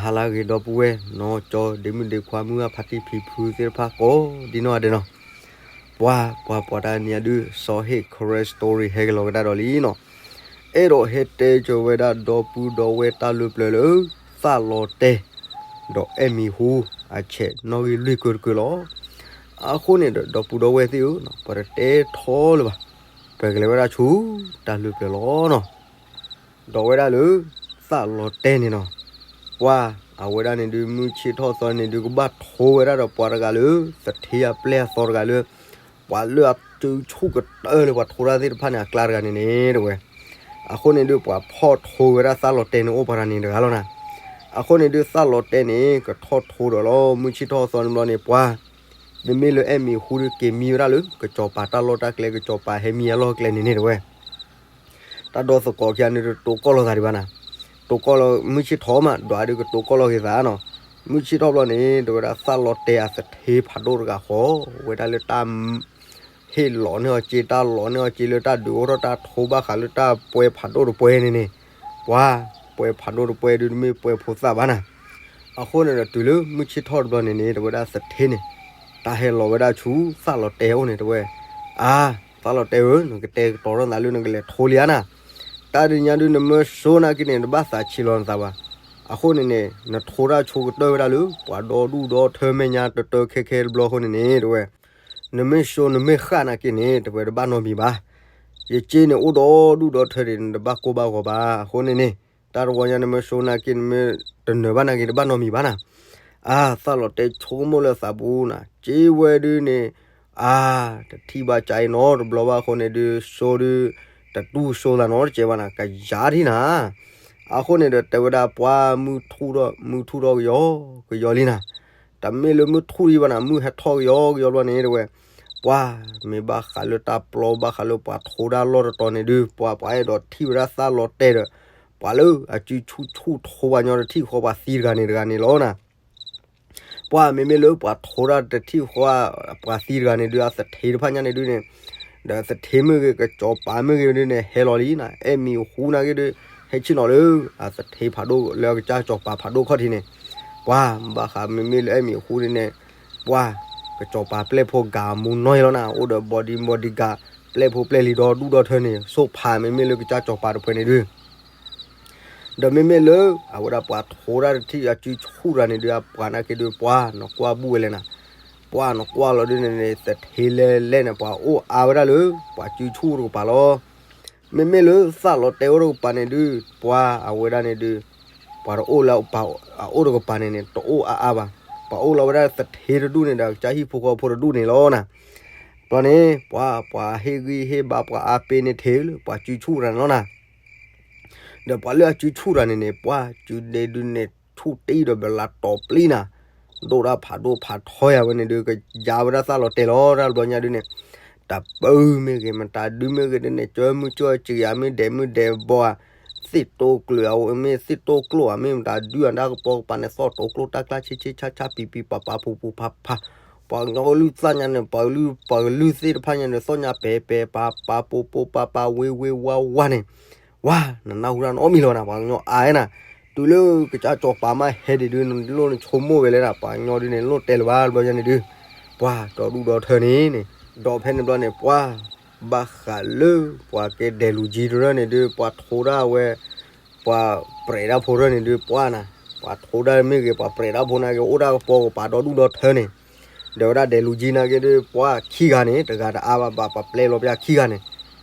ဟါလၢအဂ့ၤ ဒီပုၢ်ဝဲၢ် နီၢ်ကၠီ ဒ့မုၣ်ဒ့ခွါ မုၢ်ဂၢ်ဖါတံၢ် ဖံဖုသ့ၣ်တဖၣ်ကိးဒ်နီၢ်ဂၤဒဲးနီၤ. ပှၤ ပှၤ ပှၤတနံၤညါဒုး စီၤဟ့ၣ် Karen Story ဟဲက့ၤလီၤကဒါဒီးလံနီၤ. အဲၣ်ဒိးဟဲတဲကၢၤဝဲဒၣ် ဒီပုၢ်ဒီဝဲၢ် တၢ်လၢပျၢၤလၢ သၣ်လီၤတဲာ် ဒီးအဲၣ်မံၤဟူ အဆဲးနီၣ်ဂံၢ်လွံၢ်ကုာ်တကုာ်လီၤ. အဃိန့ၣ်ဒီး ဒီပုၢ်ဒီဝဲၢ်သ့ၣ်ဧၢ, ပတတဲထီလၢၤဘၣ်, ပကလဲၤဝဲဒၣ်ဆူ တၢ်လၢပျၢၤလီၤနီၤ. ဒီးဝဲဒၣ်လၢ သၣ်လီၤတဲာ်န့ၣ်နီၤ, ပှၤ အဝဲဒၣ်န့ၣ်ဒုး မုၢ်ဆ့ၣ်ထီၣ်သီန့ၣ်ဒုး ကဘၣ်ထိဝဲဒၣ်ဒီးပှၤတဂၤလၢ သထ့အပျဲၢ်အသီတဂၤလၢ ပှၤလၢအစုဆူၣ်ကတၢၢ်လၢပှၤထိတၢ်သ့ၣ်တဖၣ်န့ၣ် အကျါတဂၤန့ၣ်န့ၣ်တဝဲ. အဃိန့ၣ်ဒုး ပှၤဖီၣ်ထိဝဲဒၣ်သၣ်လီၤတဲာ်န့ၣ် အိၣ်ပှၤတဂၤန့ၣ်တဂၤလီၤနၤ. အဃိန့ၣ်ဒုး သၣ်လီၤတဲာ်န့ၣ် ကထီၣ်ထိဒီးလီၤ မုၢ်ဆ့ၣ်ထီၣ်သီန့ၣ်ဘျီန့ၣ် ပှၤ မ့မ့ၢ်လၢအဲၣ်မံၤဟူဒုး က့ၤမံဝဲဒၣ်လၢ ကစီၤပၤတၢ်လီၢ်တၢ်ကျဲ ကစီၤပၤဟဲမံအလီၢ်ကျဲန့ၣ်န့ၣ်တဝဲ. တၢ်ဒီသကိးခံဂၤန့ၣ် တတိၤကီၢ်လိာ်သးဒံးဘၣ်နၤ. တိၤကီၢ်လီၤ မုၢ်ဆ့ၣ်ထီၣ်မး ဒွးဒုးကတိၤကီၢ်လိာ်က့ၤသးနီၤ. မုၢ်ဆ့ၣ်ထီၣ်ဘျီန့ၣ် တဝဲဒၣ်သၣ်လီၤတဲာ်အသထ့ဖးဒိၣ်တဂၤဃီ ဝဲဒၣ်လၢတၢ် ဟ့ၣ်လီၤန့ၢ်အီၤစ့ တၢ်လီၤန့ၢ်အီၤစ့လၢတၢ်ဒုးအိၣ်ထီၣ်တၢ်ထိ ဘၣ်ဃးလၢတၢ်ပှဲၤဖးဒိၣ်တပှဲၤန့ၣ်န့ၣ်, ပှၤ ပှဲၤဖးဒိၣ်တပှဲၤဒုး တမ့ၢ်ပှဲၤဖိသၣ်ဘၣ်နၤ. အဃိန့ၣ်ဒီး တုၤလၢမုၢ်ဆ့ၣ်ထီၣ်တဘျီန့ၣ်န့ၣ် တဝဲဒၣ်သထ့န့ၣ် တၢ်ဟဲလီၤဝဲဒၣ်ဆူ သၣ်လီၤတဲာ်အအိၣ်န့ၣ်တဝဲ. အါ, သၣ်လီၤတဲာ်ဧၢ, နကတဲာ်ကတီၤထီၣ်နသးလၢနကလဲၤထိလံဧါနၤ. တၢ်တနံၤညါဒုး နမ့ၢ်စိနာ်က့န့ၣ် နတဘၣ်သးဆံးလီၤနသးဘၣ်. အဃိန့ၣ်န့ၣ် နထိတၢ်ဆိကတၢၢ်ဝဲဒၣ်လၢ ပှၤဒီဒူၣ်ဒီထၢမဲာ်ညါတတၢခဲခဲတဘျီအဃိန့ၣ်န့ၣ်တဝဲ. နမ့ၢ်စိနမ့ၢ်ဃၣ်နာ်က့န့ၣ် တဝဲတဘၣ်နီတမံၤဘၣ်. ယစ့န့ၣ် အိၣ်ဒီဒူၣ်ဒီထၢဒံး နတဘၣ်ကိၢ်ဘၣ်ဂီၤဘၣ်. အဃိန့ၣ်န့ၣ် တၢ်တဝီညါ နမ့ၢ်စိနာ်က့ နမ့ၢ်တနၢၤဘၣ်နာ်က့ တဘၣ်နီတမံၤဘၣ်နၤ. အါ, သၣ်လီၤတဲာ်ဆိကမိၣ်လၢသးပူၤနၤ, စ့ဝဲဒုးန့ၣ် အါ, တထံၣ်ဘၣ်ကၠါအံၤနီတဘျီဘၣ်အဃိန့ၣ်ဒုး စိဒုး တတူၢ်စိသးနီတစဲးဘၣ်နၤ, ကယၤထံၣ်နၤ. အဃိန့ၣ်ဒီး တဲဝဲဒၣ်ပှၤ မုၢ်ထူၣ်ထီၣ် မုၢ်ထူၣ်ထီၣ်ကယီကယီလံနၤ. တမ့ၢ်လၢမုၢ်ထူၣ်ဒံးဘၣ်နၤ, မုၢ်ဟဲထီၣ်ကယီကယီဘျီန့ၣ်တဝဲ. ပှၤ မ့ၢ်ဘၣ်ဃးလၢတၢ်ပျီ ဘၣ်ဃးလၢပှၤထိတၢ်လီၢ်တတီၤန့ၣ်ဒုး ပှၤ ပှၤအဲၣ်ဒိးထံၣ်ဝဲဒၣ်သၣ်လီၤတဲာ်ဒီး ပှၤလၢအစုဆူၣ်ဆူၣ်ထိပှၤညီတထံၣ်ဃီ ပှၤသံတဂၤန့ၣ်တဂၤန့ၣ်လီၤနၤ. ပှၤမ့မ့ၢ်လၢပှၤထိတၢ်တထံၣ်ဃီ ပှၤသံတဂၤန့ၣ်ဒုး အသထ့တဖၣ်ညါန့ၣ်ဒုးန့ၣ်, ဒီးသထ့မ့ၢ်ဂ့ၤ ကစီၤပၤမ့ၢ်ဂ့ၤဒုးန့ၣ် ဟဲလီၤလံနၤ, အဲၣ်မံၤဟူနာ်က့ဒုး ဟဲဆ့ၣ်နီၤလၢ အသထ့ဖးဒိၣ်လၢအကစၢ်ကစီၤပၤဖးဒိၣ်ခီၣ်ထံးန့ၣ်, ပှၤ ဘၣ်ဃးမ့မ့ၢ်လၢအဲၣ်မံၤဟူဒုးန့ၣ်, ပှၤ ကစီၤပၤပျဲၢ်ဖိဂၤမူနီၢ်အံၤလီၤနၤ, အိၣ်ဒီး body bodyguard ပျဲၢ်ဖိပျဲၢ်လံၤဒီဒူၣ်ဒီထၢန့ၣ် ဆိၣ်ဖးမ့မ့ၢ်လၢကစၢ်ကစီၤပၤတဖုန့ၣ်ဒုး ဒီးမ့မ့ၢ်လၢ အဝဲဒၣ်ပှၤထိတၢ်တထံၣ်အစုဆူၣ်တဂၤန့ၣ်ဒုး အပှၤနာ်က့ဒုး ပှၤနီၢ်ကွၢ်ဘူၣ်ဝဲလဲၣ်နၤ, ပှၤနီၢ်ကွၢ်လီၤဒုးန့ၣ်န့ၣ် သထ့လဲၤလဲၣ်န့ၣ် ပှၤအိၣ်အါဝဲဒၣ်လၢ ပှၤစုဆူၣ်တကပၤလီၤ. မ့မ့ၢ်လၢသၣ်လီၤတဲာ်အိၣ်တကပၤန့ၣ်ဒုး ပှၤအဝဲဒၣ်န့ၣ်ဒုး ပှၤတအိၣ်လၢပှၤအအိၣ်တကပၤန့ၣ်န့ၣ် တအိၣ်အါအါဘၣ်, ပှၤအိၣ်လီၤဝဲဒၣ်သထ့တဒူၣ်န့ၣ်ဒီး ကစၢ်ဟံၣ်ဖိဃီဖိတဒူၣ်န့ၣ်လီၤနၤ. ဘျီန့ၣ် ပှၤ ပှၤဟ့ၣ်ဂံၢ်ဟ့ၣ်ဘါ ပှၤအါပ့ၤန့ၣ်ထဲလၢပှၤစုဆူၣ်တဂၤန့ၣ်လီၤနၤ. ဒီးပှၤလၢအစုဆူၣ်တဂၤန့ၣ်န့ၣ် ပှၤစုဒဲဒုးန့ၣ် ဆူၣ်တံၢ်ဒီးဘျးတီၤပျံၤနၤ, ဒိၣ်တၢ်ဖးဒိၣ်ဖးထီယၤဝဲန့ၣ်ဒုး ကယၤဝဲဒၣ်သၣ်လီၤတဲာ်လီၤ တၢ်ဘျီညါဒုးန့ၣ်, တၢ်ပၢမ့ၢ်ဂ့ၤ မတၤဒုမ့ၢ်ဂ့ၤဒုးန့ၣ် ကၢမုၢ်ကၢစံၤဧါ မ့ၢ်ဒဲးမုၢ်ဒဲးဘီဧါ, သ့ၣ်တိကျိၤဧါ မ့ၢ်သ့ၣ်တိကျိၤဧါ မ့ၢ်မတၤဒုဧါတၢ်ကပီၤကပၤန့ၣ် သီၣ်တိကျိၤတၢ်ကျါဆ့ဆ့ဆါဆါပံၤပံၤပၤပၤပူၤပူၤဖးဖး, ပှၤကညီကလုၢ်သၣ်ညါန့ၣ် ပှၤကလုၢ်ပှၤကလုၢ်သ့ၣ်တဖၣ်ညါန့ၣ် သီၣ်ညါပဲၤပဲၤပၤပၤပူၤပူၤပၤပၤဝ့ၤဝ့ၤဝါဝါန့ၣ်, ဝါ နနၢ်ဟူတၢ်နအီၣ်မံၤလီၤနၤ ပှၤကညီအါနၤ, တုၤလၢကစၢ်ကစီၤပၤမးဟဲဒံးဒုး နလိၣ်နဆိကမိၣ်ဝဲလဲၣ်နၤ ပှၤကညီဒုးန့ၣ် လိၣ်တဲလၢၤဘၣ်တဘျီညါန့ၣ်ဒုး, ပှၤဒီဒူၣ်ဒီထၢန့ၣ်န့ၣ်, ဒီးဖဲန့ၣ်ဘျီန့ၣ် ပှၤ ဘၣ်ဃးလၢ ပှၤကဲဒဲးလူၤကၠံတရၢၢ်န့ၣ်ဒုး ပှၤထိတၢ်ဝဲ ပှၤပြဲးတၢ်ဖိရၢၢ်န့ၣ်ဒုး ပှၤနၤ, ပှၤထိတၢ်မ့ၢ်ဂ့ၤ ပှၤပြဲးတၢ်ဖိနာ်က့ အိၣ်တၢ်ကပီၤကပၤဒီဒူၣ်ဒီထၢန့ၣ်, ဒီးဝဲဒၣ်ဒဲးလူၤကၠံနာ်က့ဒုး ပှၤခံဂၤန့ၣ် တဂၤတအါဘၣ် ဘၣ်ပှၤပျဲလီၤပျၢ်ခံဂၤန့ၣ်,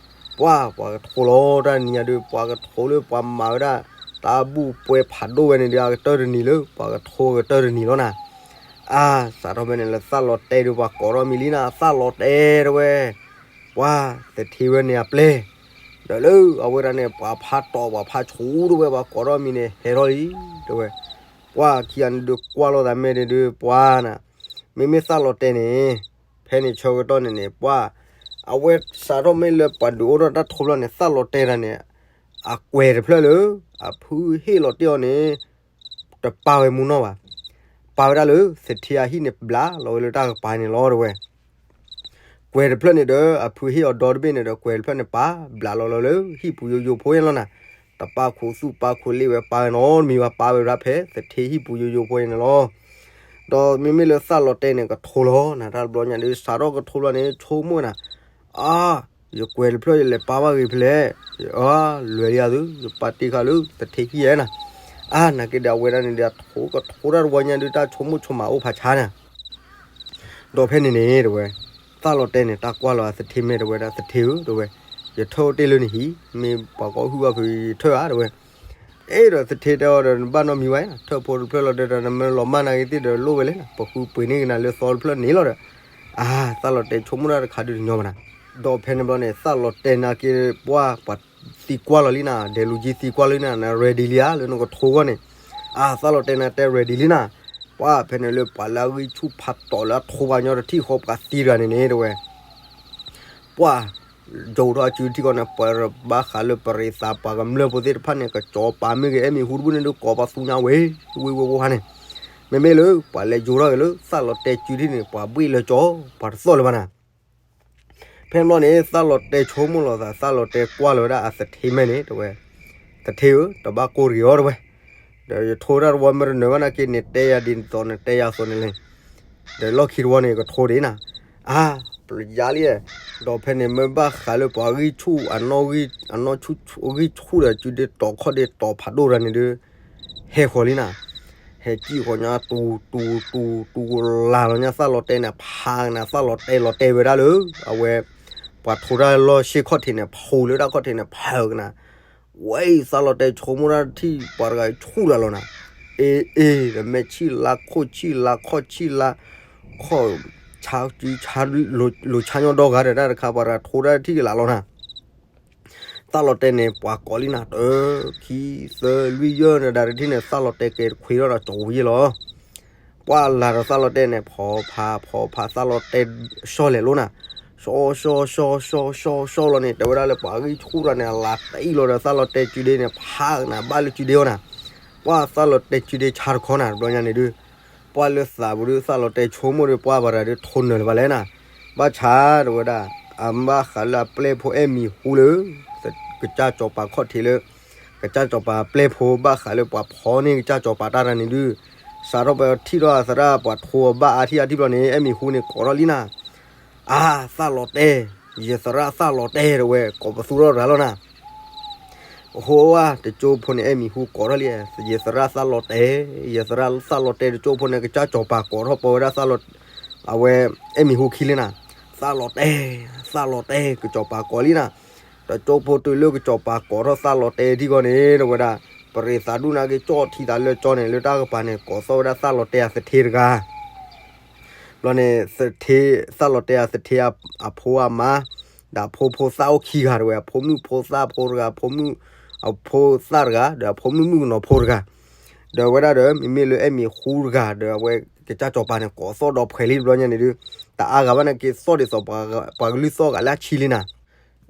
ပှၤ ပှၤကထိလီၤတၢ်နံၤညါဒုး ပှၤကထိလၢပှၤမၤဝဲဒၣ် တၢ်ဘူၣ်ပှဲၤဖးဒိၣ်ဝဲန့ၣ်ဒုး အကတၢၢ်တနံၤလၢ ပှၤကထိကတၢၢ်တနံၤလီၤနၤ. အါ စးထီၣ်ဖဲန့ၣ်လၢသၣ်လီၤတဲာ်ဒုး ပှၤကိးထီၣ်မံၤလံနၤ သၣ်လီၤတဲာ်တဝဲ ပှၤသထ့ဝဲန့ၣ်အပျဲၢ်, ဒီးလၢအဝဲဒၣ်န့ၣ် ပှၤဖးတီၢ်ပှၤဖးဆူၣ်တဝဲ ပှၤကိးထီၣ်မံၤန့ၣ် ဟဲထီၣ်လံတဝဲ, ပှၤခံဂၤန့ၣ်ဒုးကွၢ်လိာ်သးမဲာ်န့ၣ်ဒုး ပှၤနၤ, မ့မ့ၢ်သၣ်လီၤတဲာ်န့ၣ် ဖဲန့ၣ်ဆၢကတီၢ်န့ၣ်န့ၣ် ပှၤ အဝဲစးထီၣ်မ့ၢ်လၢပှၤဒုးအိၣ်ထီၣ်တၢ်ထိဘျီန့ၣ် သၣ်လီၤတဲာ်တၢ်န့ၣ် အကွဲၤတဖျၢၣ်လၢ အဖုဟ့ၣ်လီၤတ့ၢ်အီၤန့ၣ် တပာ်ဝဲမူနီၢ်ဘၣ်, ပာ်ဝဲဒၣ်လၢသထ့အဟံၣ်န့ၣ် ဘျးလီၤဝဲလၢတၢ်ကပၤန့ၣ်လီၤတဝဲ, ကွဲၤတဖျၢၣ်န့ၣ်ဒီး အဖုဟ့ၣ်အီၤဒီတဘ့ၣ်န့ၣ်ဒီး ကွဲၤတဖျၢၣ်န့ၣ် ပာ်ဘျးလီၤလီၤလၢဟံၣ်ပူၤယိယိဖိန့ၣ်လီၤနၤ, တပာ်ခိၣ်သူၣ်ပာ်ခိၣ်လ့ၣ်ဝဲပာ်ဝဲနီတမံၤဘၣ် ပာ်ဝဲဒၣ်ဖဲသထ့ဟံၣ်ပူၤယိယိဖိအံၤန့ၣ်လီၤ. ဒီးမ့မ့ၢ်လၢသးလီၤတဲာ်န့ၣ် ကထိလီၤနၤ တၢ်တဘျီညါဒုး စးထီၣ်ကထိဘျီန့ၣ် ဆိကမိၣ်နၤ, အါ ယကွဲးတဖျၢၣ်ယလဲၤပာ်ဘၣ်ဂ့ၤဖဲလဲၣ်, အါ လွဲၤလံဧါသု ယပာ်တ့ၢ်ဃာ်လၢသထ့ဟံၣ်ဧါနၤ, အါ နာ်က့ဒီးအဝဲဒၣ်န့ၣ်ဒီး အထိကထိတၢ်တဝီညါဒုး တၢ်ဆိကမိၣ်ဆိကမးအိၣ်ဖးဆါနၤ ဒီးဖဲန့ၣ်န့ၣ် တဲဝဲ, သးလီၤတဲာ်န့ၣ် တၢ်ကွၢ်လီၤအသထ့မဲာ်တဲဝဲဒၣ် သထ့ဧၢ တဲဝဲ, ယထၢၣ်အိၣ်တ့ၢ်လၢနဟံၣ် မ့ၢ်ပှၤကိးဟုၣ်ဘၣ်ဖုးယထၢၣ်ဧါ တဲဝဲ, အဲၣ်ဒီးသထ့တဲအီၤဒီး နဘၣ်နီတမံၤဝဲ ထၢၣ်ဖိတဖျၢၣ်လီၤဒီး နမ့ၢ်လီၤမၢ်နာ်က့သ့ၣ်ဒီးလိၣ်ဝဲလဲၣ် ပဃုပှ့ၤန့ၢ်က့ၤနၤလၢသီတဖျၢၣ်န့ၣ်လီၤဒီး, အါ သးလီၤတဲာ်ဆိကမိၣ်တၢ်တခါဒုးတညီဘၣ်နၤ, ဒီးဖဲန့ၣ်ဘျီန့ၣ် သးလီၤတဲာ်နာ်က့ ပှၤ ပှၤသံကွၢ်လီၤလံနၤ ဒဲးလူၤကံသံကွၢ်လီၤလံနၤ န ready လံဧါ လၢနကထိအဂီၢ်န့ၣ်, အါ သးလီၤတဲာ်နၤတဲ ready လံနၤ, ပှၤဖဲန့ၣ်လၢပှၤလၢအဂံၢ်ဆူၣ်ဖးတီၤလၢအထိပှၤကညီတထံၣ်ဃီပှၤသံတဂၤန့ၣ်န့ၣ် တဲဝဲ ပှၤ ယိၤထီၣ်အစုထံၣ်ဃီန့ၣ် ပှၤဘၣ်ဃးလၢပရ့သး ပှၤကမျၢၢ်ဖိသ့ၣ်တဖၣ်န့ၣ် ကစီၤပၤမ့ၢ်ဂ့ၤ အဲၣ်မံၤဟူတဘိန့ၣ်ဒုး ကိးပသူညါဝဲ ဝ့ဝ့ဝီဟါန့ၣ်, မ့မ့ၢ်လၢ ပှၤလဲၤယိၤထီၣ်က့ၤလၢ သးလီၤတဲာ်စုထံၣ်န့ၣ် ပှၤဘှ့ၣ်လၢကၠီ ပှၤတသီၣ်လၢၤဘၣ်နၤ ဖဲန့ၣ်ဘျီန့ၣ် သးလီၤတဲာ်ဆိကမိၣ်လီၤသး သးလီၤတဲာ်ကွၢ်လီၤဝဲဒၣ်အသထ့မဲာ်န့ၣ် တဲဝဲ, သထ့ဧၢ တဘၣ်ကိၢ်တဂ့ၤအီၤ တဲဝဲ, ဒီးယထိတၢ်တဝီမ့ၢ်တနၢၤဘၣ်နာ်က့ နတဲယၤဒ်သိး နတဲယၤသိးန့ၣ်လဲၣ်, ဒီးလီၢ်ခံတဝီန့ၣ် ကထိဒံးနၤ, အါ ပယါလံ, ဒီးဖဲန့ၣ်မ့ၢ်ဘၣ်ဃးလၢပှၤဂံၢ်ဆူၣ် အနီၢ်ဂံၢ်ဆူၣ်ဒီး စုဒ့တီၤခီၣ်ဒ့တီၤဖးဒိၣ်တဂၤန့ၣ်ဒုး ဟဲဃီၤလံနၤ, ဟဲစံၣ်ဃီၤညါ တူၤတူၤတူၤတူၤလၢ်လီၤညါ သးလီၤတဲာ်န့ၣ် ဖးကနၤ သးလီၤတဲာ်လီၤတဲာ်ဝဲဒၣ်လၢ အဝဲ ပှၤထိတၢ်လီၢ်ဆ့ခီၣ်ထံးန့ၣ် ဖးလၢတၢ်ခီၣ်ထံးန့ၣ် ဖးကနၤ, ဝဲအံၤသးလီၤတဲာ်ဆိကမိၣ်တၢ်ထံၣ် ပှၤတဂၤဆူၣ်လၢ်လီၤနၤ, အ့အ့ ဒီးမဲာ်ဆံၣ်လါခိၣ်ဆံၣ်လါ ခီၣ်ဆံၣ်လါ ခီၣ်ဆါစုဆါ လိၤဆါညီဒီဂၤဒီးတၢ်တခါ ပှၤတဂၤထိတၢ်ထံၣ်လၢ်လီၤနၤ သးလီၤတဲာ်န့ၣ် ပှၤကိးလံနၤ တၢ ခံ သၢ လွံၢ် ယဲၢ်န့ၣ် ဒၣ်တထံၣ်န့ၣ် သးလီၤတဲာ်ကဲၤတခွ့ထီၣ်ဒီးကၠီၤဝံၤလီၤ, ပှၤလၢ်ဒီးသးလီၤတဲာ်န့ၣ် ဖီဖးဖီဖး သးလီၤတဲာ် ဆီလဲၣ်လိနၤ, ဆီဆီဆီဆီဆီဆီလီၤန့ၣ် တဲဝဲဒၣ်လၢပှၤဂံၢ်ဆူၣ်တဂၤန့ၣ် အလၤတအံၣ်လီၤဒီး သးလီၤတဲာ်စုဒ့န့ၣ် ဖးကနၤဘၣ်လၢစုဒ့အီၤနၤ, ပှၤသးလီၤတဲာ်စုဒ့ဆါတခီနၤ တဘျီညါန့ၣ်ဒုး ပှၤလၢသးပူၤဒုး သးလီၤတဲာ်ဆိကမိၣ်ဒီး ပှၤဘၣ်တဂၤဒုး ထိနၢၤလၢၤဘၣ်လဲၣ်နၤ, ဘၣ်ဆၣ်တဲဝဲဒၣ် အဘၣ်ဃးလၢအပျဲၢ်ဖိအဲၣ်မံၤဟူလၢ ကစၢ်စီၤပၤခီၣ်ထံးလၢ ကစၢ်စီၤပၤပျဲၢ်ဖိ ဘၣ်ဃးလၢပှၤဖီန့ၢ်ကစၢ်စီၤပၤတၢ်တဂၤန့ၣ်ဒုး စးထီၣ်ပထံၣ်ထီၣ်အသရၣ် ပှၤထိအဘၣ်အါထံၣ်အါထံၣ်ဘျီန့ၣ် အဲၣ်မံၤဟူန့ၣ်ကိးထီၣ်လံနၤ, အါ သးလီၤတဲာ်, ယသရၣ်သးလီၤတဲာ်တဲဝဲ ကိးပသူထီၣ်တဂၤလီၤနၤ အဃိဝဲ တကၠိဖိန့ၣ် အဲၣ်မံၤဟူကိးထီၣ်လံ, ယသရၣ်သးလီၤတဲာ်, ယသရၣ်သးလီၤတဲာ်တကၠိဖိန့ၣ် ကစၢ်စီၤပၤကိးထီၣ်ပဝဲဒၣ်သးလီၤ, အဝဲ အဲၣ်မံၤဟူခံလံနၤ, သးလီၤတဲာ်, သးလီၤတဲာ် ကစီၤပၤကိးလံနၤ, တကၠိဖိတုၤလၢကစီၤပၤကိးထီၣ် သးလီၤတဲာ်ထံကီၢ်န့ၣ် တဲဝဲဒၣ် ပရ့သးဒူၣ်နာ်က့ ကၠီၣ်ထံသးလၢကၠီန့ၣ် လၢတၢ်ကပၤန့ၣ် ကိးသီၣ်ဝဲဒၣ်သးလီၤတဲာ်အသထ့တဂၤ ဘျီန့ၣ် သထ့ သးလီၤတဲာ်အသထ့အဖိအမါ ဒီးအဖိဖိသၣ်အိၣ်ခံဂၤတဲဝဲ အဖိမုၣ်ဖိသၣ်ဖိတဂၤ အဖိမုၣ် အဖိသၣ်တဂၤ ဒီးအဖိမုၣ်မုၣ်ကနီၤဖိတဂၤ, ဒီးဝဲဒၣ်ဒီး မ့မ့ၢ်လၢအဲၣ်မံၤဟူတဂၤ ဒီးအဝဲကစၢ်စီၤပၤန့ၣ် ကိးသီၣ်ဒီးဖှဲးလံတဘျီညါန့ၣ်ဒုး တအါဂၤဘၣ်နာ်က့ သီၣ်ဒ်သိးပှၤကလုၢ်သီၣ်ဂၤလၢအဆံလံနၤ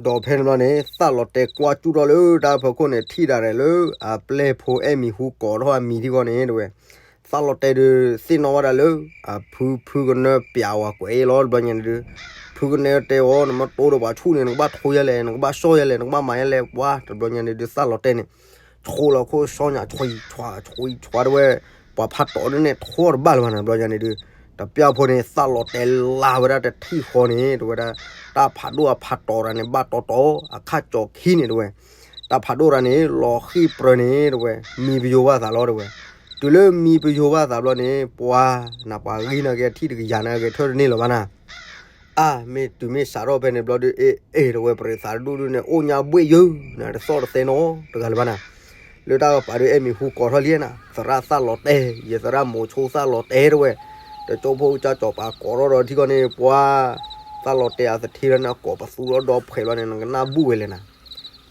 ဒီးဖဲန့ၣ်ဘျီန့ၣ် သးလီၤတဲာ်ကွၢ်ကၠူၣ်ထီၣ်လၢတၢ်ဖီခိၣ်န့ၣ် ထံၣ်ဒၣ်လဲာ်လၢ အပျဲၢ်ဖိအဲၣ်မံၤဟူကိးထီၣ်အမံၤထံကီၢ်န့ၣ်တဲဝဲ, သးလီၤတဲာ်ဒုးသ့ၣ်နီၣ်ဝဲဒၣ်လၢ အဖုဖုကနၢပျးဝဲကွဲးအံၤလီၤ တဘျီညါန့ၣ်ဒုး ဖုကနၢတဲအီၤ နမ့ၢ်တိဒီးပှၤဆူၣ်န့ၣ် နကဘၣ်ထိယဲလဲၣ် နကဘၣ်စီၣ်ယဲလဲၣ် နကဘၣ်မၤယဲလဲၣ် ပှၤ တဘျီညါန့ၣ်ဒုး သးလီၤတဲာ်န့ၣ် ဆိလီၤခိၣ်စီညၣ် ဆွံဆွါ ဆွံဆွါတဲဝဲ, ပှၤဖးတီၤဒ်န့ၣ် ထိတဘၣ်လၢၤဘၣ်န့ၣ် တဘျီညါန့ၣ်ဒုး တပျၢ်ဖိန့ၣ် သးလီၤတဲာ်လၢ်ဝဲဒၣ်တထံၣ်ဃီန့ၣ် တဲဝဲဒၣ် တၢ်ဖးဒိၣ်အဖးတီၤတဂၤန့ၣ် ဘၣ်တီတီ အခၣ်ကၠီခံန့ၣ်တဲဝဲ, တၢ်ဖးဒိၣ်တဂၤန့ၣ် လီၤဃံၣ်ပြၢၤန့ၣ်တဲဝဲ မံပယိၤဘၣ်သးလီၤတဲဝဲ, တုၤလၢမံပယိၤဘၣ်သးဘျီန့ၣ် ပှၤ နပှၤဂ့ၤနာ်က့ အထံၣ်တကယၤနာ်က့ ထၢၣ်တန့ၢ်လၢၤဘၣ်နၤ အါ မ့ၢ်တုၤမ့ၢ်စးထီၣ်ဖဲန့ၣ်ဘျီဒုး အ့ၣ် အ့ၣ် တဲဝဲ ပရ့သးတဒူၣ်ဒုးန့ၣ် အိၣ်ညါဘှ့ၣ်ယၢၤ နတသီၣ်တသဲနီတဂၤလၢၤဘၣ်နၤ, လၢတၢ်ကပၤဒုး အဲၣ်မံၤဟူကိးထီၣ်လံနၤ သရၣ်သးလီၤတဲာ် ယသရၣ်မိၤဆိသးလီၤတဲာ်တဲဝဲ, တကၠိဖိကစၢ်စီၤပၤကိးထီၣ်ဒီးထံကီၢ်န့ၣ် ပှၤ သးလီၤတဲာ်အသထ့လၢနကိးပသူထီၣ်ဒီးဖှဲးလီၤန့ၣ် နကနၢ်ဘူၣ်ဝဲလဲၣ်နၤ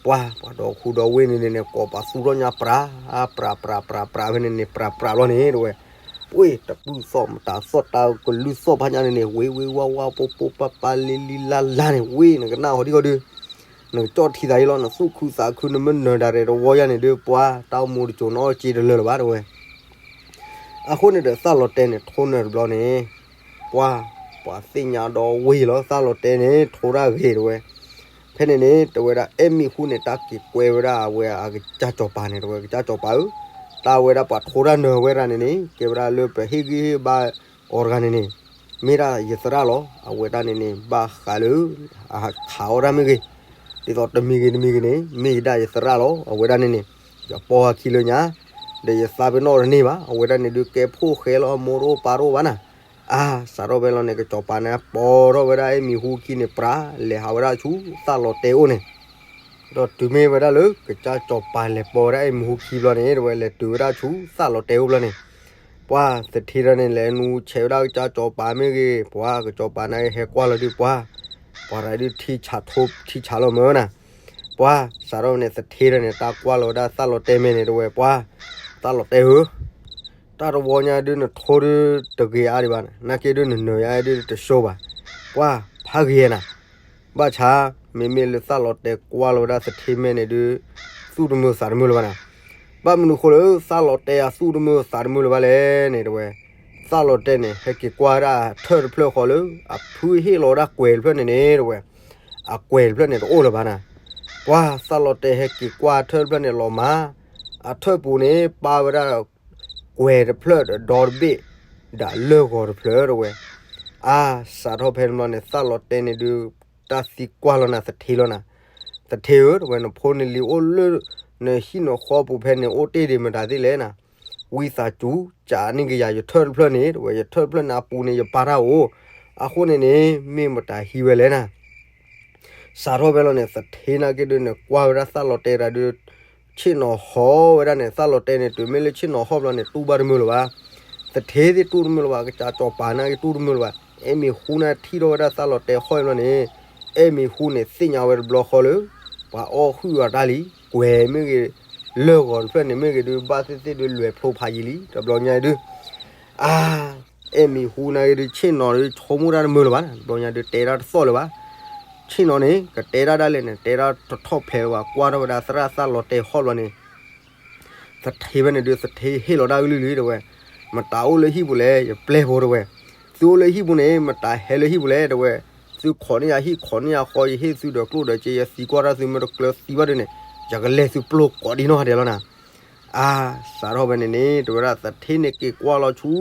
ပှၤ ပှၤဒီးဃူဒီးဝ့ၢ်န့ၣ်န့ၣ် ကိးပသူထီၣ်ညါပြး ပြး ပြး ပြး ပြး ဖဲန့ၣ်န့ၣ် ပြး ပြး ဘျီန့ၣ် တဲဝဲ, ပှ့ၤ တပုၢ်သီၣ်မတၤသီၣ်တၢ်ကလုၢ်သီၣ်ဖးညါန့ၣ်န့ၣ် ဝ့ၤ ဝ့ၤ ဝါ ဝါ ပှိၢ် ပှိၢ် ပၢ် ပၢ် လံ လံ လါ လါန့ၣ် ဝ့ၤ နကနၢ်ဟီၣ်ဒံၣ်ဃီဒုး နကကၠီၣ်ထံသးအံၤလီၤ နသူၣ်ခုသးခု နမ့ၢ်နၢၤဒၣ်ရဲၣ်တဝီယါန့ၣ်ဒုး ပှၤ တၢ်အိၣ်မူတစိၤနီၣ်က့တလၢာ်လၢၤဘၣ် တဲဝဲ အဃိန့ၣ်ဒီး သးလီၤတဲာ်န့ၣ် ထိနၢၤတဘျီန့ၣ် ပှၤ ပှၤသ့ၣ်ညါဒီးဝ့ၤလီၤ သးလီၤတဲာ်န့ၣ် ထိတၢ်ဂ့ၤတဲဝဲ, ဖဲန့ၣ်န့ၣ် တဲဝဲဒၣ်အဲၣ်မံၤဟူန့ၣ် တၢ်က့ၤကွဲဝဲဒၣ်အဝဲအကစၢ်စီၤပၤန့ၣ် တဲဝဲကစၢ်စီၤပၤဧၢ, တၢ်ဝဲဒၣ်ပှၤထိတၢ်နၢၤဝဲဒၣ်န့ၣ်န့ၣ် ကဲဝဲဒၣ်လၢပဟ့ၣ်ဂံၢ်ဟ့ၣ်ဘါအီၤတဂၤန့ၣ်န့ၣ် မ့ၢ်ဒၣ်ယသရၣ်လီၤ. အဝဲဒၣ်န့ၣ်န့ၣ် ဘၣ်ဃးလၢ အခးအီၣ်တၢ်မ့ၢ်ဂ့ၤ, ဒ်သိးတမံၤဂ့ၤတမံၤဂ့ၤန့ၣ် မ့ၢ်ယဒၣ်ယသရၣ်လီၤ. အဝဲဒၣ်န့ၣ်န့ၣ် ယပီၢ်ဟဲခံလၢညါ, ဒီးယသးပ့ၤနီၣ်တန့ၢ်ဘၣ်. အဝဲဒၣ်န့ၣ်ဒုးကဲဖိၣ်ဃဲလီၤ မိၢ်တအိၣ်ပၢ်တအိၣ်ဘၣ်နၤ. အါ စးထီၣ်ဖဲလီၤန့ၣ် ကစီၤပၤန့ၣ် ပိာ်ထီၣ်ဝဲဒၣ်အဲၣ်မံၤဟူခံန့ၣ် ပြး လဲၤဟးဝဲဒၣ်ဆူသၣ်လီၤတဲာ်အိၣ်န့ၣ်, ဒီးတုၤမ့ၢ်ဝဲဒၣ်လၢ ကစၢ်စီၤပၤလဲၤပိာ်ဝဲဒၣ်အဲၣ်မံၤဟူခံဘျီန့ၣ် တဲဝဲလဲၤတုၤဝဲဒၣ်ဆူသၣ်လီၤတဲာ်အိၣ်ဘျီန့ၣ်, ပှၤသထ့ဒီးန့ၣ် လဲၤနူဆဲးဝဲဒၣ်ကစၢ်စီၤပၤမ့ၢ်ဂ့ၤ, ပှၤကစီၤပၤန့ၣ်ဟဲကွၢ်လီၤဒုးပှၤ, ပှၤတဒုးထံဆးထိထံဆးလီၤမၢ်နၤ. ပှၤစးထီၣ်ဖဲန့ၣ် သထ့ဒီးန့ၣ် တၢ်ကွၢ်လီၤဝဲဒၣ်သၣ်လီၤတဲာ်မဲာ်န့ၣ် တဲဝဲပှၤ, သၣ်လီၤတဲာ်ဧၢ, တၢ်တဝီညါဒုးနထိဒုးတဂ့ၤအါဒံးဘၣ်, နာ်က့ဒုးနနၢၤယါဒုးတဆိဘၣ်, ပှၤဖးဂ့ၤနၤ. ဘၣ်ဆၣ် မ့မ့ၢ်လၢသၣ်လီၤတဲာ်ကွၢ်လီၤဝဲဒၣ်သထ့မဲာ်န့ၣ်ဒုး သူၣ်တမုာ်သးတမုာ်လၢၤဘၣ်နၤ. ဘၣ်မနုၤဃိလၢသၣ်လီၤတဲာ်အသူၣ်တမုာ်သးတမုာ်လၢၤဘၣ်လဲၣ်န့ၣ် တဲဝဲ, သၣ်လီၤတဲာ်န့ၣ် ဟဲက့ၤကွၢ်ဝဲဒၣ်ထၢၣ်တဖျၢၣ်ဃီလၢ အဖုဟ့ၣ်လီၤဝဲဒၣ်ကွဲၤတဖျၢၣ်န့ၣ်န့ၣ် တဲဝဲ, အကွဲၤတဖျၢၣ်န့ၣ်တအိၣ်လၢၤဘၣ်နၤ. ပှၤသၣ်လီၤတဲာ်ဟဲက့ၤကွၢ်ထၢၣ်တဖျၢၣ်န့ၣ်လီၤမၢ်, အထၢၣ်ပူၤန့ၣ် ပာ်ဝဲဒၣ်ကွဲၤတဖျၢၣ်ဒီးဒီတဘ့ၣ်, ဒီးလၢၢ်ဂီၤတဖျၢၣ် တဲဝဲ. အါ စးထီၣ်ဖဲန့ၣ်ဘျီန့ၣ် သၣ်လီၤတဲာ်န့ၣ်ဒုး တၢ်သံကွၢ်လီၤနၤသထ့လီၤနၤ. သထ့ဧၢ တဲဝဲ နဖိနလံၤအိၣ်လၢ နဟံၣ်နဃီပူၤဖဲန့ၣ် အိၣ်တ့ၢ်ဒံးမတၤသ့ၣ်လဲၣ်နၤ. ဝံသးစူၤ ကးန့ၢ်က့ၤယၤယထၢၣ်တဖျၢၣ်န့ၣ် တဲဝဲ, ယထၢၣ်တဖျၢၣ်န့ၣ်အပူၤန့ၣ် ယပာ်တၢ်အိၣ်, အဃိန့ၣ်န့ၣ် မ့ၢ်မတၤဟံးဝဲလဲၣ်နၤ. စးထီၣ်ဖဲလီၤန့ၣ် သထ့နာ်က့ဒုးန့ၣ် ကွၢ်ဝဲဒၣ်သၣ်လီၤတဲာ်တၢ်ဒုး ဆ့ၣ်နီၤဟီၣ်ဝဲဒၣ်န့ၣ် သၣ်လီၤတဲာ်န့ၣ် တုၤမ့ၢ်လၢဆ့ၣ်နီၤဟီၣ်ဘျီန့ၣ် တူၢ်ဘၣ်တမုာ်လၢၤဘၣ်. သထ့သ့ၣ်တူၢ်တမုာ်လၢၤဘၣ်, ကစၢ်စီၤပၤနာ်က့တူၢ်တမုာ်လၢၤဘၣ်. အဲၣ်မံၤဟူန့ၣ်ထံၣ်ထီၣ်ဝဲဒၣ်သၣ်လီၤတဲာ်ဟီၣ်ဘျီန့ၣ် အဲၣ်မံၤဟူန့ၣ်သ့ၣ်ညါဝဲတဘျီဃီလၢ ပှၤအီၣ်ဟုၣ်အီၤတၢ်လံ, ကွဲၤမ့ၢ်ဂ့ၤ, လၢၢ်ဂီၤတဖျၢၣ်န့ၣ်မ့ၢ်ဂ့ၤဒုး ဘၣ်သ့ၣ်သ့ၣ်ဒုးလွဲၤဖျိဖးယံာ်လံ တဘျီညါဒုး. အါ အဲၣ်မံၤဟူနာ်က့ဒုး ဆ့ၣ်နီၤဒုး ဆိကမိၣ်တၢ်တမုာ်လၢၤဘၣ်, တဘျီညါဒုး တဲတၢ်တသီၣ်လၢၤဘၣ်. ဆ့ၣ်နီၤန့ၣ် ကတဲတၢ်ဒၣ်လဲာ်န့ၣ် တဲတၢ်တထီၣ်ဖျဲးလၢၤဘၣ်, ကွၢ်ထီၣ်ဝဲဒၣ်သရၣ်သၣ်လီၤတဲာ်ဟီၣ်ဘျီန့ၣ် သထ့ဖဲန့ၣ်ဒုး သထ့ဟ့ၣ်လီၤတၢ်ကလုၢ်လံ တဲဝဲ, မတၤအိၣ်လၢဟံၣ်ပူၤလဲၣ် ယပျဲၢ်ဖိ တဲဝဲ, သုအိၣ်လၢဟံၣ်ပူၤန့ၣ် မတၤဟဲလၢဟံၣ်ပူၤလဲၣ် တဲဝဲ, သုခိးန့ၢ်ယၤဟံၣ်ခိးန့ၢ်ယၤဃီ ယဟ့ၣ်သုဒီးကျိၣ်ဒီးစ့ ယသံကွၢ်တၢ်သုမ့ၢ်တကျၢၤသံဘၣ်ဒုးန့ၣ် ယကလဲၤသုပျိၢ်ကိးဒံနီၢ်ဂၤဒဲးလီၤနၤ. အါ စးထီၣ်ဖဲန့ၣ်န့ၣ် တဲဝဲဒၣ်သထ့န့ၣ်က့ၤကွၢ်လီၤဆူ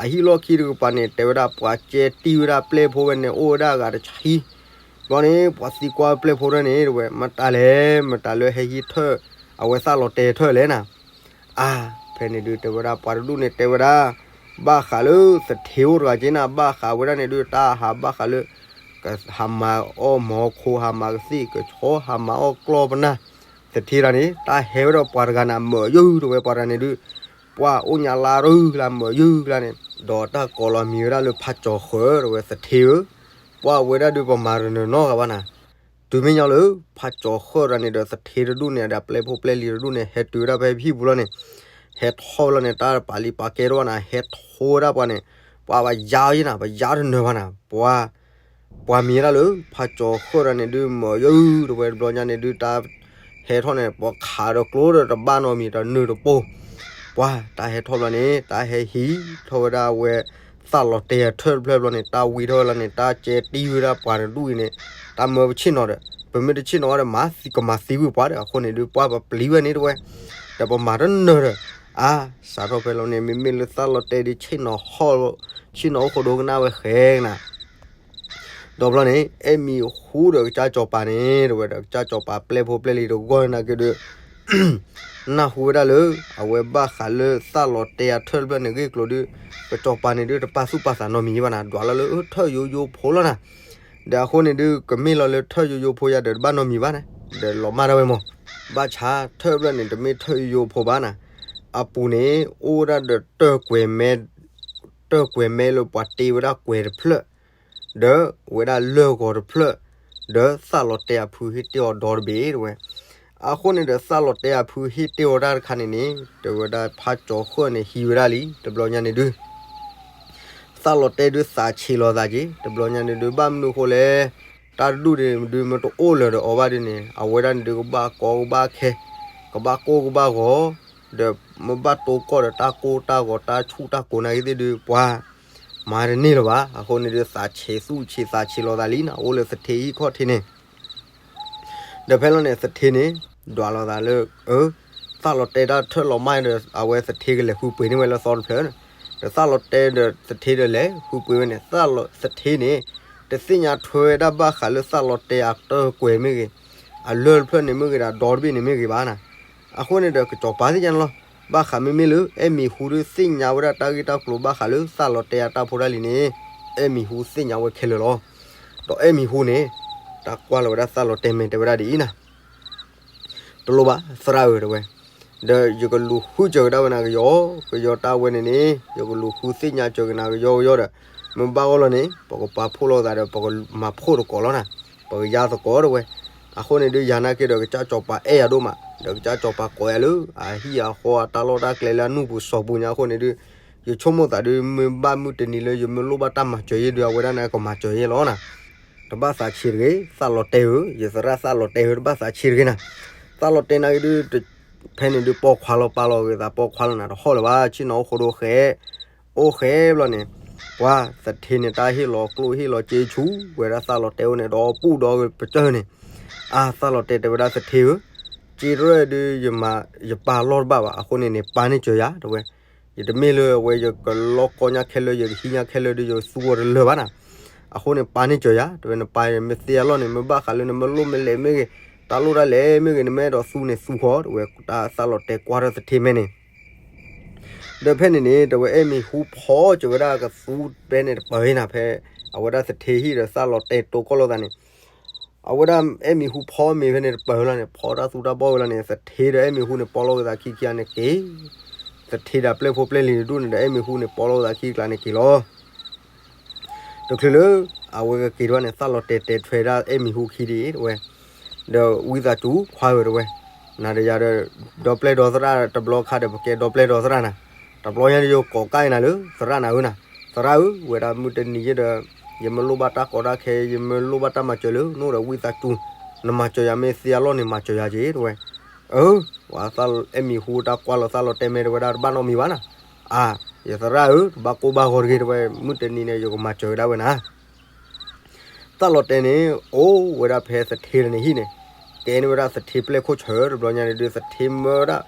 အဟံၣ်လီၢ်ခံတကပၤန့ၣ် တဲဝဲဒၣ်ပှၤကဲတံၢ်ဝဲဒၣ်ပျဲၢ်ဖိဖဲန့ၣ် အိၣ်ဝဲဒၣ်အဂၤတဆံ, ဘျီန့ၣ် ပှၤသံကွၢ်ပျဲၢ်ဖိဖဲန့ၣ် တဲဝဲ မတၤလဲၣ် မတၤလၢဟဲဟံးထၢၣ် အဝဲသၣ်လီၤတဲာ်ထၢၣ်လဲၣ်နၤ. အါ ဖဲန့ၣ်ဒုး တဲဝဲဒၣ်ပှၤတဒူၣ်န့ၣ် တဲဝဲဒၣ် ဘၣ်ဃးလၢသထ့အိၣ်တဂၤက့နၤ, ဘၣ်ဃးဝဲဒၣ်န့ၣ်ဒုး တၢ်ဟးဘၣ်ဃးလၢ ကဟးမၤအီၣ်မၤခိ ဟးမၤကသ့ၣ်ကဆီ ဟးမၤအီၣ်ကျီၢ်ပနၢ်, သထ့တဂၤန့ၣ် တၢ်ဟဲဝဲဒၣ်ပှၤတဂၤန့ၣ် မၢယုၢ် တဲဝဲ ပှၤတဂၤန့ၣ်ဒုး ပှၤအိၣ်ညါလါရူၢ်လၢမၢယုၢ်လၢန့ၣ် ဒီးတၢ်ကိးလီၤမံၤဝဲဒၣ်လၢဖးကၠီၤဃၢၤ တဲဝဲ သထ့ဧၢ, ပှၤဝဲဒၣ်ဒုးပမၤတနၢၤနီတဂၤဘၣ်နၤ. တုၤမ့ၢ်ညီလၢ ဖးကၠီၤဃၢၤတဂၤန့ၣ်ဒီးသထ့တဒူၣ်န့ၣ် ဒီးပျဲၢ်ဖိပျဲၢ်လံၤတဒူၣ်န့ၣ် ဟဲတုၤဝဲဒၣ်ဖဲဟံၣ်ပူၤလီၤန့ၣ်, ဟဲထီၣ်ဝဲလီၤန့ၣ် တၢ်ပာ်လံပာ်ကဲတအိၣ်ဘၣ်နၤ, ဟဲထီၣ်ဝဲဒၣ်ပှၤန့ၣ် ပှၤဘၣ်ယါအီၤယဲနၤ, ပယါတနၢၤဘၣ်နၤ, ပှၤ ပှၤမံၤဝဲဒၣ်လၢ ဖးကၠီၤဃၢၤတဂၤန့ၣ်ဒုး မၢယုၢ် တဲဝဲ တဘျီညါန့ၣ်ဒုး တၢ်ဟဲထီၣ်န့ၣ် ပှၤခးဒီးကျိဒီးတဘၣ်နီတမံၤ တနၢၤတပိၢ်, ပှၤတၢ်ဟဲထီၣ်ဘျီန့ၣ် တၢ်ဟဲဟံးထီၣ်ဝဲဒၣ်ဝဲ သၣ်လီၤတဲာ်အထၢၣ်တဖျၢၣ်ဘျီန့ၣ် တၢ်ဝံထီၣ်ဝဲလီၤန့ၣ် တၢ်ကဲတံၢ်ဝဲဒၣ်ပှၤတဒူၣ်အံၤန့ၣ် တၢ်မၢပဆ့ၣ်နီၤဒီး ပမ့ၢ်တဆ့ၣ်နီၤအီၤဒီး မၤသံကမၤသံဝံၤပှၤဒီး အဃိန့ၣ်ဒုး ပှၤပပျံၤဝဲန့ၣ် တဲဝဲ ဒီးပမၤတနၢၤဒီး အါ စးထီၣ်ဖဲလီၤန့ၣ် မ့မ့ၢ်လၢသၣ်လီၤတဲာ်ဒုး ဆ့ၣ်နီၤဟီၣ် ဆ့ၣ်နီၤအိၣ်ဃိဒိကနၣ်ဝဲဃဲကနၤ ဒီးဘျီန့ၣ် အဲၣ်မံၤဟူဒီးကစၢ်စီၤပၤန့ၣ် တဲဝဲဒီး ကစၢ်စီၤပၤပျဲၢ်ဖိပျဲၢ်လံၤတဂီၢ်နာ်က့ဒုး နၢ်ဟူဝဲဒၣ်လၢ အဝဲဘၣ်ဃးလၢသၣ်လီၤတဲာ်အထၢၣ်တဖျၢၣ်န့ၣ်ဂ့ၢ်ကျိၤဒုး ကစီၤပၤန့ၣ်ဒုး တပာ်သူၣ်ပာ်သးနီတမံၤဘၣ်နၤ ဒွးလီၤလၢထၢၣ်ယိယိဖိလီၤနၤ ဒီးအဃိန့ၣ်ဒုး ကမ့ၢ်လီၤလၢထၢၣ်ယိယိဖိယါဒီးတဘၣ်နီတမံၤဘၣ်န့ၣ် ဒီးလီၤမၢ်ဒၣ်ဝဲမး ဘၣ်ဆၣ်ထၢၣ်တဖျၢၣ်န့ၣ် တမ့ၢ်ထၢၣ်ယိယိဖိဘၣ်နၤ အပူၤန့ၣ် အိၣ်ဝဲဒၣ်ဒီးတၢၢ်ကွဲၤမဲ တၢၢ်ကွဲၤမဲလၢပှၤတ့ဝဲဒၣ်ကွဲၤတဖျၢၣ် ဒီးဝဲဒၣ်လၢၢ်ဂီၤတဖျၢၣ် ဒီးသၣ်လီၤတဲာ်အဖုဟ့ၣ်တ့ၢ်အီၤဒီတဘ့ၣ်တဲဝဲ အဃိန့ၣ်ဒီးသၣ်လီၤတဲာ်အဖုဟ့ၣ်တ့ၢ်အီၤတၢ်တခါန့ၣ်န့ၣ် တဲဝဲဒၣ်ဖးကၠီၤဃၢၤန့ၣ်ဟံးဝဲဒၣ်လံ တဘျီညါန့ၣ်ဒုး သၣ်လီၤတဲာ်ဒုးသးဆံးလီၤသးက့ၤ တဘျီညါန့ၣ်ဒုး ဘၣ်မနုၤဃိလဲၣ် တၢ်တဒူၣ်န့ၣ်ဒုးမ့ၢ်တအိၣ်လၢၤဒီးအီၤဘၣ်ဒုးန့ၣ် အဝဲဒၣ်န့ၣ်ဒုးကဘၣ်ကီကဘၣ်ခဲ ကဘၣ်ကိၢ်ကဘၣ်ဂီၤ ဒီးမ့ၢ်ဘၣ်တိၢ်ကီၢ်ဒီးတၢ်ကိၢ်တၢ်ဂီၤတၢ်ဆူၣ်တၢ်ကိၤနာ်က့သ့ၣ်ဒုး ပှၤမၤတန့ၢ်လၢၤဘၣ် အဃိန့ၣ်ဒုးသးဆံးသူၣ်ဆံးသးဆံးလီၤသးလံနၤ အိၣ်လၢသထ့ဟံၣ်ခီၣ်ထံးန့ၣ် ဒီးဖဲလီၤန့ၣ် သထ့န့ၣ် ဒွးလိာ်သးလၢ အၢ သၣ်လီၤတဲာ်တၢ်ထၢၣ်လီၤမၢ်ဒီး အဝဲသထ့ကလဲၤဃုပှ့ၤန့ၢ်ဝဲလၢသီတဖျၢၣ်န့ၣ်, ဒီးသၣ်လီၤတဲာ်ဒီးသထ့ဒီးလဲၤဃုပှ့ၤဝဲန့ၣ် သထ့န့ၣ် တသ့ၣ်ညါထွဲဝဲဒၣ်ဘၣ်ဃးလၢသၣ်လီၤတဲာ်အတၢၢ်ကွဲၤမ့ၢ်ဂ့ၤ, အလၢၢ်တဖျၢၣ်န့ၣ်မ့ၢ်ဂ့ၤဒီး ဒီတဘ့ၣ်န့ၣ်မ့ၢ်ဂ့ၤဘၣ်နၤ. အဃိန့ၣ်ဒီး ကစီၤပၤသ့ၣ်ညါန့ၣ်လီၤ. ဘၣ်ဃးမ့မ့ၢ်လၢ အဲၣ်မံၤဟူဒုးသ့ၣ်ညါဝဲဒၣ်တၢ်ဂ့ၢ်တၢ်ကျိၤဘၣ်ဃးလၢသၣ်လီၤတဲာ်အတၢ်ဖိတၢ်လံၤန့ၣ် အဲၣ်မံၤဟူသ့ၣ်ညါဝဲခဲလၢာ်လီၤ. ဒီးအဲၣ်မံၤဟူန့ၣ် တၢ်ကွၢ်လီၤဝဲဒၣ်သၣ်လီၤတဲာ်မဲာ်တဲဝဲဒၣ်ဒ်အံၤနၤ, တလိၣ်ဘၣ် သရၣ်ဧၢ တဲဝဲ, ဒီးယကလူၤဃုစၢၤကဒါဝဲနၤကယီကယီတၢ်ဝဲန့ၣ်န့ၣ် ယကလူၤဃုသ့ၣ်ညါစၢၤကနၤကယီကယီဒီး မ့ၢ်ဘၣ်ဂီၢ်လီၤန့ၣ် ပကပာ်ဖှိၣ်လိာ်သးဒီး ပကမၤဖှိၣ်သကိးလီၤနၤ, ပကယါသကိးတဲဝဲ. အဃိန့ၣ်ဒုးယၤနာ်က့ဒီး ကစၢ်စီၤပၤအဲၣ်ယၤဒိၣ်မး ဒီးကစၢ်စီၤပၤကိးယၤလၢအဟံၣ်အဃီအတၢ်လီၢ်တၢ်ကျဲလၢအနူၢ်ပူၤစီၤပူၤညါအဃိန့ၣ်ဒုး ယဆိကမိၣ်သးဒုး မ့ၢ်ဘၣ်မုၢ်တနံၤလၢယမ့ၢ်လိၣ်ဘၣ်တၢ်မၤစၢၤယဲဒုး အဝဲဒၣ်န့ၣ်ကမၤစၢၤယဲလီၤနၤ. တဘၣ်သးဆံးတဂ့ၤ သၣ်လီၤတဲာ်ဧၢ, ယသရၣ်သၣ်လီၤတဲာ်ဧၢ တဘၣ်သးဆံးတဂ့ၤနၤ. သၣ်လီၤတဲာ်နာ်က့ဒုး ဖဲန့ၣ်ဒုးပိာ်ခွါလီၤပာ်လီၤဂ့ၤသး ပိာ်ခွါလီၤနၤ တဟီၣ်လၢၤဘၣ် ဆ့ၣ်နီၤအိၣ်ဃိဒိဃဲ အိၣ်ဃဲဘျီန့ၣ် ပှၤသထ့န့ၣ် တၢ်ဟ့ၣ်လီၤကျိၣ်ဟ့ၣ်လီၤစ့ဆူဝဲဒၣ်သၣ်လီၤတဲာ်အိၣ်န့ၣ် ဒီးပူၣ်ဒီးပစၢၢ်န့ၣ်, အါ သၣ်လီၤတဲာ်တဲဝဲဒၣ်သထ့ဧၢ, စ့တရၢၣ်ဒုး ယပာ်လီၢ်တဘၣ်ဘၣ် အဃိန့ၣ်န့ၣ် ပာ်န့ၢ်စၢၤယၤ တဲဝဲ. ယတမ့ၢ်လၢအဝဲယကလီကီညါခဲလၢာ် ယကဟံးညါခဲလၢာ်ဒုး ယသူဝဲတလၢာ်ဘၣ်နၤ. အဃိန့ၣ် ပာ်န့ၢ်စၢၤယၤ တဲဝဲ နပာ်မ့ၢ်သ့အလီၢ်န့ၣ် မ့ၢ်ဘၣ်ဃးလၢနမ့ၢ်လိၣ်မ့ၢ်လဲၤမ့ၢ်ဂ့ၤ တၢ်လိၣ်တၢ်လဲၤမ့ၢ်ဂ့ၤ နမ့ၢ်အဲၣ်ဒိးသူန့ၣ်သူဃီ တဲဝဲ. တၢ်သၣ်လီၤတဲာ်ကွၢ်ထီၣ်သထ့မဲာ်န့ၣ် ဒီးဖဲန့ၣ်န့ၣ် တဲဝဲ အဲၣ်မံၤဟူဖီစၢၤဝဲဒၣ်ကသူဖဲန့ၣ် တပၢၢ်နၤ ဖဲအဝဲဒၣ်သထ့ဟံၣ်ဒီးသၣ်လီၤတဲာ်တိကိၢ်လိာ်သးန့ၣ် အဝဲဒၣ်အဲၣ်မံၤဟူဖီမ့ၤဖဲန့ၣ်တပၢၢ်လီၤန့ၣ် ဖီတၢ်သူတၢ်ဘီၣ်ဝဲလီၤန့ၣ် သထ့ဒီးအဲၣ်မံၤဟူန့ၣ် ပိာ်လိာ်က့ၤသးခံခံဂၤန့ၣ်က့ၤ, သထ့ဒီးပျဲၢ်ဖိပျဲၢ်လံၤတဒူၣ်န့ၣ်ဒီး အဲၣ်မံၤဟူန့ၣ် ပိာ်လိာ်က့ၤသးခံကျါန့ၣ်က့ၤလီၤ. တချုးလၢ အဝဲကက့ၤတဘၣ်န့ၣ် သၣ်လီၤတဲာ်တဲာ်ထွဲဒၣ်အဲၣ်မံၤဟူခံဒ်အံၤ တဲဝဲ, ဒီးဝံသးစူၤခွါဧၢ တဲဝဲ, နၤဒီးယၤဒီး ဒီပျဲၢ်ဒီသရၣ်တဘျီခါဒီး ပကဲဒီပျဲၢ်ဒီသရၣ်နၤ, တဘျီညါဒီးယကိးကၣ်အံၤနၤလၢ သရၣ်နၤဧၢနၤ, သရၣ်ဧၢ ဝဲဒၣ်မုၢ်တနံၤယဲဒီး ယမ့ၢ်လိၣ်ဘၣ်တၢ်ကီတၢ်ခဲ ယမ့ၢ်လိၣ်ဘၣ်တၢ်မၤစၢၤလၢနအိၣ်ဒီး ဝံသးစူၤ နမၤစၢၤယၤ မ့ၢ်သ့အလီၢ်န့ၣ် မၤစၢၤယၤက့ၤ တဲဝဲ. အၢ ပှၤသရၣ်အဲၣ်မံၤဟူတၢ်ကွၢ်လီၤသၣ်လီၤတဲာ်မဲာ်တဲဝဲဒၣ် တဘၣ်နီတမံၤဘၣ်နၤ, အါ ယသရၣ်ဧၢ တဘၣ်ကိၢ်ဘၣ်ဂီၤတဂ့ၤ တဲဝဲ, မုၢ်တနံၤန့ၣ် ယကမၤစၢၤကဒါဝဲနၤ. သၣ်လီၤတဲာ်န့ၣ် အိၣ်ဝဲဒၣ်ဖဲသထ့တန့ၣ်ဟံၣ်န့ၣ်, ကဲန့ၢ်ဝဲဒၣ်သထ့ပျဲၢ်ခိၣ်ဆၢ တဘျီညါန့ၣ်ဒုး သထ့မၢဝဲဒၣ်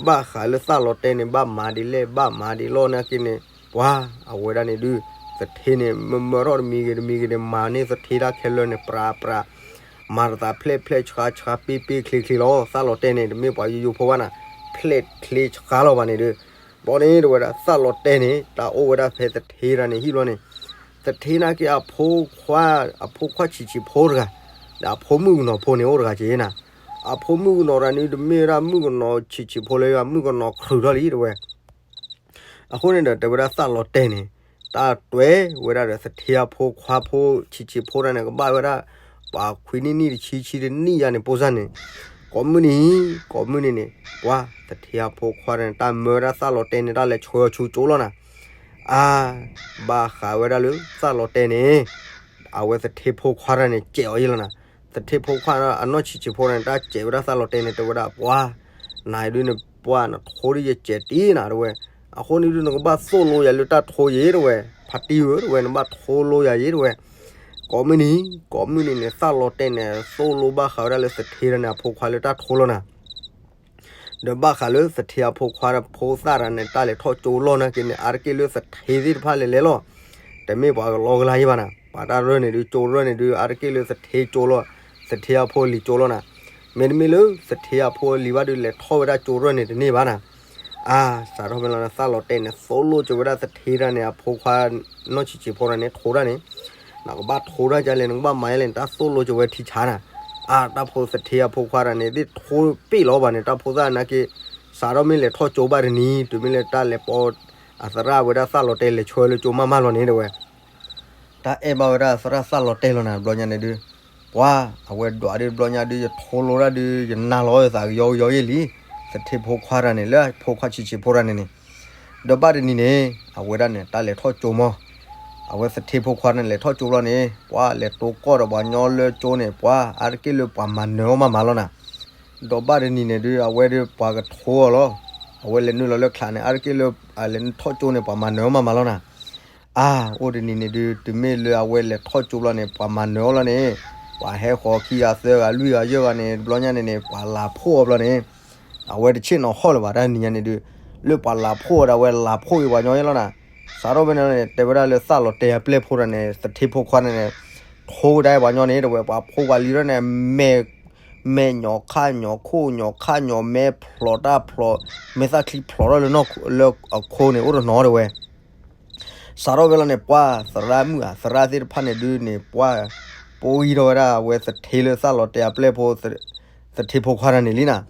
ဘၣ်ဃးလၢသၣ်လီၤတဲာ်န့ၣ် ဘၣ်မၤဒ်လဲၣ် ဘၣ်မၤဒ်လဲၣ်နာ်က့န့ၣ် ပှၤအဝဲဒၣ်န့ၣ်ဒုး သထ့န့ၣ် မၢမၢထီၣ်တမံၤဂ့ၤတမံၤဂ့ၤန့ၣ် မၤန့ၢ်သထ့တၢ်ခဲလၢာ်န့ၣ် ပြးပြး မၤတသးဖျဲၣ်ဖျဲၣ်ဆှါဆှါ ပ့ပ့ချ့ချ့လီၤ. သၣ်လီၤတဲာ်န့ၣ် တမ့ၢ်ပှၤယိယိဖိဘၣ်နၤ, ဖျဲၣ်ချ့ဆှါလီၤဘၣ်န့ၣ်ဒုး, ဘျီန့ၣ်တဲဝဲဒၣ် သၣ်လီၤတဲာ်န့ၣ် တၢ်အိၣ်ဝဲဒၣ်ဖဲသထ့တန့ၣ်ဟံၣ်ဘျီန့ၣ်, သထ့နာ်က့အဖိခွါ အဖိခွါဆံးဆံးဖိတဂၤ, ဒီးအဖိမုၣ်ကနီၤဖိန့ၣ်အိၣ်တဂၤက့ၤနၤ, အဖိမုၣ်ကနီၤတဂၤန့ၣ် တမ့ၢ်ဝဲဒၣ်မုၣ်ကနီၤဆံးဆံးဖိလၢ မုၣ်ကနီၤချုးထီၣ်လံ တဲဝဲ. အဃိန့ၣ်ဒီး တဲဝဲဒၣ်သၣ်လီၤတဲာ်န့ၣ် တၢ်တွဲဝဲဒၣ်ဒီးသထ့အဖိခွါဖိဆံးဆံးဖိတဂၤန့ၣ် ကဘၣ်ဝဲဒၣ် ပှၤခွံနံၣ်နံၣ်တဆံဆံတနံၣ်ယါန့ၣ် ပိၢ်စၢ်န့ၣ်, ကိးမုၢ်နံၤ ကိးမုၢ်နံၤန့ၣ် ပှၤသထ့အဖိခွါတဂၤန့ၣ် တၢ်မၢဝဲဒၣ်သၣ်လီၤတဲာ်န့ၣ် တၢ်လဲၤဆှၢအီၤဆူကၠိလီၤနၤ. အါ ဘၣ်ဃးဝဲဒၣ်လၢသၣ်လီၤတဲာ်န့ၣ် အဝဲသထ့ဖိခွါတဂၤန့ၣ် စဲးအီၤယဲလီၤနၤ. သထ့ဖိခွါအနီၢ်ဆံးဆံးဖိတဂၤန့ၣ် တၢ်စဲးဝဲဒၣ်သၣ်လီၤတဲာ်န့ၣ် တဲဝဲဒၣ် ပှၤ နၤဒုးနပှၢ်နထိဒုးယစဲးတံၢ်နၤ တဲဝဲ. အဃိန့ၣ်ဒုး နကဘၣ်သိၣ်လိယၤလၢတၢ်ထိယ့ၤ တဲဝဲ, ဖါတံၢ်ဧၢ တဲဝဲ, နဘၣ်ထိလိယၤယ့ၤ တဲဝဲ. ကိးမုၢ်နံၤ ကိးမုၢ်နံၤန့ၣ် သၣ်လီၤတဲာ်န့ၣ် သိၣ်လိဘၣ်ဃးဝဲဒၣ်လၢသထ့တဂၤန့ၣ် အဖိခွါလၢတၢ်ထိလီၤနၤ. ဒီးဘၣ်ဃးလၢသထ့အဖိခွါဖိသၣ်တဂၤန့ၣ် တၢ်လဲၤထီၣ်ကၠိလီၢ်နာ်က့န့ၣ် အါတက့ၢ်လၢသထ့သ့ၣ်တဖၣ်လဲၤလဲၤလီၤ. တမ့ၢ်ပှၤကလီကလါယ့ၤဘၣ်နၤ, ပှၤတၢ်ရၢၢ်န့ၣ်ဒုး ကၠိရၢၢ်န့ၣ်ဒုး အါတက့ၢ်လၢသထ့ကၠိလီၤ, သထ့အဖိအလံၤကၠိလီၤနၤ. မ့တမ့ၢ်လၢသထ့အဖိအလံၤဘၣ်ဒုး လဲၤထီၣ်ဝဲဒၣ်ကၠိရၢၢ်န့ၣ်တန့ၢ်ဘၣ်နၤ. အါ စးထီၣ်ဖဲလီၤန့ၣ် သၣ်လီၤတဲာ်န့ၣ် သိၣ်လိကၠိဝဲဒၣ်သထ့တဂၤန့ၣ် အဖိခွါ နီၢ်ဆံးဆံးဖိတဂၤန့ၣ် ထိတၢ်န့ၣ် နကဘၣ်ထိတၢ်ကလဲၣ် နကဘၣ်မၤယဲလဲၣ်န့ၣ် တၢ်သိၣ်လိကၠိဝဲထံဆါနၤ. အါ တၢ်ဖိသထ့အဖိခွါတဂၤန့ၣ် သ့ၣ်ထိပ့ၣ်လီၤဘၣ်န့ၣ် တၢ်ဖိသၣ်နာ်က့ စးထီၣ်မ့ၢ်လဲၤထီၣ်ကၠိဘၣ်တနံၤ တုၤမ့ၢ်လၢတၢ်လဲၤပိာ် အသရၣ်ဝဲဒၣ်သၣ်လီၤတဲာ်လဲၤဆှၢလၢကၠိမးမးလီၤန့ၣ် တဲဝဲ. တၢ်အဲၣ်ဘၣ်ဝဲဒၣ်သရၣ်သၣ်လီၤတဲာ်လီၤနၤ တဘျီညါန့ၣ်ဒုး ပှၤ အဝဲဒွးဒုးတဘျီညါဒုး ယထိလိဒၣ်ဒုး ယနၤလီၤသးကယီကယီယ့ၢ်လံ. သထ့ဖိခွါတဂၤန့ၣ် လၢဖိခွါဆံးဆံးဖိတဂၤန့ၣ်န့ၣ် ဒီးဘၣ်တနံၤန့ၣ် အဝဲဒၣ်န့ၣ် တၢ်လဲၤထီၣ်ကၠိမး အဝဲသထ့ဖိခွါန့ၣ် လဲၤထီၣ်ကၠိဘျီန့ၣ် ပှၤလဲၤတိကိၢ်ဒီးပှၤညီလၢကၠိန့ၣ် ပှၤအါတက့ၢ်လၢပှၤမၤနၢၤအီၤမးမးလီၤနၤ. ဒီးဘၣ်တနံၤန့ၣ်ဒုး အဝဲဒုးပှၤကထိအီၤလီၤ. အဝဲလဲၤနုာ်လီၤလၢချးန့ၣ် အါတက့ၢ်လၢ လဲၤထီၣ်ကၠိန့ၣ် ပှၤမၤနၢၤအီၤမးမးလီၤနၤ. အါ အိၣ်တနံၤန့ၣ်ဒုး တုၤမ့ၢ်လၢအဝဲလဲၤထီၣ်ကၠိဘျီန့ၣ် ပှၤမၤနၢၤအီၤလီၤန့ၣ် ပှၤဟဲဃီၤခံဂၤသၢဂၤလွံၢ်ဂၤယဲၢ်ဂၤန့ၣ် တဘျီညါန့ၣ်န့ၣ် ပှၤလၤဖှိၣ်အီၤဘျီန့ၣ် အဝဲတဆ့ၣ်နီၤဟီၣ်လၢၤဘၣ် တၢ်နံၤညါန့ၣ်ဒုး လၢပှၤလၤဖှိၣ်အီၤဒၣ်ဝဲလၤဖှိၣ်က့ၤပှၤညီယဲလီၤနၤ. စးထီၣ်ဖဲန့ၣ်န့ၣ် တဲဝဲဒၣ်လၢသးလီၤတဲာ်အပျဲၢ်ဖိတၢ်န့ၣ် သထ့ဖိခွါန့ၣ်န့ၣ် ထိဝဲဒၣ်ပှၤညီန့ၣ် တဲဝဲပှၤဖိပှၤလံၤထီၣ်န့ၣ် မဲာ် မဲာ်ညီၤခၣ်ညီၤခိၣ် ညီၤခၣ်ညီၤမဲဖျိးတၢ်ဖျိး မဲာ်သၣ်ချံဖျိးထီၣ်လၢနီၢ်ခိ လၢအခိန့ၣ် အိၣ်တနီၤတဲဝဲ စးထီၣ်ဖဲလီၤန့ၣ် ပှၤသရၣ်မုၣ်ဧါ သရၣ်သ့ၣ်တဖၣ်န့ၣ်ဒုးန့ၣ် ပှၤ ပှံထီၣ်ဝဲဒၣ်အဝဲသထ့လၢသးလီၤတဲာ်အပျဲၢ်ဖိ သထ့ဖိခွါတၢ်န့ၣ်လံနၤ.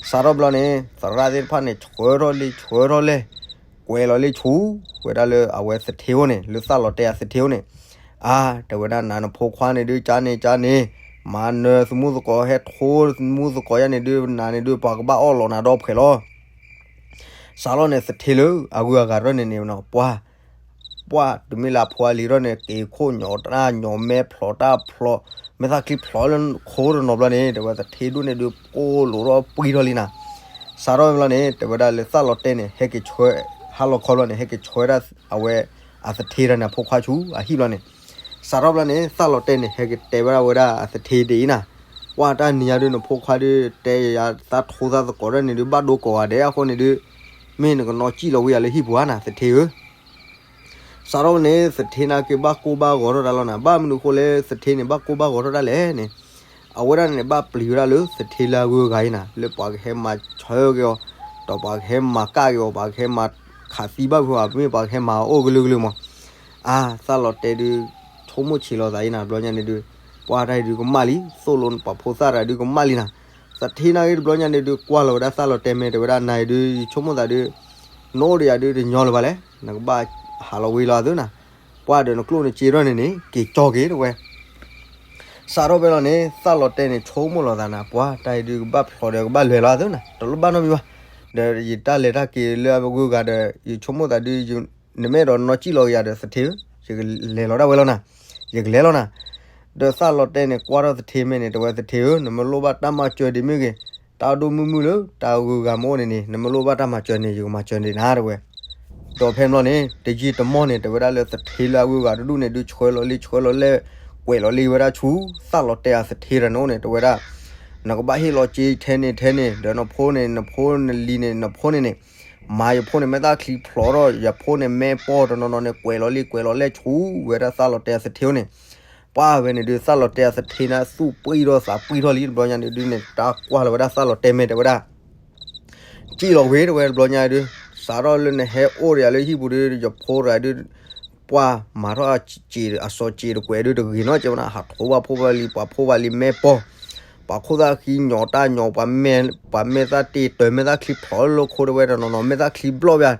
စးထီၣ်ဖဲလီၤန့ၣ် သရၣ်သ့ၣ်တဖၣ်န့ၣ် ဆှၢထီၣ်လံ ဆှၢထီၣ်လဲၣ် ကွဲးလီၤလံဆူဝဲဒၣ်လၢအဝဲသထ့အိၣ်န့ၣ် လၢသးလီၤတဲာ်အသထ့အိၣ်န့ၣ် အါ တဲဝဲဒၣ်နၤနဖိခွါန့ၣ်ဒုး ကၠါန့ၣ်ကၠါန့ၣ် မၤနၢၤသမူသကိး ဟဲထိသမူသကိးယါန့ၣ်ဒုး နၤန့ၣ်ဒုး ပှၤကဘၣ်အီၣ်လီၤနၤဒီးဖှဲးလီၤ. စးထီၣ်န့ၣ် သထ့လၢအဂုၤအဂၤထီၣ်န့ၣ်န့ၣ် ပှၤ ပှၤတမ့ၢ်လၢအဖိအလံၤထီၣ်န့ၣ် က့ၤခိၣ်ညီၤတၢ်ညီၤမဲဖျိးတၢ်ဖျိး မဲာ်သၣ်ချံဖျိးလၢခိတနီၤဘျီန့ၣ် တဲဝဲသထ့ဒိၣ်န့ၣ်ဒုး ကိၢ်လိာ်ထီၣ်ပှံထီၣ်လံနၤ. စးထီၣ်ဖဲလီၤန့ၣ် တဲဝဲဒၣ်လၢသးလီၤတဲာ်န့ၣ် ဟဲက့ၤဆှၢ ဟါလီၤခီဘျီန့ၣ် ဟဲက့ၤဆှၢဒၣ်အဝဲ အသထ့တၢ်န့ၣ်အဖိခွါဆူအဟံၣ်ဘျီန့ၣ် စးထီၣ်ဖဲလီၤန့ၣ် သးလီၤတဲာ်န့ၣ် ဟဲက့ၤတဲဝဲဒၣ်ဝဲဒၣ်အသထ့ဒ်အံၤနၤ, ပှၤတၢ်နံၤညါဒုး နဖိခွါဒုး တဲယၤသးထိသးသကိးတၢ်န့ၣ်ဒုး ဘၣ်ဒိကိးဂၤဒဲးအဃိန့ၣ်ဒုး မ့ၢ်နကနီၣ်စံၣ်လီၤဝံၤယၤလၢဟံၣ်ပူၤဧါနၤ သထ့ဧၢ. စးထီၣ်ဖဲန့ၣ် သထ့နာ်က့ဘၣ်ကိၢ်ဘၣ်ဂီၤထီၣ်တၢ်လီၤနၤ, ဘၣ်မနုၤအဃိလဲၣ် သထ့န့ၣ် ဘၣ်ကိၢ်ဘၣ်ဂီၤထီၣ်တၢ်လဲၣ်န့ၣ် အဝဲဒၣ်န့ၣ် ဘၣ်ပျံၤဝဲဒၣ်လၢသထ့လၢအဂုၤအဂၤအံၤနၤ, လၢပှၤကဟဲမၤဆၢက့ၤအီၤ, ဒီးပှၤကဟဲမၤကၣ်က့ၤအီၤ, ပှၤကဟဲမၤခးသံဘၣ်ဖုးအီၤ, မ့ၢ်ပှၤကဟဲမၤအီၤအိၣ်ကလုာ်ကလုာ်မး. အါ သးလီၤတဲာ်ဒုး ဆိကမိၣ်ဆံးလီၤသးအံၤနၤ, တဘျီညါန့ၣ်ဒုး ပှၤတၢ်အံၤဒုးကမၣ်လံ, သိၣ်လိပှၤဖိသၣ်တၢ်ဒုးကမၣ်လံနၤ. သထ့နာ်က့တဘျီညါန့ၣ်ဒုး ကွၢ်လီၤဝဲဒၣ်သးလီၤတဲာ်မ့ၢ် တဲဝဲဒၣ် နၤအံၤဒုး ယဆိကမိၣ်သးဒုး နအိၣ်ဒီးယၤဒုးတညီလၢၤဘၣ်လဲၣ်, နကဘၣ်ဟးလီၤဝံၤလီၤအသုနၤ, ပှၤဒီးနကျိၣ်နစ့ထီၣ်န့ၣ်န့ၣ် က့ၤကၠီက့ၤတဲဝဲ စးထီၣ်ဖဲလီၤန့ၣ် သးလီၤတဲာ်န့ၣ် ဆိကမိၣ်လီၤသးနၤ, ပှၤတၢ်အံၤဒုးကဘၣ်ဖျိးဒီးကဘၣ်လဲၤလီၤအသုနၤ, တလိၣ်ဘၣ်နီတမံၤဘၣ်, ဒီးယတၢ်လဲၤတၢ်က့ၤလၢအဂုၤအဂၤဒီး ယဆိကမိၣ်သးဒုး နမ့ၢ်အဲၣ်ဒိးနီၣ်စံၣ်လီၤက့ၤယၤဒီးသထ့ဧၢ, ယကလဲၤလီၤဒၣ်ဝဲလီၤနၤ, ယကလဲၤလီၤနၤ. ဒီးသးလီၤတဲာ်န့ၣ် ကွၢ်ထီၣ်သထ့မ့ၢ်န့ၣ် တဲဝဲသထ့ဧၢ, နမ့ၢ်လိၣ်ဘၣ်တၢ်မၤစၢၤဒံးမ့ၢ်ဂ့ၤ, တၢ်ဒိၣ်မုၢ်မုၢ်လၢတၢ်ဂုၤဂၤမ့ၢ်အိၣ်န့ၣ်န့ၣ် နမ့ၢ်လိၣ်ဘၣ်တၢ်မၤစၢၤန့ၣ် ယကမၤစၢၤန့ၣ်နၤတဲဝဲ ဒီးဖဲန့ၣ်ဘျီန့ၣ် တယံာ်တမီၢ်န့ၣ် တဲဝဲဒၣ်လၢသထ့လၢအဂုၤအဂၤတဒူၣ်န့ၣ်ဒုး ဆှၢလီၤလံ ဆှၢလီၤလဲၣ် ကွဲးလီၤလံဝဲဒၣ်ဆူ သးလီၤတဲာ်အသထ့တၢ်န့ၣ်အိၣ်န့ၣ် တဲဝဲဒၣ် နကဘၣ်ဟ့ၣ်လီၤစ့ထဲန့ၣ်ထဲန့ၣ် ဒီးနဖိန့ၣ် နဖိနလံၤန့ၣ် နဖိန့ၣ်န့ၣ် မၤယဖိန့ၣ် မဲာ်သၣ်ချံဖျိးထီၣ် ယဖိန့ၣ်မဲာ်ပီၢ်တနီၤနီၤန့ၣ် ကွဲးလီၤလံ ကွဲးလီၤလဲၣ်ဆူဝဲဒၣ်သးလီၤတဲာ်အသထ့အိၣ်န့ၣ် ပှၤဝဲန့ၣ်ဒုး သးလီၤတဲာ်အသထ့န့ၣ် သူၣ်ပှံထီၣ်သးပှံထီၣ်လံ တဘျီညါန့ၣ်ဒုးန့ၣ် တၢ်ကွၢ်လီၤဝဲဒၣ်သးလီၤတဲာ်မ့ၢ်တဲဝဲဒၣ် စံၣ်လီၤဝံၤတဲဝဲတဘျီညါဒုး စးထီၣ်လၢနဟဲအိၣ်ဒီးယၤလၢဟံၣ်ပူၤဒုး ယဖိတဂၤဒုး ပှၤမၤထီၣ်စံာ်အစီၤစံာ်တကွဲးဒုးတဂ့ၤနီတစဲးဝဲနၤ ဟးထိပှၤဖိပှၤလံၤ ပှၤဖိပှၤလံၤမဲာ်ပီၢ် ပှၤခိၣ်သၣ်ဃံညီတၢ်ညီ ပှၤမဲာ်သၣ်တ့ၢ်တၢၤ မဲာ်သၣ်ချံဖျိးလၢခိတဝဲတနီၤနီၤ မဲာ်သၣ်ချံဘျီၣ်ဘၣ်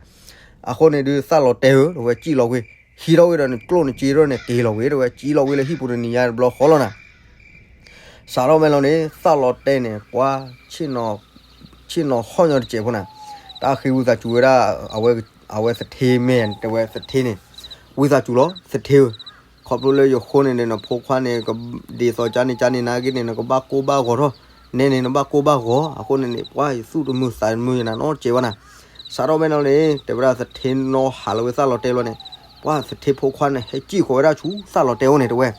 အဃိန့ၣ်ဒုး သးလီၤတဲာ်ဧၢ တဝဲစံၣ်လီၤဝံၤ ဟံးထီၣ်ဝံၤဒီးနကျိၣ်နစ့ထီၣ်န့ၣ် က့ၤလီၤဝံၤတဝဲ စံၣ်လီၤဝံၤလၢဟံၣ်ပူၤတနံၤညါတဘျီဃီလီၤနၤ စးထီၣ်မဲာ်လီၤန့ၣ် သးလီၤတဲာ်န့ၣ် ပှၤ ဆ့ၣ်နီၤဟီၣ်ညီတစဲးဖိနၤ တၢ်ဃ့ဝံသးစူၤဝဲဒၣ် အဝဲသထ့မ့ၢ်တဲဝဲသထ့န့ၣ် ဝံသးစူၤလီၤ သထ့ဧၢ ခီဖျိလၢယဃိန့ၣ်န့ၣ် နဖိခွါန့ၣ် ဒ်သိးကၠါန့ၣ်ကၠါန့ၣ်နာ်က့န့ၣ် နကဘၣ်ကိၢ်ဘၣ်ဂီၤထီၣ် နဲန့ၣ် နဘၣ်ကိၢ်ဘၣ်ဂီၤ အဃိန့ၣ်န့ၣ် ပှၤယသူၣ်တမုာ်သးတမုာ်ယနၤနီတစဲးဝဲနၤ စးထီၣ်မဲာ်လီၤန့ၣ် တဲဝဲဒၣ်သထ့နီၣ်ဟးလီၤဝဲသးလီၤတဲာ်လီၤန့ၣ် ပှၤသထ့ဖိခွါန့ၣ် ဟဲစံၣ်ဃီၤဝဲဒၣ်ဆူသးလီၤတဲာ်အိၣ်န့ၣ်တဲဝဲ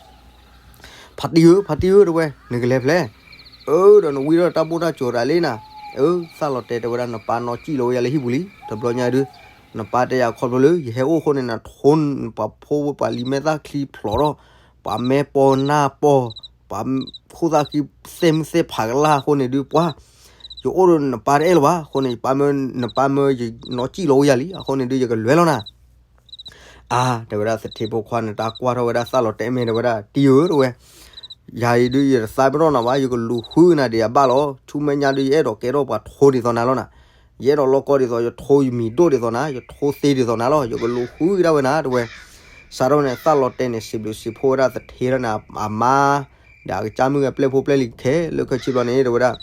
ဖါတံၢ်ဧၢ ဖါတံၢ်ဧၢ တဲဝဲ နကလဲၤဖဲလဲၣ် အၢ ဒီးနဝံထီၣ်တၢ်ဘိၣ်တၢ်စၢၤတၢ်လံနၤ အၢ သးလီၤတဲာ်တဲဝဲဒၣ် နပၢ်နီၣ်စံၣ်လီၤဝဲယၤလၢဟံၣ်ပူၤလံ တဘျီညါဒုး နပၢ်တဲယၤခီဖျိလၢ ယဟဲအိၣ်အဃိန့ၣ် နထိပှၤဖိပှၤလံၤမဲာ်သၣ်ချံဖျိးထီၣ် ပှၤမဲာ်ပီၢ်နၢ်ပီၢ် ပှၤခိၣ်သၣ်ဃံသ့ၣ်မုၢ်သ့ၣ်ဖးကလၢ်အဃိန့ၣ်ဒုး ပှၤ ယအိၣ်ဒီးနပၢ်တအဲၣ်လၢၤဘၣ် အဃိန့ၣ် ယပၢ်မၢ နပၢ်မၢယနီၣ်စံၣ်လီၤဝဲယၤလံ အဃိန့ၣ်ဒုး ယကလဲၤလီၤနၤ အါ တဲဝဲဒၣ်သထ့ဖိခွါန့ၣ် တၢ်ကွၢ်ထီၣ်ဝဲဒၣ်သးလီၤတဲာ်မ့ၢ်တဲဝဲဒၣ် တံၢ်ဧၢ တဲဝဲ ယၤအံၤဒုး ယတသးပ့ၤနီၣ်နၤဘၣ် ယကလူၤဃုနၤဒီးယဘၣ်လီၤ ဆူမဲာ်ညါဒုး ယအဲၣ်ဒိးကဲထီၣ်ပှၤထိဒ်သိးနၤလီၤနၤ ယအဲၣ်ဒိးလီၢ်ကီဒ်သိး ယထိယမံၤဒိၣ်ဒ်သိးနၤ ယထိသ့ဒ်သိးနၤလီၤ ယကလူၤဃုဒၣ်ဝဲနၤ တဲဝဲ စးထီၣ်န့ၣ် သးလီၤတဲာ်န့ၣ် စံးဘျုးစံးဖှိၣ်ဝဲဒၣ်သထ့လီၤန့ၣ် အမါ ဒီးအကစၢ်မုၣ်အပျဲၢ်ဖိပျဲၢ်လံၤခဲလၢာ်ခဲဆ့ဘျီန့ၣ် တဲဝဲဒၣ်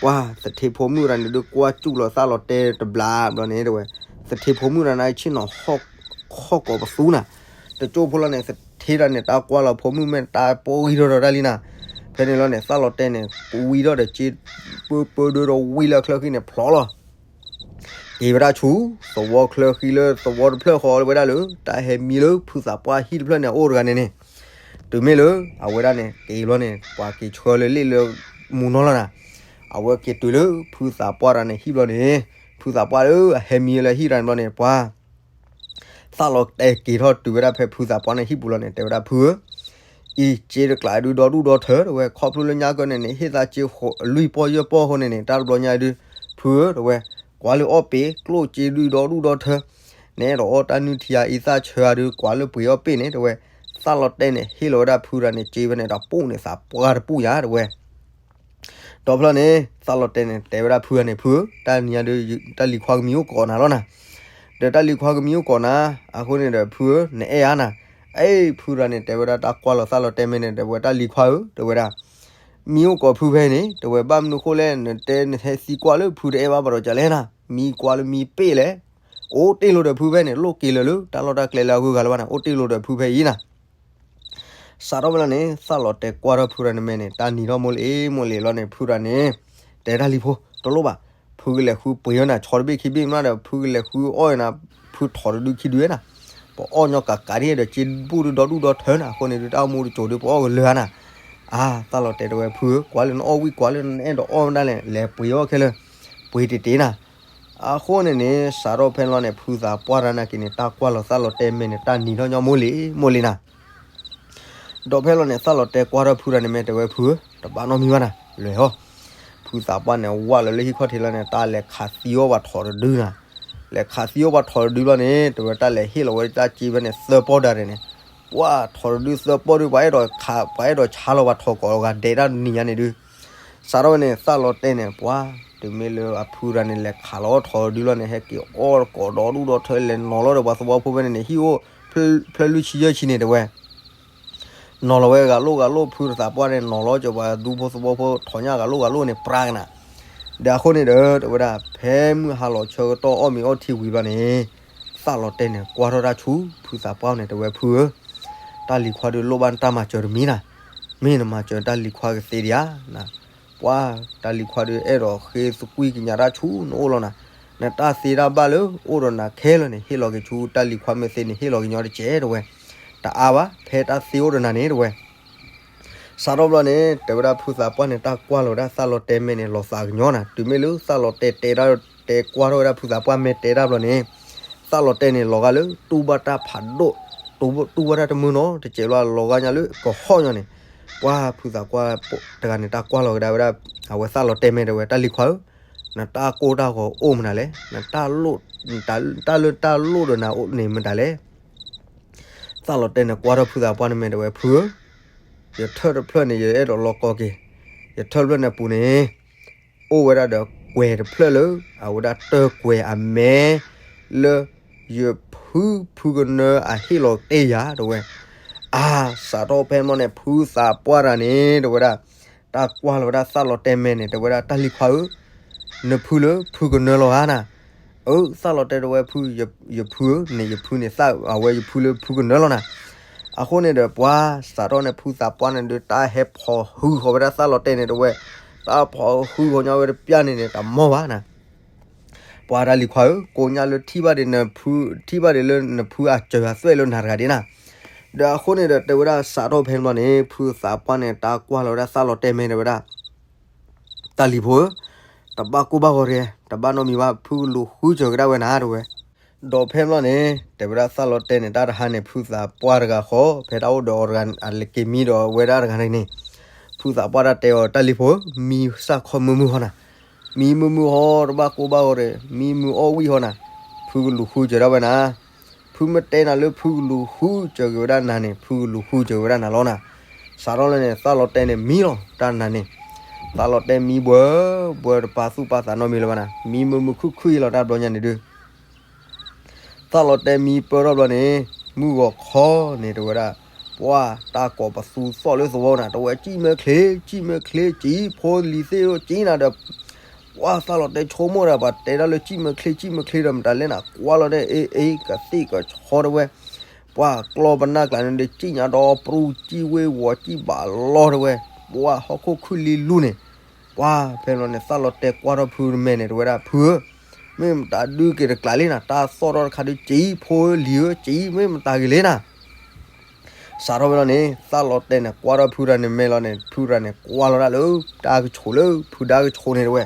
ပှၤသထ့ဖိမုၣ်တဂၤန့ၣ်ဒုး ကွၢ်စူၣ်လီၤသးလီၤတဲာ်တဘျီဘျီန့ၣ် တဲဝဲ သထ့ဖိမုၣ်တဂၤန့ၣ် ဆ့ၣ်နီၤ ဟီၣ်ကိးပသူနၤ တကၠိဖိလီၤန့ၣ် သထ့တဂၤန့ၣ် တၢ်ကွၢ်လီၤဖိမုၣ်မ့ၢ်တၢ်ပှံထီၣ်ဒီးတၢ်လံနၤ ဖဲန့ၣ်လီၤန့ၣ် သးလီၤတဲာ်န့ၣ် ဝံထီၣ်ဒီးစ့ ပၢပၢဒၢဒီးဝံလၢအချၢဃံန့ၣ် ဖျိးလီၤ က့ၤဝဲဒၣ်ဆူ သဝီချၢဃံလၢသဝီတဖျၢၣ်ဃီလၢဝဲဒၣ်လၢ တၢ်ဟဲမံလၢဖုသးပှၢ်ဟံၣ်တဖျၢၣ်န့ၣ် အအိၣ်တဂၤန့ၣ်န့ၣ် တုၤမ့ၢ်လၢ အဝဲဒၣ်န့ၣ် က့ၤဘျီန့ၣ် ပှၤက့ၤဆှၢလၢလ့ၣ်လၢမူနီၢ်လီၤနၤ, အဝဲက့ၤတုၤလၢဖုသးပှၢ်တဂၤန့ၣ်ဟံၣ်ဘျီန့ၣ်, ဖုသးပှၢ်လၢအဟဲမံလၢဟံၣ်တဂၤန့ၣ်ဘျီန့ၣ် ပှၤ သၣ်လီၤတဲာ်က့ၤထီၣ်တုၤဝဲဒၣ်ဖဲဖုသးပှၢ်န့ၣ်ဟံၣ်ပူၤလီၤန့ၣ် တဲဝဲဒၣ်ဖုဧၢ, အံၤစ့တကျးဒုဒီဒူၣ်ဒီထၢ တဲဝဲ ခီဖျိလၢညါကၢန့ၣ်န့ၣ် ဟ့ၣ်သးစ့လွံၢ်ပီၢ်ယဲၢ်ပီၢ်အဃိန့ၣ်န့ၣ် တၢ်တဘျီညါဒု ဖုဧၢ တဲဝဲ, ကွၢ်လၢအီၣ်ပ့ၤ ကျိၣ်စ့ဒုဒီဒူၣ်ဒီထၢ, နအဲၣ်ဒိးအီၣ်တၢ်နုၢ်ထံဧါ အံသၣ်ဆၢဧါဒု ကွၢ်လၢပှ့ၤအီၣ်ပ့ၤန့ၣ် တဲဝဲ, သၣ်လီၤတဲာ်န့ၣ် ဟ့ၣ်လီၤဝဲဒၣ်ဖုတဂၤန့ၣ် စ့ဖဲန့ၣ် တပူၤန့ၣ် သးပှၢ်တပူၤညါ တဲဝဲ ဒီးဖဲလီၤန့ၣ် သၣ်လီၤတဲာ်န့ၣ် တဲဝဲဒၣ်ဖုဂၤန့ၣ် ဖုဧၢ, တၢ်နံၤညါဒု တၢ်လံၤခွါကမံအိၣ်ကိးနၤလီၤနၤ, ဒီးတၢ်လံၤခွါကမံအိၣ်ကိးနၤ, အဃိန့ၣ်ဒီး ဖုဧၢ နအဲၣ်ဧါနၤ, အ့ ဖုတဂၤန့ၣ် တဲဝဲဒၣ်တၢ်ကွၢ်လီၤသၣ်လီၤတဲာ်မဲာ်န့ၣ် တဲဝဲတၢ်လံၤခွါဧၢ တဲဝဲဒၣ်, မံအိၣ်ကိးဖုဖဲအံၤန့ၣ် တဲဝဲ ဘၣ်မနုၤဃိလဲၣ် နတဲနဟဲသံကွၢ်လၢဖုတအဲၣ်ဘၣ်ပှၤဒီးကလဲၣ်နၤ, မံကွၢ်လၢမံပ့ၢ်လဲၣ်, အိၣ်တ့ၢ်လိာ်ဒီးဖုဖဲန့ၣ် လိၣ်က့ၤလၢာ်လၢ တၢ်လီၢ်တၢ်ကျဲလၢအဂုၤအဂၤလၢၤဘၣ်နၤ အိၣ်တ့ၢ်လိာ်ဒီးဖုဖဲအံၤနၤ စးထီၣ်ဖဲလီၤန့ၣ် သၣ်လီၤတဲာ်ကွၢ်ထီၣ်ဖုတဂၤန့ၣ်မဲာ်န့ၣ် တၢ်နံၤထီၣ်မိၢ်လံၤမိၢ်လံၤလီၤန့ၣ် ဖုတဂၤန့ၣ် တဲတၢ်လံၤဖိ တလိၣ်ဘၣ်, ဖုကလဲၤဃုပှ့ၤအီၣ်နၤ ဆီတဘ့ၣ်ခံဘ့ၣ်မးဒီး ဖုကလဲၤဃုအီၣ်နၤ, ဖုထိးတဒုခံဒုဝဲနၤ, ပအီၣ်ညီကးကးဒ်ဒီး စ့ဘူၣ်ဒုဒီဒူၣ်ဒီထၢနၤ အဃိန့ၣ်ဒု တၢ်အိၣ်မူတစိၤဒု ပအီၣ်ကလၢာ်နၤ, အါ သၣ်လီၤတဲာ်တဲဝဲဖုဧၢ ကွၢ်လၢနအီၣ်ဝံၣ် ကွၢ်လၢနအဲၣ်ဒိးအီၣ်မးဒၣ်လဲာ် လဲၤပှ့ၤအီၣ်ခဲလၢာ်, ပှ့ၤတ့ၢ်တ့ၢ်နၤ အဃိန့ၣ်န့ၣ် စးထီၣ်ဖဲန့ၣ်လီၤန့ၣ် ဖုသးပှၢ်တဂၤနာ်က့န့ၣ် တၢ်ကွၢ်လီၤသၣ်လီၤတဲာ်မဲာ်န့ၣ် တၢ်နံၤထီၣ်ညီမိၢ်လံၤမိၢ်လံၤနၤ, ဒီးဖဲလီၤန့ၣ် သၣ်လီၤတဲာ်ကွၢ်ထီၣ်ဖုတဂၤန့ၣ်မဲာ် တဲဝဲဖုဧၢ တဘၣ်နီတမံၤဘၣ်နၤ လဲၤဟီ, ဖုသးပှၢ်န့ၣ် ဝၢ်လီၤလၢဟံၣ်ခီၣ်ထံးလီၤန့ၣ် တၢ်လဲၤခးသံအီၣ်ပှၤထိးတဒုနၤ, လဲၤခးသံအီၣ်ပှၤထိးတဒုလီၤန့ၣ် တဲဝဲတၢ်လဲၤဟ့ၣ်လီၤဝဲတၢ်စ့ဖဲန့ၣ် သၢပီၢ်ဒၣ်ရဲၣ်န့ၣ်, ပှၤထိးတဒုသၢပီၢ်ဒု ပှၤအဲၣ်ဒိးခး ပှၤအဲၣ်ဒိးဆါလီၤပှၤထိးကိးဂၤဒဲးတၢ်နံၤညါန့ၣ်ဒု စးထီၣ်ဝဲန့ၣ် သၣ်လီၤတဲာ်န့ၣ် ပှၤ တုၤမ့ၢ်လၢအဖုတဂၤန့ၣ် လဲၤခးလီၤအီၣ်ထိးတဒုလီၤန့ၣ် ဟဲက့ၤအီၣ်ကိးဒီဒူၣ်ဒီထၢ လဲၤနီၤလီၤဒီးပှၤသဝီဖိဖဲန့ၣ်န့ၣ် ဟံၣ်အိၣ် ဖျၢၣ်လွံၢ်ဆံယဲၢ်ဆံန့ၣ် တဲဝဲ နီၤလီၤဝဲဂၤလိာ်ဂၤလိာ် ဖုသးပှၢ်န့ၣ် နီၤလီၤကၢၤပှၤဒူဖိသဝီဖိ ထိးညၣ်ဂၤလိာ်ဂၤလိာ်န့ၣ် ပြါကနၤ, ဒီးအဃိန့ၣ်ဒီး တဲဝဲဒၣ် ဖဲမုၢ်ဟါလီၤဆၢကတီၢ်အီၣ်မ့ၤအီထံဝံၤဘျီန့ၣ် သၣ်လီၤတဲာ်န့ၣ် ကွၢ်ထီၣ်တၢ်ဆူ ဖုသးပှၢ်န့ၣ် တဲဝဲဖုဧၢ တၢ်လံၤခွါဒုးလိၣ်ဘၣ်နတၢ်မၤစၢၤတမံၤနၤ, မ့ၢ်နမၤစၢၤတၢ်လံၤခွါကသ့ဒံးဧါ, ပှၤတၢ်လံၤခွါဒုးအဲၣ်ဒိးဃ့သကွံၢ်ကညးတၢ်ဆူနအိၣ်လီၤနၤ, နတၢ်သ့တၢ်ဘၣ်လၢအိၣ်ဒီးနၤခဲလၢာ်န့ၣ် ဟ့ၣ်လီၤက့ၤဆူတၢ်လံၤခွါမ့ၢ်သ့န့ၣ် ဟ့ၣ်လီၤကညီတကဲးတဲဝဲ, တအါဘၣ် ဖဲတၢ်သ့အိၣ်ဒီးနၤန့ၣ်တဲဝဲ စးထီၣ်ဘျီန့ၣ် တဲဝဲဒၣ်ဖုသးပှၢ်န့ၣ် တၢ်ကွၢ်လီၤဝဲဒၣ်သၣ်လီၤတဲာ်မဲာ်န့ၣ် လီၤသးကညီနၤ, တုၤမ့ၢ်လၢသၣ်လီၤတဲာ်တဲဒၣ် တဲကွၢ်ထီၣ်ဝဲဒၣ်ဖုသးပှၢ်မဲာ်တဲဒၣ်ဘျီန့ၣ်, သၣ်လီၤတဲာ်န့ၣ် လီၤဂာ်လၢတူၢ်ဘၣ်တၢ်ဖးဒိၣ်, တူၢ်ဘၣ်တၢ်တမုာ်နီတစဲးဘျီ လီၤဂာ်ညါလၢကဟီၣ်ညီန့ၣ်, ပှၤဖုသးပှၢ်တဂၤန့ၣ် တၢ်ကွၢ်လီၤကဒါဝဲဒၣ် အဝဲသၣ်လီၤတဲာ်မဲာ်တဲဝဲ တၢ်လံၤခွါဧၢ, နတၢ်ကိၢ်တၢ်ဂီၤအိၣ်မနုၤလဲၣ်, နတၢ်လိၣ်, တၢ်လၢတၢ်လိၣ်ဒီးနၤအိၣ်န့ၣ်မတၤလဲၣ် သၣ်လီၤတဲာ်န့ၣ် ကွၢ်ထီၣ်ဖုသးပှၢ်န့ၣ်မဲာ်တဲဝဲ ဖုဧၢ, ယထၢၣ်တဖျၢၣ်န့ၣ် ယအဲၣ်ဒိးလီၤကီက့ၤ, ယထၢၣ်တဖျၢၣ်န့ၣ်အပူၤန့ၣ်, အိၣ်ဝဲဒၣ်ဒီးကွဲၤတဖျၢၣ်လၢ အဝဲဒၣ်တၢၢ်ကွဲၤအမဲ လၢ ယဖုဖုကနၢအဟ့ၣ်လီၤတဲာ်ယၤတဲဝဲ, အါ စးထီၣ်ဖဲန့ၣ် ဖုသးပှၢ်တဂၤန့ၣ် တဲဝဲဒၣ်, တၢ်ကွၢ်လီၤဝဲဒၣ်သၣ်လီၤတဲာ်မဲာ်န့ၣ် တဲဝဲဒၣ် တၢ်လံၤခွါဧၢ, နဖုလၢဖုကနၢလီၤဧါနၤ, အၢ သၣ်လီၤတဲာ်တဲဝဲဖု, ယဖုဧၢန့ၣ် ယဖုန့ၣ် သၣ်အဝဲယဖုလၢဖုကနၢလီၤနၤ, အဃိန့ၣ်ဒီး ပှၤစးထီၣ်န့ၣ် ဖုသးပှၢ်န့ၣ်ဒုး တၢ်ဟဲဖိးဟုဃီၤဝဲဒၣ်သၣ်လီၤတဲာ်န့ၣ်တဲဝဲ, တၢ်ဖိးဟုဃီၤညီဝဲတပျၢ်န့ၣ်န့ၣ် တမီၢ်ဘၣ်နၤ ပှၤတၢ်လံၤခွါဧၢ, ကိးညါလၢထံၣ်ဘၣ်ဒံးန, ထံၣ်ဘၣ်ဒံးလၢနဖုအစၢၤအသွဲၣ်လၢနၤတဂၤဒံးနၤ, ဒီးအဃိန့ၣ်ဒီး တဲဝဲဒၣ်စးထီၣ်ဖဲန့ၣ်ဘျီန့ၣ် ဖုသးပှၢ်န့ၣ် တၢ်ကွၢ်လီၤဝဲဒၣ်သၣ်လီၤတဲာ်မဲာ်တဲဝဲဒၣ်, တၢ်လံၤဖိဧၢ, တဘၣ်ကိၢ်ဘၣ်ဂီၤတဂ့ၤ, တဘၣ်နီတမံၤဘၣ်, ဖုကလူၤဃုစၢၤကဒါဝဲနၤတဲဝဲ ဒီးဖဲန့ၣ်ဘျီန့ၣ် တဲဝဲဒၣ်သၣ်လီၤတဲာ်န့ၣ် တၢ်တဟါန့ၣ် ဖုသးပှၢ်တဂၤဃီ ဖဲတၢ်အိၣ်ဒီးအီၤတဂၤအလၢက့ၤမံဒီးဝဲဒၣ်တဂၤန့ၣ်န့ၣ်, ဖုသးပှၢ်တၢ်တဲအီၤ တၢ်လံၤဖိဧၢ, မံစၢ်ခီမုာ်မုာ်ဃီနၤ, မံမုာ်မုာ်ဃီ တဘၣ်ကိၢ်ဘၣ်ဂီၤတဂ့ၤ, မံမုာ်အီၣ်ဝံၣ်ဃီနၤ, ဖုကလူၤဃုစၢၤဒၣ်ဝဲနၤ, ဖုမ့ၢ်တဲနၤလၢဖုကလူၤဃုစၢၤက့ၤဝဲဒၣ်နၤန့ၣ် ဖုကလူၤဃုစၢၤက့ၤဝဲဒၣ်နၤလီၤနၤ, စးထီၣ်လၢန့ၣ် သၣ်လီၤတဲာ်န့ၣ်မံလီၤ တၢ်နၤန့ၣ်, သၣ်လီၤတဲာ်မံဘှၢ ဘှၢတပာ်သူၣ်ပာ်သးနီတမံၤလၢၤဘၣ်နၤ, မံမုာ်မုာ်ခုၣ်ခုၣ်အံၤလီၤ တၢ်ဘျီညါန့ၣ်ဒုး သၣ်လီၤတဲာ်မံပၢၢ်ထီၣ်ဘျီန့ၣ် မုၢ်ဂီၤခီန့ၣ်တဲဝဲဒၣ်, ပှၤတၢ်ကိးပသူသီၣ်လၢသဝီနၤ တဲဝဲ စံၣ်မဲာ်ချ့ စံၣ်မဲာ်ချ့ စံၣ်ဖိလံၤသ့ၣ်ဧၢ စံၣ်နၤဒီး, ပှၤသၣ်လီၤတဲာ်ဆိကမိၣ်ဒၣ် ပှၤတဲဒၣ်လၢစံၣ်မဲာ်ချ့ စံၣ်မဲာ်ချ့ဒီးမတၤလဲၣ်နၤ ကွၢ်လီၤန့ၣ် အ့ အ့ ကသ့ၣ်ကဆီတဲဝဲ, ပှၤကျီၢ်ပနၢ်ကျါန့ၣ်ဒီး စံၣ်ညါဒီးပြူ စံၣ်ဝ့ဝီၤ စံၣ်ဘၣ်လီၤတဲဝဲ, ပှၤဟီၣ်ခိၣ်ခုၣ်လံလူန့ၣ်, ပှၤဖဲန့ၣ်ဘျီန့ၣ် သၣ်လီၤတဲာ်ကွၢ်ထီၣ်ဖုတမဲာ်န့ၣ် တဲဝဲဒၣ် ဖုဧၢ, မ့ၢ်မတၤဒုးက့ၤတကျးလံနၤ တၢ်သီၣ်ထီၣ်တခါဒုး စံၣ်ဖိလံၤဧၢ စံၣ် မ့ၢ်မတၤဂ့ၤလံနၤ စးထီၣ်ဝဲလီၤန့ၣ် သၣ်လီၤတဲာ်န့ၣ် ကွၢ်ထီၣ်ဖုရၤန့ၣ်မဲာ်လီၤန့ၣ် ဖုရၤန့ၣ် ကွၢ်လီၤဒၣ်လၢတၢ်ကဆိးလၢ ဖုဒါကဆိးန့ၣ်တဝဲ.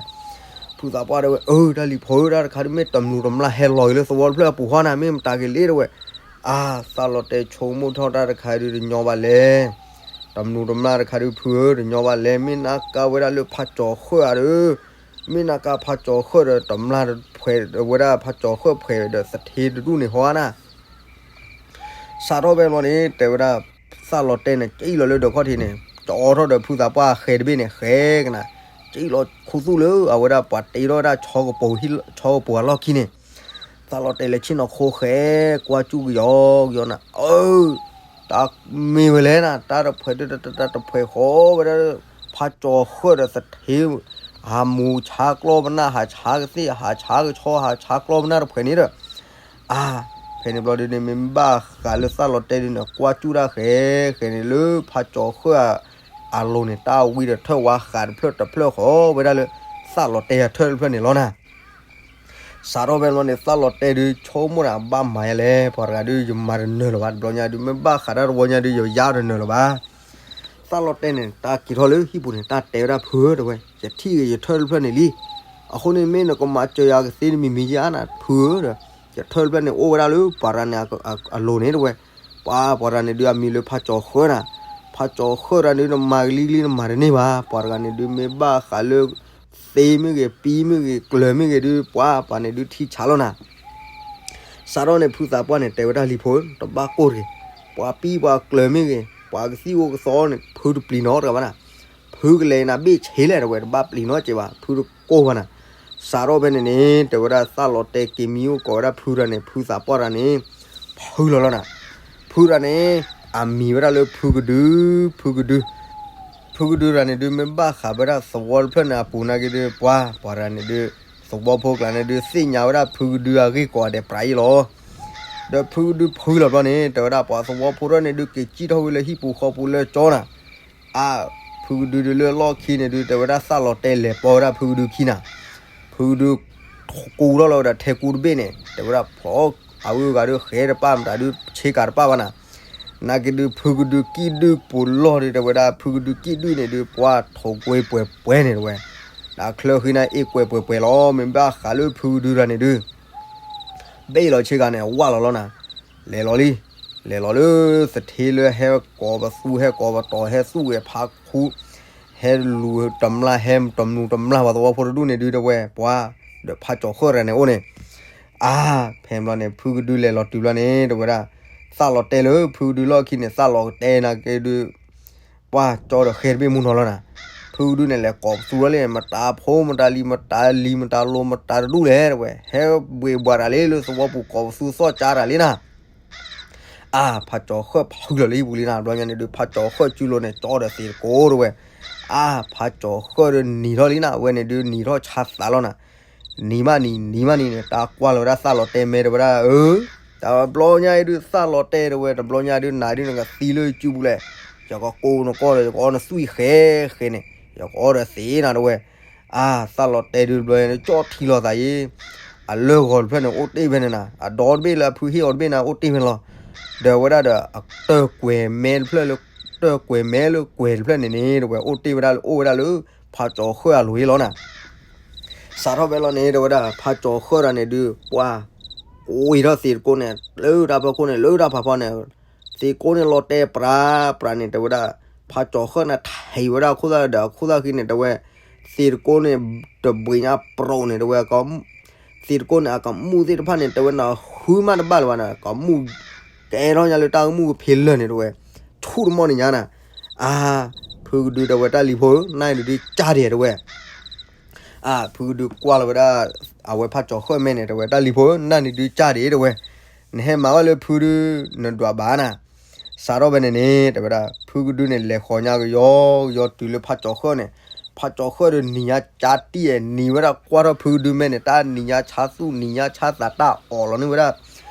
ဖုသးပှၢ်တဲဝဲ အၢ တၢ်လံၤဖိဧၢ တၢ်တခါဒုး မ့ၢ်တမျိးတမျာ်ဟဲလီၤက့ၤလၢသဝီတဖျၢၣ်အပူၤဃီနၤ မ့ၢ်မတၤက့ၤလံတဝဲ. အါ သၣ်လီၤတဲာ်ဆိကမိၣ်ထီၣ်တၢ်တခါဒုး တညီဘၣ်လဲၣ်. တမျိးတမျာ်တခါဒုး ဖုဧၢ တညီဘၣ်လဲၣ် မ့ၢ်နၢ်ကါဝဲဒၣ်လၢဖးကၠီၤဃၢၣ်ဧါဒီး မ့ၢ်နၢ်ကါဖးကၠီၤဃၢၣ်ဒီး တမျာ်တဖှဲးဝဲဒၣ် ဖးကၠီၤဃၢၣ်ဖှဲးဒီးသထ့တဒူၣ်န့ၣ်ဟီဧါနၤ. စးထီၣ်ဖဲလီၤန့ၣ် တဲဝဲဒၣ် သၣ်လီၤတဲာ်န့ၣ် ကံၣ်လီၤလၢဒၢးခီၣ်ထံးန့ၣ် ကၠီထီၣ်ဒီးဖုသးပှၢ်ဃဲတဘ့ၣ်န့ၣ် ဃဲကနၤ ကံၣ်လီၤခူသူၣ်လၢအဝဲဒၣ်ပှၤတ့ထီၣ်ဝဲဒၣ် ဆီကပိၤအလီၢ်ခံန့ၣ်. သၣ်လီၤတဲာ်လဲၤဆ့ၣ်နီၤခိဃဲ ကွၢ်ကၠူၣ်ကယီကယီနၤ အၢ တၢ်မ့ၢ်ဝဲလဲၣ်နၤ တၢ်တဖှဲးဒုး တၢ်တဖှဲးဃီဝဲဒၣ် ဖးကၠီၤဃၢၣ်ဒီးသထ့ ဟးမူၤဆါကျီပနၢ် ဟးဆါကသ့ၣ် ဟးဆါကဆီ ဟးဆါကျီပနၢ်တဖှဲးန့ၣ်ဒီး အါ ဖဲန့ၣ်ဘျီဒုးန့ၣ် မ့ၢ်ဘၣ်ဃးလၢသၣ်လီၤတဲာ်ဒုးန့ၣ် ကွၢ်ကၠူၣ်တၢ်ဃဲ ဃဲန့ၣ်လၢဖးကၠီၤဃၢၣ်အလိၤန့ၣ် တၢ်ဝံဒီးထၢၣ်ဝါဃးတဖျၢၣ်တဖျၢၣ်ဃီဝဲဒၣ်လၢ သၣ်လီၤတဲာ်အထၢၣ်တဖျၢၣ်န့ၣ်လီၤနၤ. စးထီၣ်ဖဲလီၤန့ၣ် သၣ်လီၤတဲာ်ဒုး ဆိကမိၣ်နၤ ဘၣ်မၤယါလဲၣ် ပှၤတဂၤဒုး ယမၤတနၢၤလၢၤဘၣ် တဘျီညါဒုး မ့ၢ်ဘၣ်ဃးတၢ်တဝီညါဒုး ယယါတနၢၤလၢၤဘၣ်. သၣ်လီၤတဲာ်န့ၣ် တၢ်က့ၤထီၣ်လၢဟံၣ်ပူၤန့ၣ် တၢ်တဲဝဲဒၣ်ဖုဧၢတဝဲ ယထံၣ်ဂ့ၤယထၢၣ်တဖျၢၣ်န့ၣ်လံ. အဃိန့ၣ်မ့ၢ်နကမၤစၢၤယၤကသ့နမံၤမံၤယါနၤ ဖုဧၢဒီး ယထၢၣ်တဖျၢၣ်န့ၣ် အိၣ်ဝဲဒၣ်လၢပှၤတဂၤန့ၣ်အလိၤန့ၣ်တဝဲ. ပှၤပှၤတဂၤန့ၣ်ဒုးအမံၤလၢဖးကၠီၤဃၢၣ်နၤ. ဖးကၠီၤဃၢၣ်တဂၤန့ၣ်ဒုး နမၤကလံကလံနမၤတန့ၢ်ဘၣ် ပှၤတဂၤန့ၣ်ဒုး မ့ၢ်ဘၣ်ဃးလၢ သ့မ့ၢ်ဂ့ၤ ပံမ့ၢ်ဂ့ၤ ကျၢၤမ့ၢ်ဂ့ၤဒုး ပှၤပှၤန့ၣ်ဒုးထံဆးလီၤနၤ. စးထီၣ်န့ၣ် ဖုသးပှၢ်န့ၣ် တဲဝဲတၢ်လံၤဖိ တဘၣ်ကိၢ်တဂ့ၤ, ပှၤပံပှၤကျၢၤမ့ၢ်ဂ့ၤ ပှၤကသံၣ်အိၣ်ကသီန့ၣ် ဖုတပျံၤနီတဂၤဘၣ်နၤ. ဖုကလဲၤနၤဘ့ၣ်ဆ့လဲၣ်တဝဲ တဘၣ်ပျံၤနီစဲးဘၣ် ဖုတကိၢ်ဘၣ်နၤ. စးထီၣ်ဖဲန့ၣ်န့ၣ် တဲဝဲဒၣ်သၣ်လီၤတဲာ်က့ၤမံအိၣ်ကိးဝဲဒၣ်ဖုတဂၤန့ၣ် ဖုသးပှၢ်တဂၤန့ၣ် ဖုလီၤလီၤနၤ. ဖုတဂၤန့ၣ် အမံၤဝဲဒၣ်လၢဖုကဒု ဖုကဒု ဖုကဒုတဂၤန့ၣ်ဒုး မ့ၢ်ဘၣ်ဃးဝဲဒၣ်သဝီတဖျၢၣ်န့ၣ်အပူၤနာ်က့ဒုး ပှၤပှၤတဂၤန့ၣ်ဒုး သဝီဖိကျါန့ၣ်ဒုးသ့ၣ်ညါဝဲဒၣ်ဖုကဒုအဂ့ၢ်ကိးဂၤဒဲးပြးအံၤလီၤ. ဒီးဖုကဒုဖုလီၤဘျီန့ၣ် တဲဝဲဒၣ်ပှၤသဝီဖိတဖၣ်န့ၣ်ဒုး က့ၤစံၣ်ထီၣ်ဝဲလၢဟံၣ်ပူၤဃီပူၤလၢကၠီနၤ. အါ ဖုကဒုဒုးလၢလီၢ်ခံန့ၣ်ဒုး တဲဝဲဒၣ်သၣ်လီၤတဲာ်လဲၤပိာ်ဝဲဒၣ်ဖုကဒုခံနၤ. ဖုကဒု ကူထီၣ်လီၤဝဲဒီးထဲကူတဘ့ၣ်န့ၣ် တဲဝဲဒၣ်ဖျီ အဝဲဂၤဒုးဃဲတပၣ်မတၤဒုးဆ့ကၤတပၣ်ဘၣ်နၤ. နာ်က့ဒုးဖုကဒုကံၣ်ဒုၣ်ပူၤလီၢ်ဒုး တဲဝဲဒၣ်ဖုကဒုကံၣ်ဒုၣ်န့ၣ်ဒုး ပှၤထိးကွဲပှဲၤပှဲၤန့ၣ်တဝဲ. တၢ်ချၢဃံနၤအ့ၣ်ကွဲပှဲၤပှဲၤလီၤ မ့ၢ်ဘၣ်ဃးလၢဖုကဒုတဂၤန့ၣ်ဒုး ဘ့ၣ်လီၤဆ့ကၤန့ၣ် ဝၢ်လီၤလီၤနၤ. လဲၤလီၤလံ လဲၤလီၤလၢသထ့လၢဟဲကိးပသူဟဲကိးပတီၤ ဟဲသူၣ်ဂဲၤဖးခူ ဟဲလူၤတမျၢ် ဟဲတမျိးတမျၢ်ပှၤသဝီဖိတဒူၣ်န့ၣ်ဒုး တဲဝဲ ပှၤ ဒီးဖးကၠီၤဃၢၣ်တဂၤန့ၣ်အိၣ်န့ၣ်. အါ ဖဲဘျီန့ၣ် ဖုကဒုလဲၤလီၤတုၤဘျီန့ၣ် တဲဝဲဒၣ် သၣ်လီၤတဲာ်လၢဖုကဒုလီၢ်ခံန့ၣ် သၣ်လီၤတဲာ်နာ်က့ဒုး ပှၤကၠီဒီးဃဲတဘ့ၣ်မူနီၤလီၤနၤ. ဖုကဒုန့ၣ် လဲၤကိးပသူလီၤလံ မတၤဖိမတၤလံၤ မတၤလံၤမတၤလိၤ မတၤတဒူၣ်လဲၣ် တဲဝဲ ဟဲဘှ့ၣ်ဘှီးတၢ်လံ လၢသဝီပူၤကိးပသူသီၣ်ကၠါတၢ်လံနၤ. အါ ဖးကၠီၤဃၢၣ်ဖုလီၤလၢဟံၣ်ပူၤလံနၤ. ဘျီညါန့ၣ်ဒုး ဖးကၠီၤဃၢၣ်စုလိၤန့ၣ် ကၠီဒီးသံးတကိး တဲဝဲ. အါ ဖးကၠီၤဃၢၣ်ဒုးနံၤထီၣ်လံနၤ. အဝဲန့ၣ်ဒုးနံၤထီၣ်ဆါသးလီၤနၤ. နံၤမးနံၤ နံၤမးနံၤန့ၣ် တၢ်ကွၢ်လီၤဝဲဒၣ်သၣ်လီၤတဲာ်မဲာ် တဲဝဲဒၣ် အၢ တဘျီညါအံၤဒုး သၣ်လီၤတဲာ် တဲဝဲ တဘျီညါဒုး နၤဒုးနကသံလၢစုပူၤလဲၣ်. ယကကိးနကီၢ်ဒီး ယကအီနသွံၣ်ဃဲဃဲန့ၣ် ယကအီဒီးသံးနၤ တဲဝဲ. အါ သၣ်လီၤတဲာ်ဒုး တဘျီညါဒုး ကၠီထံလီၤသးယံၤ အလၢဂီၤတဖျၢၣ်န့ၣ် အိၣ်တ့ၢ်ဖဲန့ၣ်နၤ. အဒီတဘ့ၣ်လၢအဖုဟ့ၣ်အီၤတဘ့ၣ်န့ၣ် အိၣ်တ့ၢ်ဖဲန့ၣ်လီၤ. ဒီးဝဲဒၣ်ဒီး အတၢၢ်ကွဲၤမဲတဖျၢၣ်လၢ တၢၢ်ကွဲၤမဲလၢကွဲၤတဖျၢၣ်န့ၣ်န့ၣ် တဲဝဲ အိၣ်တ့ၢ်ဝဲဒၣ်လၢ အိၣ်ဝဲဒၣ်လၢ ဖးကၠီၤဃၢၣ်အလိၤအံၤလီၤနၤ. စးထီၣ်ဖဲလီၤန့ၣ် တဲဝဲဒၣ် ဖးကၠီၤဃၢၣ်တဂၤန့ၣ်ဒုး ပှၤ ကိးအံၤထီၣ်သံးတကိးန့ၣ် လၢတၢ်ဖီခိၣ်န့ၣ် လၢတၢ်ဖးဖီန့ၣ် သံးတကိးန့ၣ်လီၤတဲာ်ပြးပြးန့ၣ် တဲဝဲဒၣ် ဖးကၠီၤဃၢၣ်န့ၣ် ထံၣ်ဝဲဒၣ်အခိၣ်သၣ်ဒီး အခိၣ်သၣ်ခံန့ၣ် တဲဝဲ သံးတကိးန့ၣ် တဘှံးညါပြီန့ၣ် တဲဝဲ သံးတကိးန့ၣ် အကမူၣ်သ့ၣ်တဖၣ်န့ၣ် တဲဝဲ နဃုမးတဘၣ်လၢၤဘၣ်နၤ ကမူၣ် ကဲထီၣ်ညါလၢတၢ်ကမူၣ်ကဖ့လၢာ်န့ၣ် တဲဝဲ ဆူၣ်တမီၢ်န့ၣ်ညါနၤ. အါ ဖုကဒု တဲဝဲ တၢ်လံၤဖိဧၢ နၤန့ၣ်ဒုးကၢ်ဒံး တဲဝဲ. အါ ဖုကဒုကွၢ်လီၤဝဲဒၣ် အဝဲဖးကၠီၤဃၢၣ်မဲာ်န့ၣ် တဲဝဲ တၢ်လံၤဖိဧၢ နၤန့ၣ်ဒုးကၢ်ဒံး တဲဝဲ နဟဲမၤဘၣ်လၢဖုဒုး နဒွးဘၣ်နၤ. စးထီၣ်ဖဲန့ၣ်န့ၣ် တဲဝဲဒၣ် ဖုကဒုန့ၣ် လဲၤဃီၤညါကယီကယီတုၤလၢဖးကၠီၤဃၢၣ်န့ၣ် ဖးကၠီၤဃၢၣ်ဒီးနံၤညါကၢ်တံၢ်အဲ နံၤဝဲဒၣ်ကွၢ်ထီၣ်ဖုကဒုမဲာ်န့ၣ် တၢ်နံၤညါဆါသူၣ် နံၤညါဆါသး တၢ်အီၣ်လီၤန့ၢ်ဝဲဒၣ်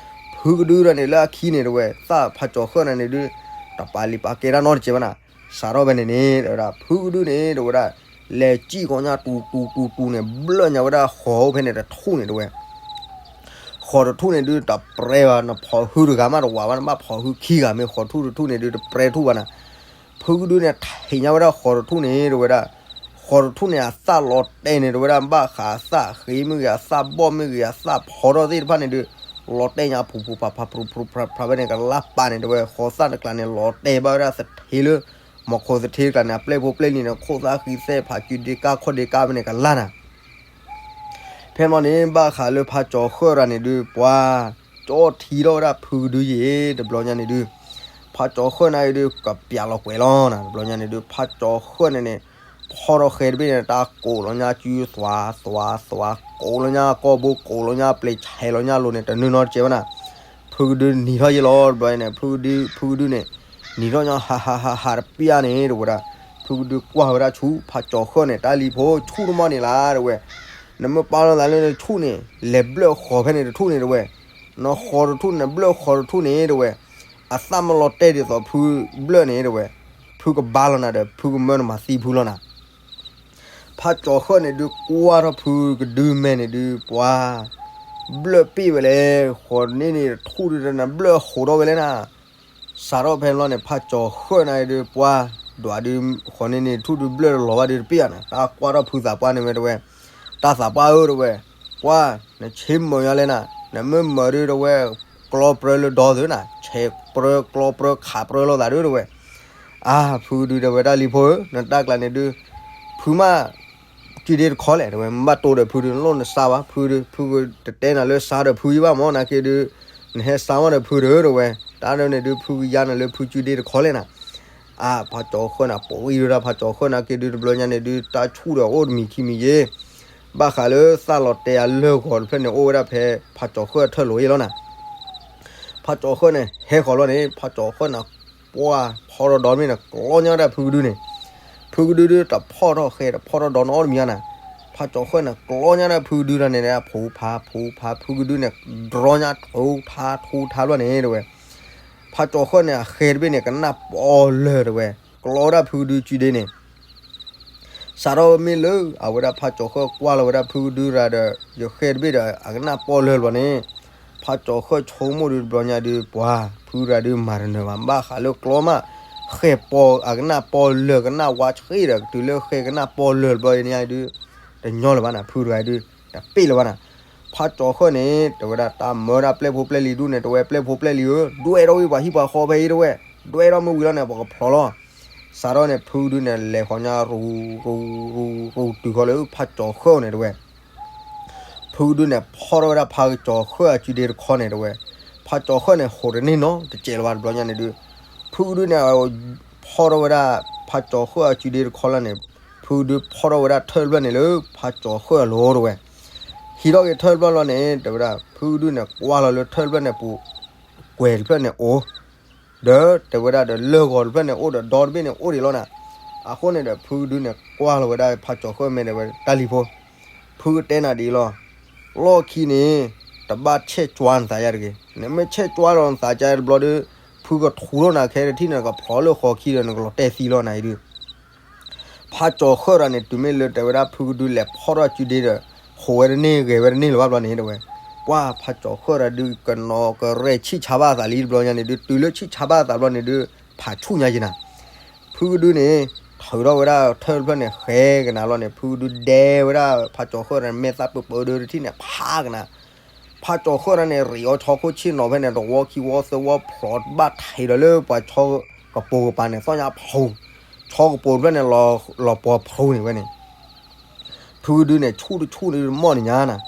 ဖုကဒုဒီးန့ၣ် လၢအခံန့ၣ် တဲဝဲ သၣ်ဖးကၠီၤဃၢၣ်န့ၣ်န့ၣ်ဒုး တပာ်လံၤပာ်ကဲတၢ်နီတစဲးဘၣ်နၤ. စးထီၣ်ဖဲန့ၣ်န့ၣ် တဲဝဲဒၣ် ဖုကဒုန့ၣ် တဲဝဲဒၣ် လဲၤစံၣ်ဃီၤညါတူၤတူၤတူၤတူၤန့ၣ် ဘျၢၣ်ညါဝဲဒၣ်ဃီၤအိၣ်ဖဲန့ၣ်တထူၣ်န့ၣ် တဲဝဲ ဃ ဃိးတထူၣ်န့ၣ်ဒုးတပြဲဘၣ်, နဖီၣ်ဟုတဂၤမးတဝးဘၣ်, နဘၣ်ဖီၣ်ဟုခံဂၤမ့ၢ်ဃိးတထူၣ်တထူၣ်န့ၣ်ဒုးတပြဲထူၣ်ဘၣ်နၤ. ဖုကဒုန့ၣ်ထံၣ်ညါဝဲဒၣ်ဃိးတထူၣ်န့ၣ် တဲဝဲဒၣ်, ဃိးတထူၣ်န့ၣ် အသၣ်လီၤတဲာ်န့ၣ် တဲဝဲဒၣ် ဘၣ်ဃးအသၣ်ဃ့မ့ၢ်ဂ့ၤ အသၣ်ဘီၣ်မ့ၢ်ဂ့ၤ အသၣ်ဖီထီၣ်သ့ၣ်တဖၣ်န့ၣ်ဒုး လီၤတဲာ်ညါဖူဖူဖးဖး ဖရူဖရူဖရၣ်ဖရၣ်ဝဲန့ၣ် ကလါပာ်န့ၣ် တဲဝဲ ဃိးသၣ်တကျါန့ၣ် လီၤတဲာ်ဘၣ်ဝဲဒၣ်သထ့လၢ မီၤခိၣ်သထ့တကျါန့ၣ် အပျဲၢ်ဖိပျဲၢ်လံၤန့ၣ် ခိၣ်သၣ်ဃံသဲဖးကုဒ့ကါခီၣ်ဒ့ကါဝဲန့ၣ် ကလါနၤ. ဖဲမီန့ၣ် ဘၣ်ဃးလၢဖးကၠီၤဃၢၣ်တဂၤန့ၣ်ဒုး ပှၤ ကၠီထံထီၣ်ဝဲဒၣ်ဖုကဒုယံၤ တဘျီညါန့ၣ်ဒုး ဖးကၠီၤဃၢၣ်န့ၣ်ဒုး ကပျးလီၤကွဲးလီၤနၤ. တဘျီညါန့ၣ်ဒုး ဖးကၠီၤဃၢၣ်န့ၣ်န့ၣ် ဖီထီၣ်ဃဲတဘ့ၣ်န့ၣ် တၢ်ကိးလီၤညါစုသွးသွးသွး ကိးလီၤညါကီၢ်ဘိ ကိးလီၤညါပျဲၢ်ဆဲးလီၤညါလိၤန့ၣ် တနုာ်နီတစဲးဘၣ်နၤ. ဖုကဒုနံၤထီၣ်ယံၤလီၤ တဘျီန့ၣ် ဖုကဒု ဖုကဒုန့ၣ် နံၤထီၣ်ညါဟးဟးဟးဟးတပျၢ်န့ၣ် တဲဝဲဒၣ် ဖုကဒုကွၢ်ဝဲဒၣ်ဆူ ဖးကၠီၤဃၢၣ်န့ၣ် တၢ်လံၤဖိ ဆူၣ်တမီၢ်န့ၣ်လၢ တဲဝဲ နမ့ၢ်ပာ်လီၤသးလၢနဆူၣ်န့ၣ် လဲၤဘျၢၣ်ဃီၤဖဲန့ၣ်တထူၣ်န့ၣ် တဲဝဲ နဃီၤတထူၣ်န့ၣ် ဘျၢၣ်ဃီၤတထူၣ်န့ၣ် တဲဝဲ အသၣ်မ့ၢ်လီၤတဲာ်ဒ်သိးဖုဘျၢၣ်န့ၣ် တဲဝဲ ဖုကဘါလီၤနၤဒီး ဖုကမၢနမၤသံဖုလီၤနၤ. ဖးကၠီၤဃၢၣ်န့ၣ်ဒုးကွၢ်ထီၣ်ဖုကဒုမဲာ်န့ၣ်ဒုး ပှၤ ဘျၢၣ်ပ့ၣ်ဝဲလဲၣ် ဃီၤန့ၢ်န့ၣ်တထူၣ်ဒုးနဘျၢၣ်ဟိးထီၣ်ဝဲလဲၣ်နၤ. စးထီၣ်ဖဲန့ၣ်ဘျီန့ၣ် ဖးကၠီၤဃၢၣ်န့ၣ်ဒုး ပှၤ ဒွးဒုး ဃီၤန့ၢ်န့ၣ်တထူၣ်ဒုးဘျၢၣ်တလီၤဘၣ်ဒုးတပ့ၣ်ဧါနၤ. တၢ်ကွၢ်ထီၣ်ဖုသးပှၢ်န့ၣ်ဝဲတဲဝဲ တၢ်သးပှၢ်ဧၢ တဲဝဲ ပှၤ နဆ့မုာ်ညါလဲၣ်နၤ, နမ့ၢ်မုာ်ဒုးတဲဝဲ ကျီပြၢလၢဒီသုနၤ, ဆဲးပြၢကျီပြၢခးပြၢလိာ်သးဒုးတဲဝဲ. အါ ဖုကဒုတဲဝဲ တၢ်လံၤဖိဧၢ, နတၢ်ကျါန့ၣ်ဒုး ဖုမး စုဒ့တခီလဲၣ် တဲဝဲ, မ့ၢ်ဘၣ်တိၢ်ဒီးဖုဒုး နလိၣ်နစါဘၣ် ဖုဒုး, ဖုကတတဲနၤလၢစါဒီးဖုယံဘၣ်မၢ် နာ်က့ဒုး နဟဲစါမၢ်ဒီးဖုဒီး တဲဝဲ, တၢ်ဒုးန့ၣ်ဒုး ဖုကယါနၤလၢဖုစုဒ့တခီလဲၣ်နၤ. အါ ဖးကၠီၤဃၢၣ်န့ၣ် ပှၤအံၤဒုးဒၣ်ဖးကၠီၤဃၢၣ်နာ်က့ဒုး တဘျီညါန့ၣ်ဒုး တၢ်ဆူၣ်ဒီးအိၣ်တမံၤခံမံၤယ့ၢ်, ဘၣ်ဃးလၢသၣ်လီၤတဲာ်အလၢၢ်ဂီၤတဖျၢၣ်န့ၣ် အိၣ်ဝဲဒၣ်ဖဲ ဖးကၠီၤဃၢၣ်ထၢၣ်လိာ်ယ့ၢ်လီၤနၤ. ဖးကၠီၤဃၢၣ်န့ၣ် ဟဲဃီၤလီၤန့ၣ် ဖးကၠီၤဃၢၣ်န့ၣ် ပှၤဖီထီၣ်ဒီမ့ၢ်န့ၣ် ကျီညါဝဲဒၣ်ဖုကဒုန့ၣ်, ဖုကဒုဒုး တဖီထီၣ်ဃဲတဖီထီၣ်ဒီနီတမံၤဧါနၤ, ဖးကၠီၤဃၢၣ်န့ၣ် ကျီညါဝဲဒၣ်ဖုကဒုတၢ်န့ၣ် ဖူဖးဖူဖး ဖုကဒုန့ၣ် ဒြီညါထူထါထူထါဘျီန့ၣ် တဲဝဲ, ဖးကၠီၤဃၢၣ်န့ၣ် အဃဲတဘ့ၣ်န့ၣ် ကနၣ်ပီလၢာ်တဲဝဲ, ကျီဝဲဒၣ်ဖုကဒုစုဒ့န့ၣ် စးထီၣ်မ့ၢ်လၢ အဝဲဒၣ်ဖးကၠီၤဃၢၣ်ကွၢ်လီၤဝဲဒၣ်ဖုကဒုတဂၤဒီး ယဃဲတဘ့ၣ်ဒီး အကနၣ်ပီလၢာ်တဘျီန့ၣ်, ဖးကၠီၤဃၢၣ်ဆိကမိၣ်ဒုးတဘျီညါဒုး ပှၤ ဖုတဂၤဒုးမၤတနၢၤဘၣ် ဘၣ်ဃးလၢကျီမး, ဃဲပီ အကနၣ်ပီလၢာ်ကနၣ်ဝါဆှံဒီး တုၤလၢဃဲကနၣ်ပီလၢာ်တဘျီညါဒုး တညီလၢၤဘၣ်နၤ ဖုတဂၤဒုး တပ့ၢ်လၢၤဘၣ်နၤ. ဖးကၠီၤဃၢၣ်န့ၣ် တဲဝဲဒၣ်တၢ်မၢဒၣ်ပျဲၢ်ဖိပျဲၢ်လံၤဒုးန့ၣ် တဲဝဲပျဲၢ်ဖိပျဲၢ်လံၤဧၢ ဒွဲၣ်ထီၣ်ဝံၤပှၤဟံၣ်ပှၤဃီဖဲအံၤတဲဝဲ, ဒွဲၣ်ထီၣ်မ့ၢ်ဝံၤလီၤန့ၣ် ပကဖျိးလီၤ. စးထီၣ်န့ၣ် ဖုကဒုန့ၣ် လဲၤဃီၤညါရူ ရူ ရူ ရူ တုၤဃီၤလၢဖးကၠီၤဃၢၣ်န့ၣ်တဲဝဲ, ဖုကဒုန့ၣ် ဖီၣ်ထီၣ်ဝဲဒၣ်ဖးကၠီၤဃၢၣ်အစုဒ့တခီန့ၣ်တဲဝဲ, ဖးကၠီၤဃၢၣ်န့ၣ် ဟိးတန့ၢ်နီတစဲးလၢၤဘၣ်တဘျီညါန့ၣ်ဒုး, ဖုကဒုန့ၣ် ဖီၣ်ထီၣ်ဝဲဒၣ် ဖးကၠီၤဃၢၣ်အစုဒ့တခီလၢန့ၣ်, ဖုကဒုဖီၣ်ထီၣ်ဝဲဒၣ်ထၢၣ်တဖျၢၣ်န့ၣ်လၢဖးကၠီၤဃၢၣ်အလိၤတဲဝဲ, ဟံးထီၣ်က့ၤထၢၣ်တဖျၢၣ်လီၤန့ၣ် တဲဝဲဒၣ် ဖုကဒုန့ၣ် ကွၢ်လီၤလၢထၢၣ်တဖျၢၣ်န့ၣ်ပူၤ ကွဲၤတဖျၢၣ်န့ၣ်အိၣ် ဒီးတဲဝဲဒၣ်ဒီးလၢၢ်ဂီၤတဖျၢၣ်န့ၣ်အိၣ်ဒီးဒီတဘ့ၣ်န့ၣ်အိၣ်ဒံးလီၤနၤ. အဃိန့ၣ်ဒီး ဖုကဒုန့ၣ် ကွၢ်လီၤဝဲဒၣ်ဖးကၠီၤဃၢၣ်မဲာ်ဒီးဝဲ တၢ်လံၤဖိ, ဖုကတဲနၤဒ်အံၤလီၤ. လီၢ်ခံန့ၣ် တဘၣ်ဆဲးကွၢ်နသးယါတဂ့ၤ. နမ့ၢ်ဆဲးကွၢ်လီၤနသးကါတဘျီဒီး ဖုကထူးထီၣ်နၤခဲတထံၣ်န့ၣ် ကဖျိးလၢဃီခံဒီး နကလီၤတဲာ်သံလီၤနၤအံၤဒုး ဖးကၠီၤဃၢၣ်တဂၤန့ၣ် တုၤမ့ၢ်လၢတဲဝဲဒၣ်ဖုကဒုလဲၤဖီၣ်ထီၣ်စုဒ့ဒီး ဟိးဝဲတန့ၢ်ဂဲၤဝဲတန့ၢ်လၢၤဘၣ်ဘျီန့ၣ်တဲဝဲ, ပှၤဖးကၠီၤဃၢၣ်တဂၤဒုး ကနီၤကရဲၣ်ဆံၣ်ဆါဘၣ်အသးလံတဘျီညါန့ၣ်ဒုး တုၤလၢဆံၣ်ဆါဘၣ်အသးဘျီန့ၣ်ဒုး ဖးဆူၣ်ညါယံၤနၤ. ဖုကဒုန့ၣ် ထုးထီၣ်ဝဲဒၣ်ထၢၣ်တဖျၢၣ်န့ၣ် ဃဲကနၤလီၤန့ၣ် ဖုကဒုဒဲဝဲဒၣ်ဖးကၠီၤဃၢၣ်တဂၤန့ၣ် မဲာ်သၣ်ပၢပၢဒုးတထံၣ်န့ၣ် ဖးကနၤ ဖးကၠီၤဃၢၣ်တဂၤန့ၣ် ရံးအီၤဆီခိၣ်ဆ့ၣ်နီၤဖဲန့ၣ် တဝီခံဝီသၢဝီဖျိးဘၣ်ထံးဒီးလၢပှၤဆီကပိာ်ကပၤန့ၣ် သီၣ်ညါဖျိး, ဆီကပိာ်တဖျၢၣ်န့ၣ် လီၤပှီၤဖျိးန့ၣ်ဝဲန့ၣ် ဖုကဒုန့ၣ် ဆူၣ်တဆူၣ်န့ၣ်မီၢ်န့ၣ်ညါနၤ,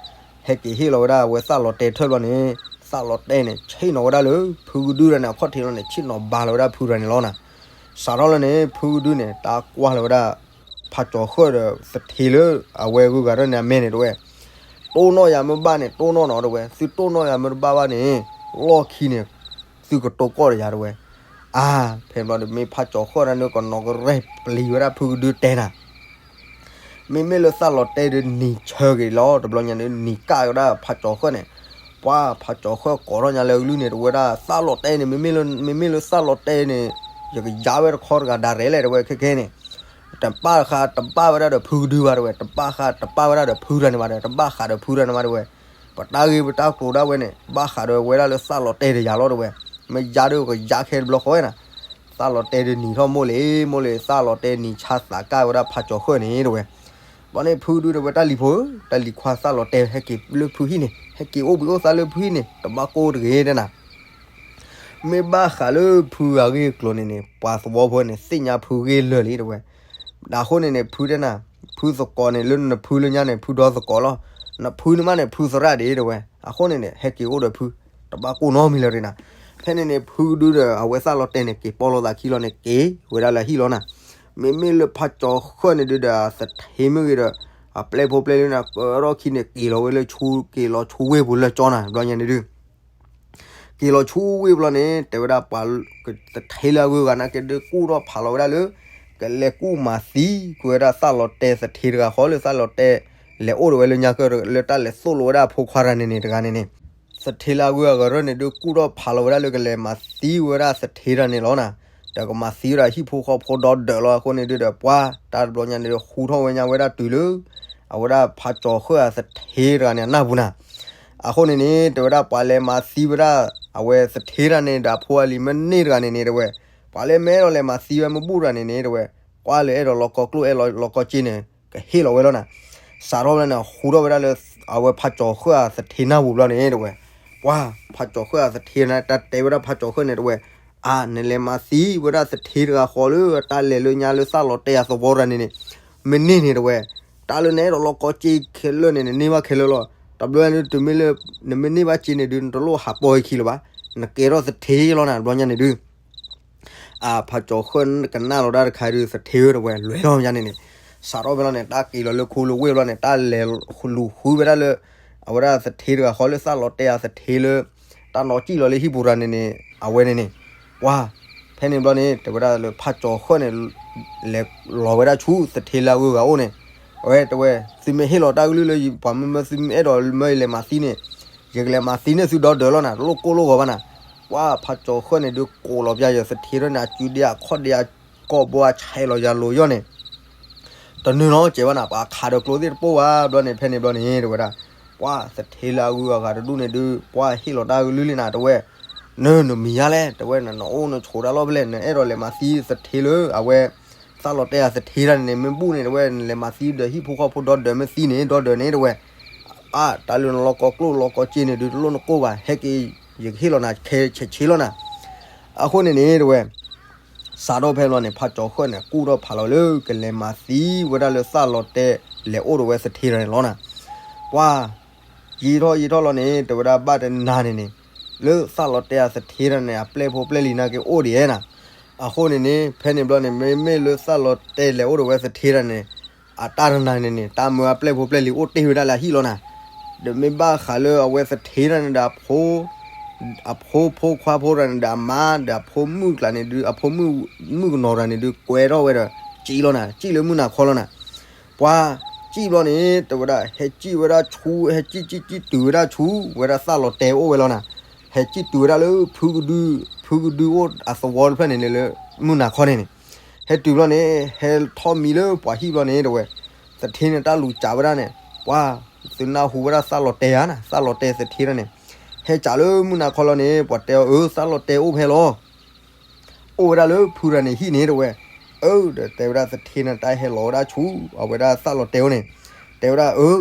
ဟဲက့ၤဟ့ၣ်လီၤဝဲဒၣ်အဝဲသၣ်လီၤတဲာ်ထၢၣ်တဖျၢၣ်န့ၣ်, သၣ်လီၤတဲာ်န့ၣ် ဆ့ၣ်နီၤဝဲဒၣ်လၢ ဖုကဒုတဂၤန့ၣ် အခီၣ်ထံးလီၤန့ၣ် ဆ့ၣ်နီၤဘၣ်လီၤဝဲဒၣ်ဖုတဂၤန့ၣ်လီၤနၤ. စးထီၣ်လၢန့ၣ် ဖုကဒုန့ၣ် တၢ်ကွၢ်လီၤဝဲဒၣ် ဖးကၠီၤဃၢၣ်ဒီးသထ့လၢအဝဲဂုၤဂၤထၢၣ်န့ၣ်အမဲာ်န့ၣ်တဲဝဲ, တိၢ်နီၣ်ယၤမ့ၢ်ဘၣ်န့ၣ် တိၢ်နီၣ်နီၤတဲဝဲ, သုတိၢ်နီၣ်ယၤမ့ၢ်တဘၣ်ဘၣ်န့ၣ် လီၢ်ခံန့ၣ် သုကတိၤကီၢ်ဒီးယၤတဲဝဲ. အါ ဖဲဘျီဒီး မ့ၢ်ဖးကၠီၤဃၢၣ်တဂၤန့ၣ် ကနီၤကရဲၣ်ပျံၤဝဲဒၣ်ဖုကဒုတဲနၤ မ့မ့ၢ်လၢသၣ်လီၤတဲာ်ဒီးနံၤဆၢက့ၤလီၤ တဘျီညါန့ၣ် နံၤကၣ်ကဒါဖးကၠီၤဃၢၣ်န့ၣ်, ပှၤဖးကၠီၤဃၢၣ်ကိးထီၣ်ညါလၢအကလုၢ်န့ၣ် တဲဝဲဒၣ်သၣ်လီၤတဲာ်န့ၣ် မ့မ့ၢ်လၢသၣ်လီၤတဲာ်န့ၣ် ယကယါဝဲတခီတဂၤဒၣ်ရဲၣ်လဲၣ်တဲဝဲခဲခဲန့ၣ်, တဘၣ်ဃးတဘၣ်ဝဲဒၣ်ဒီးဖုကဒုဘၣ်တဲဝဲ, တဘၣ်ဃးတဘၣ်ဝဲဒၣ်ဒီးဖုတဂၤန့ၣ်ဘၣ်ဒီး တဘၣ်ဃးဒီးဖုတဂၤန့ၣ်ဘၣ်တဲဝဲ, ပ ပတၢ်ဂ့ၢ်ပတၢ်ကျိၤဒၣ်ဝဲန့ၣ် ဘၣ်ဃးဒီးဝဲဒၣ်လၢသးလီၤတဲာ်တယၤလီၤတဲဝဲ, မ့ၢ်ယါဒီးကယါခဲတဘျီဃီဝဲနၤ, သးလီၤတဲာ်ဒီးနံၤထီၣ်မိၢ်လံၤမိၢ်လံၤ သးလီၤတဲာ်နံၤဆါသးကၢ်ဝဲဒၣ်ဖးကၠီၤဃၢၣ်န့ၣ်တဲဝဲ, ဘျီန့ၣ်ဖုဒုတဲဝဲတၢ်လံၤဖိဧၢ, တၢ်လံၤခွါသးလီၤတဲာ်ဟဲက့ၤလၢဖုဟံၣ်န့ၣ် ဟဲက့ၤအိၣ်ဘှံးအိၣ်သါလၢဖုဟံၣ်န့ၣ် တဘၣ်ကိၢ်တဂ့ၤတဲနၤ မ့ၢ်ဘၣ်ဃးလၢဖုအဂ့ၢ်အကျိၤန့ၣ်န့ၣ် ပှၤသဝီဖိန့ၣ် သ့ၣ်ညါဖုဂ့ၢ်လၢာ်လံတဲဝဲ, အဃိန့ၣ်န့ၣ် ဖုတဲနၤ, ဖုသကိးန့ၣ် လၢနဖုလၢညါန့ၣ် ဖုဒီသကိးလီၤ, နဖုန့ၣ်မးန့ၣ် ဖုသရၣ်ဒ့တဲဝဲ, အဃိန့ၣ်န့ၣ် ဟဲက့ၤအိၣ်ဒီးဖု, တဘၣ်ကိၢ်နီတမံၤလၢၤတဂ့ၤနၤ, ဖဲန့ၣ်န့ၣ် ဖုဒုဒီးအဝဲသးလီၤတဲာ်န့ၣ် က့ၤပိာ်လိာ်သးခံလီၤန့ၣ် က့ၤဝဲဒၣ်လၢဟံၣ်လီၤနၤ, မ့မ့ၢ်လၢဖးကၠီၤဃၢၣ်န့ၣ်ဒုဒီး သထ့မ့ၢ်ဂ့ၤဒီး အပျဲၢ်ဖိပျဲၢ်လံနၤ ကရီၣ်ခံန့ၣ် က့ၤလီၤဝဲလၢဆူ က့ၤလီၤဆူဝ့ၢ်ပူၤလၢကၠီနၤ ဘျီညါန့ၣ်ဒု က့ၤလီၤဆူဝ့ၢ်ဘျီန့ၣ် တဲဝဲဒၣ်ပှၤ သထ့လၢအဂုၤအဂၤန့ၣ်က့ၤဒုးကူၣ်ထီၣ်ဖးလီၤဝဲဒၣ်လၢ ကလဲၤကူၣ်မၤသံကွံာ်ဝဲဒၣ်သးလီၤတဲာ်သထ့တဂၤဃီလၢသးလီၤတဲာ် လဲၤအိၣ်ဒီးဝဲလၢညါကၢၢ် လၢတၢ်လဲၤသိၣ်လိဝဲဒၣ်အဖိခွါတဂၤန့ၣ်န့ၣ်တဂၤန့ၣ်န့ၣ် သထ့လၢအဂုၤအဂၤန့ၣ်ဒုးကူၣ်ထီၣ်ဖးလီၤဝဲဒၣ်လၢကလဲၤမၤသံဝဲဒၣ်သထ့တဂၤန့ၣ်လီၤနၤ, ဒီးကမၤသံဝဲဒၣ်ဟံၣ်ဖိဃီဖိဒီဒၢးလီၤ အဃိန့ၣ်ဒုဒီးပှၤ တၢ်တဘျီညါန့ၣ်ဒုး ဃူထီၣ်ဝဲညါဝဲဒၣ်တုၤလၢ အဝဲဒၣ်ဖးကၠီၤဃၢၣ်အသထ့တဂၤန့ၣ်အနၢ်ပူၤနၤ အဃိန့ၣ်န့ၣ် တဲဝဲဒၣ်ပှၤလဲၤမၤသံဝဲဒၣ် အဝဲသထ့တဂၤန့ၣ်ဒီးအဖိအလံၤမ့ၢ်န့ၢ်တဂၤန့ၣ်န့ၣ်တဲဝဲ, ပှၤလဲၤမ့ၢ်အဲၣ်ဒိးလဲၤမၤသံဝဲမ့ၢ်ဘူၣ်တဂၤန့ၣ်န့ၣ်တဲဝဲ, ကွၢ်လၢအဲၣ်ဒိးလီၤကီကျိၣ်အဲၣ်ဒိးလီၤကီစ့န့ၣ် ကဟ့ၣ်လီၤဝဲလီၤနၤ, စးထီၣ်ဝဲန့ၣ် ဃူထီၣ်ဝဲဒၣ်လၢ အဝဲဖးကၠီၤဃၢၣ်အသထ့နၢ်ပူၤဘျီန့ၣ်တဲဝဲ, ပှၤ ဖးကၠီၤဃၢၣ်အသထ့န့ၣ် တၢ်တဲဝဲဒၣ်ဖးကၠီၤဃၢၣ်န့ၣ်တဲဝဲ, အါ နလဲၤမၤသံဝဲဒၣ်သထ့တဂၤဃီလၢတၢ်လဲၤလၢညါလၢသးလီၤတဲာ်အသဝီတဂၤန့ၣ်န့ၣ်, မ့ၢ်န့ၢ်န့ၣ်တဲဝဲ, တၢ်လၢနအဲၣ်ဒိးလီၤကီစ့ခဲလၢာ်န့ၣ် နန့ၢ်ဘၣ်ခဲလၢာ်လီၤ, တဘျီန့ၣ်တုၤမ့ၢ်လၢ နမ့ၢ်န့ၢ်ဘၣ်စ့န့ၣ်ဒုး နတလိၣ်ဟးပီၢ်ဟဲခံလၢၤဘၣ်, နကဲထီၣ်သထ့လီၤနၤ တဘျီညါန့ၣ်ဒုး အဖးကၠီၤဃၢၣ်ကနၣ်လီၤတၢ်တခါဒုး သထ့ဧၢ တဲဝဲ လဲၤထီၣ်ညါန့ၣ်န့ၣ်, စးထီၣ်ဖဲလီၤန့ၣ် တၢ်က့ၤလီၤလၢခူလၢဝ့ၢ်ဘျီန့ၣ် တၢ်လဲၤလူၤဃုဝဲဒၣ်လၢ အဝဲဒၣ်သထ့တဂၤဃီလၢသးလီၤတဲာ်အသထ့လၢ တၢ်နီၣ်ကံၣ်လီၤလၢဟံၣ်ပူၤတဂၤန့ၣ်န့ၣ် အဝဲန့ၣ်န့ၣ်, ပှၤ ဖဲန့ၣ်ဘျီန့ၣ် တဲဝဲဒၣ်လၢဖးကၠီၤဃၢၣ်န့ၣ် လဲၤလီၤဝဲဒၣ်ဆူသထ့လၢအဂုၤအဂၤအိၣ်န့ၣ်, အဝဲတဲဝဲ, သုမ့ၢ်ဟ့ၣ်လီၤတၢ်ကလုၢ်လၢပှၤမၢမၢသုမ့ၢ်အဲၣ်ဒိးမၢယလဲၤမၤသံန့ၣ်, ယကလဲၤမၤသံန့ၢ်သုဒီဒၢးလီၤနၤ တလိၣ်ကိၢ်လိၣ်ဂီၤဘၣ်နၤ, ပှၤဖးကၠီၤဃၢၣ်န့ၣ်ဒုးကိးလီၤပျၢ်ယၤသထ့ထီၣ်န့ၣ် အစုဒ့အခီၣ်ဒ့အကိာ်ဘိအဆဲးလီၤယၤလိၤယီၢ်န့ၣ် တနုာ်လီၤစဲးဘၣ်နၤ ပှၤခးဒီးကျိသ့ၣ်တပိၢ်ဘၣ် ဘျီန့ၣ် ဖဲန့ၣ်ဘျီန့ၣ် တဲဝဲဒၣ်, ပှၤသထ့လၢအဂုၤအဂၤတဒူၣ်န့ၣ်ဒုး ပှၤဟ့ၣ်လီၤတၢ်ကလုၢ်လံနၤ တဲဝဲ, န နမံၤယါလဲၣ် တဲဝဲ နအိၣ်နဆိးတၢ်လီၢ်ဖဲလဲၣ် နအဲၣ်ဒိးလဲၤမၤသံသထ့လၢ အဝဲ သးလီၤတဲာ်အသထ့တဂၤန့ၣ်န့ၣ် မ့ၢ်ဘူၣ်န့ၣ် တဲဝဲ နလဲၤမၤသံဒီးဟံၣ်ဖိဃီဖိဒီဒၢးမ့ၢ်သံန့ၣ် ဒီဒၢးန့ၣ် တဲဝဲ, အါ တၢ်လၢနလီၤကီကျိၣ်လီၤကီစ့န့ၣ်ဒုး တလိၣ်နကိၢ်ဘၣ် ဟဲက့ၤ ယကဟ့ၣ်လီၤနၤခဲဆဲးဆ့လီၤနၤ အဃိန့ၣ်န့ၣ် တဲဝဲ စးထီၣ်ဖဲလီၤန့ၣ် ဖးကၠီၤဃၢၣ်န့ၣ် ကူၣ်ထီၣ်ဖးလီၤလၢကလဲၤမၤသံဝဲဒၣ်လၢသးလီၤတဲာ် လဲၤအိၣ်ဒီးဝဲသထ့တဂၤန့ၣ်လီၤနၤ, ပှၤ ယံာ်ထီၣ်ယံာ်ထီၣ်လီၤန့ၣ် တဲဝဲဒၣ်ဘၣ်တနၤန့ၣ်န့ၣ် လၢသးလီၤတဲာ်အသထ့တဂၤန့ၣ် အပျဲၢ်ဖိပျဲၢ်လံၤန့ၣ်က့ၤအိၣ်ဒံးဧါနၤ, အဃိန့ၣ်န့ၣ် ဖဲန့ၣ်ဘျီန့ၣ် မ့မ့ၢ်လၢသးလီၤတဲာ်လဲၤအိၣ်ဒီးဝဲသထ့တဂၤန့ၣ် အတၢ်တနၤန့ၣ်န့ၣ် တၢ်မၢအပျဲၢ်ဖိပျဲၢ်လံၤအိၣ်တ့ၢ်ဝဲဒၣ်လၢအဟံၣ်လီၤနၤ, ဒီးမ့ၢ်ဘၣ်ဃးလၢအဝဲသထ့တဂၤန့ၣ်ဒီး အဖိ အဖိဖိခွါဖိတဂၤန့ၣ်ဒီးအမါ ဒီးအဖိမုၣ်ကျါန့ၣ်ဒုး အဖိမုၣ် မုၣ်ကနီၤတဂၤန့ၣ်ဒုး ကွဲထီၣ်ဝဲဒီး စံၣ်လီၤနၤ စံၣ်လၢမုၢ်နၤခီလီၤနၤ, ပှၤ စံၣ်ဘျီန့ၣ် တဲဝဲဒၣ် ဟဲစံၣ်ဝဲဒၣ်ဆူ ဟဲစံၣ်စံၣ်စံၣ်တုၤဝဲဒၣ်ဆူ ဝဲဒၣ်သးလီၤတဲာ်အိၣ်ဝဲလီၤနၤ, ဟဲစံၣ်တုၤဝဲဒၣ်လၢ ဖုကဒု ဖုကဒုအိၣ်အသဝီတဖျၢၣ်န့ၣ်န့ၣ်လၢ မုၢ်နၤခီန့ၣ်န့ၣ်, ဟဲတုၤဘျီန့ၣ် ဟဲထီၣ်မံလၢပှၤဟံၣ်ဘျီန့ၣ် တဲဝဲ သထ့န့ၣ်တၢ်လူၤစးဝဲဒၣ်န့ၣ် ပှၤ သုနၢ်ဟူဝဲဒၣ်သးလီၤတဲာ်ဧါနၤ သးလီၤတဲာ်သထ့တဂၤန့ၣ်, ဟဲစးလၢမုၢ်နၤခီလီၤန့ၣ် ပှၤတဲအီၤ အၢ သးလီၤတဲာ်အိၣ်ဖဲလီၤ အိၣ်ဝဲဒၣ်လၢဖုတဂၤန့ၣ်ဟံၣ်န့ၣ် တဲဝဲ, အၢ ဒီးတဲဝဲဒၣ်သထ့န့ၣ် တၢ်ဟဲလီၤဝဲဒၣ်ဆူ အဝဲဒၣ်သးလီၤတဲာ်အိၣ်န့ၣ်, တဲဝဲဒၣ် အၢ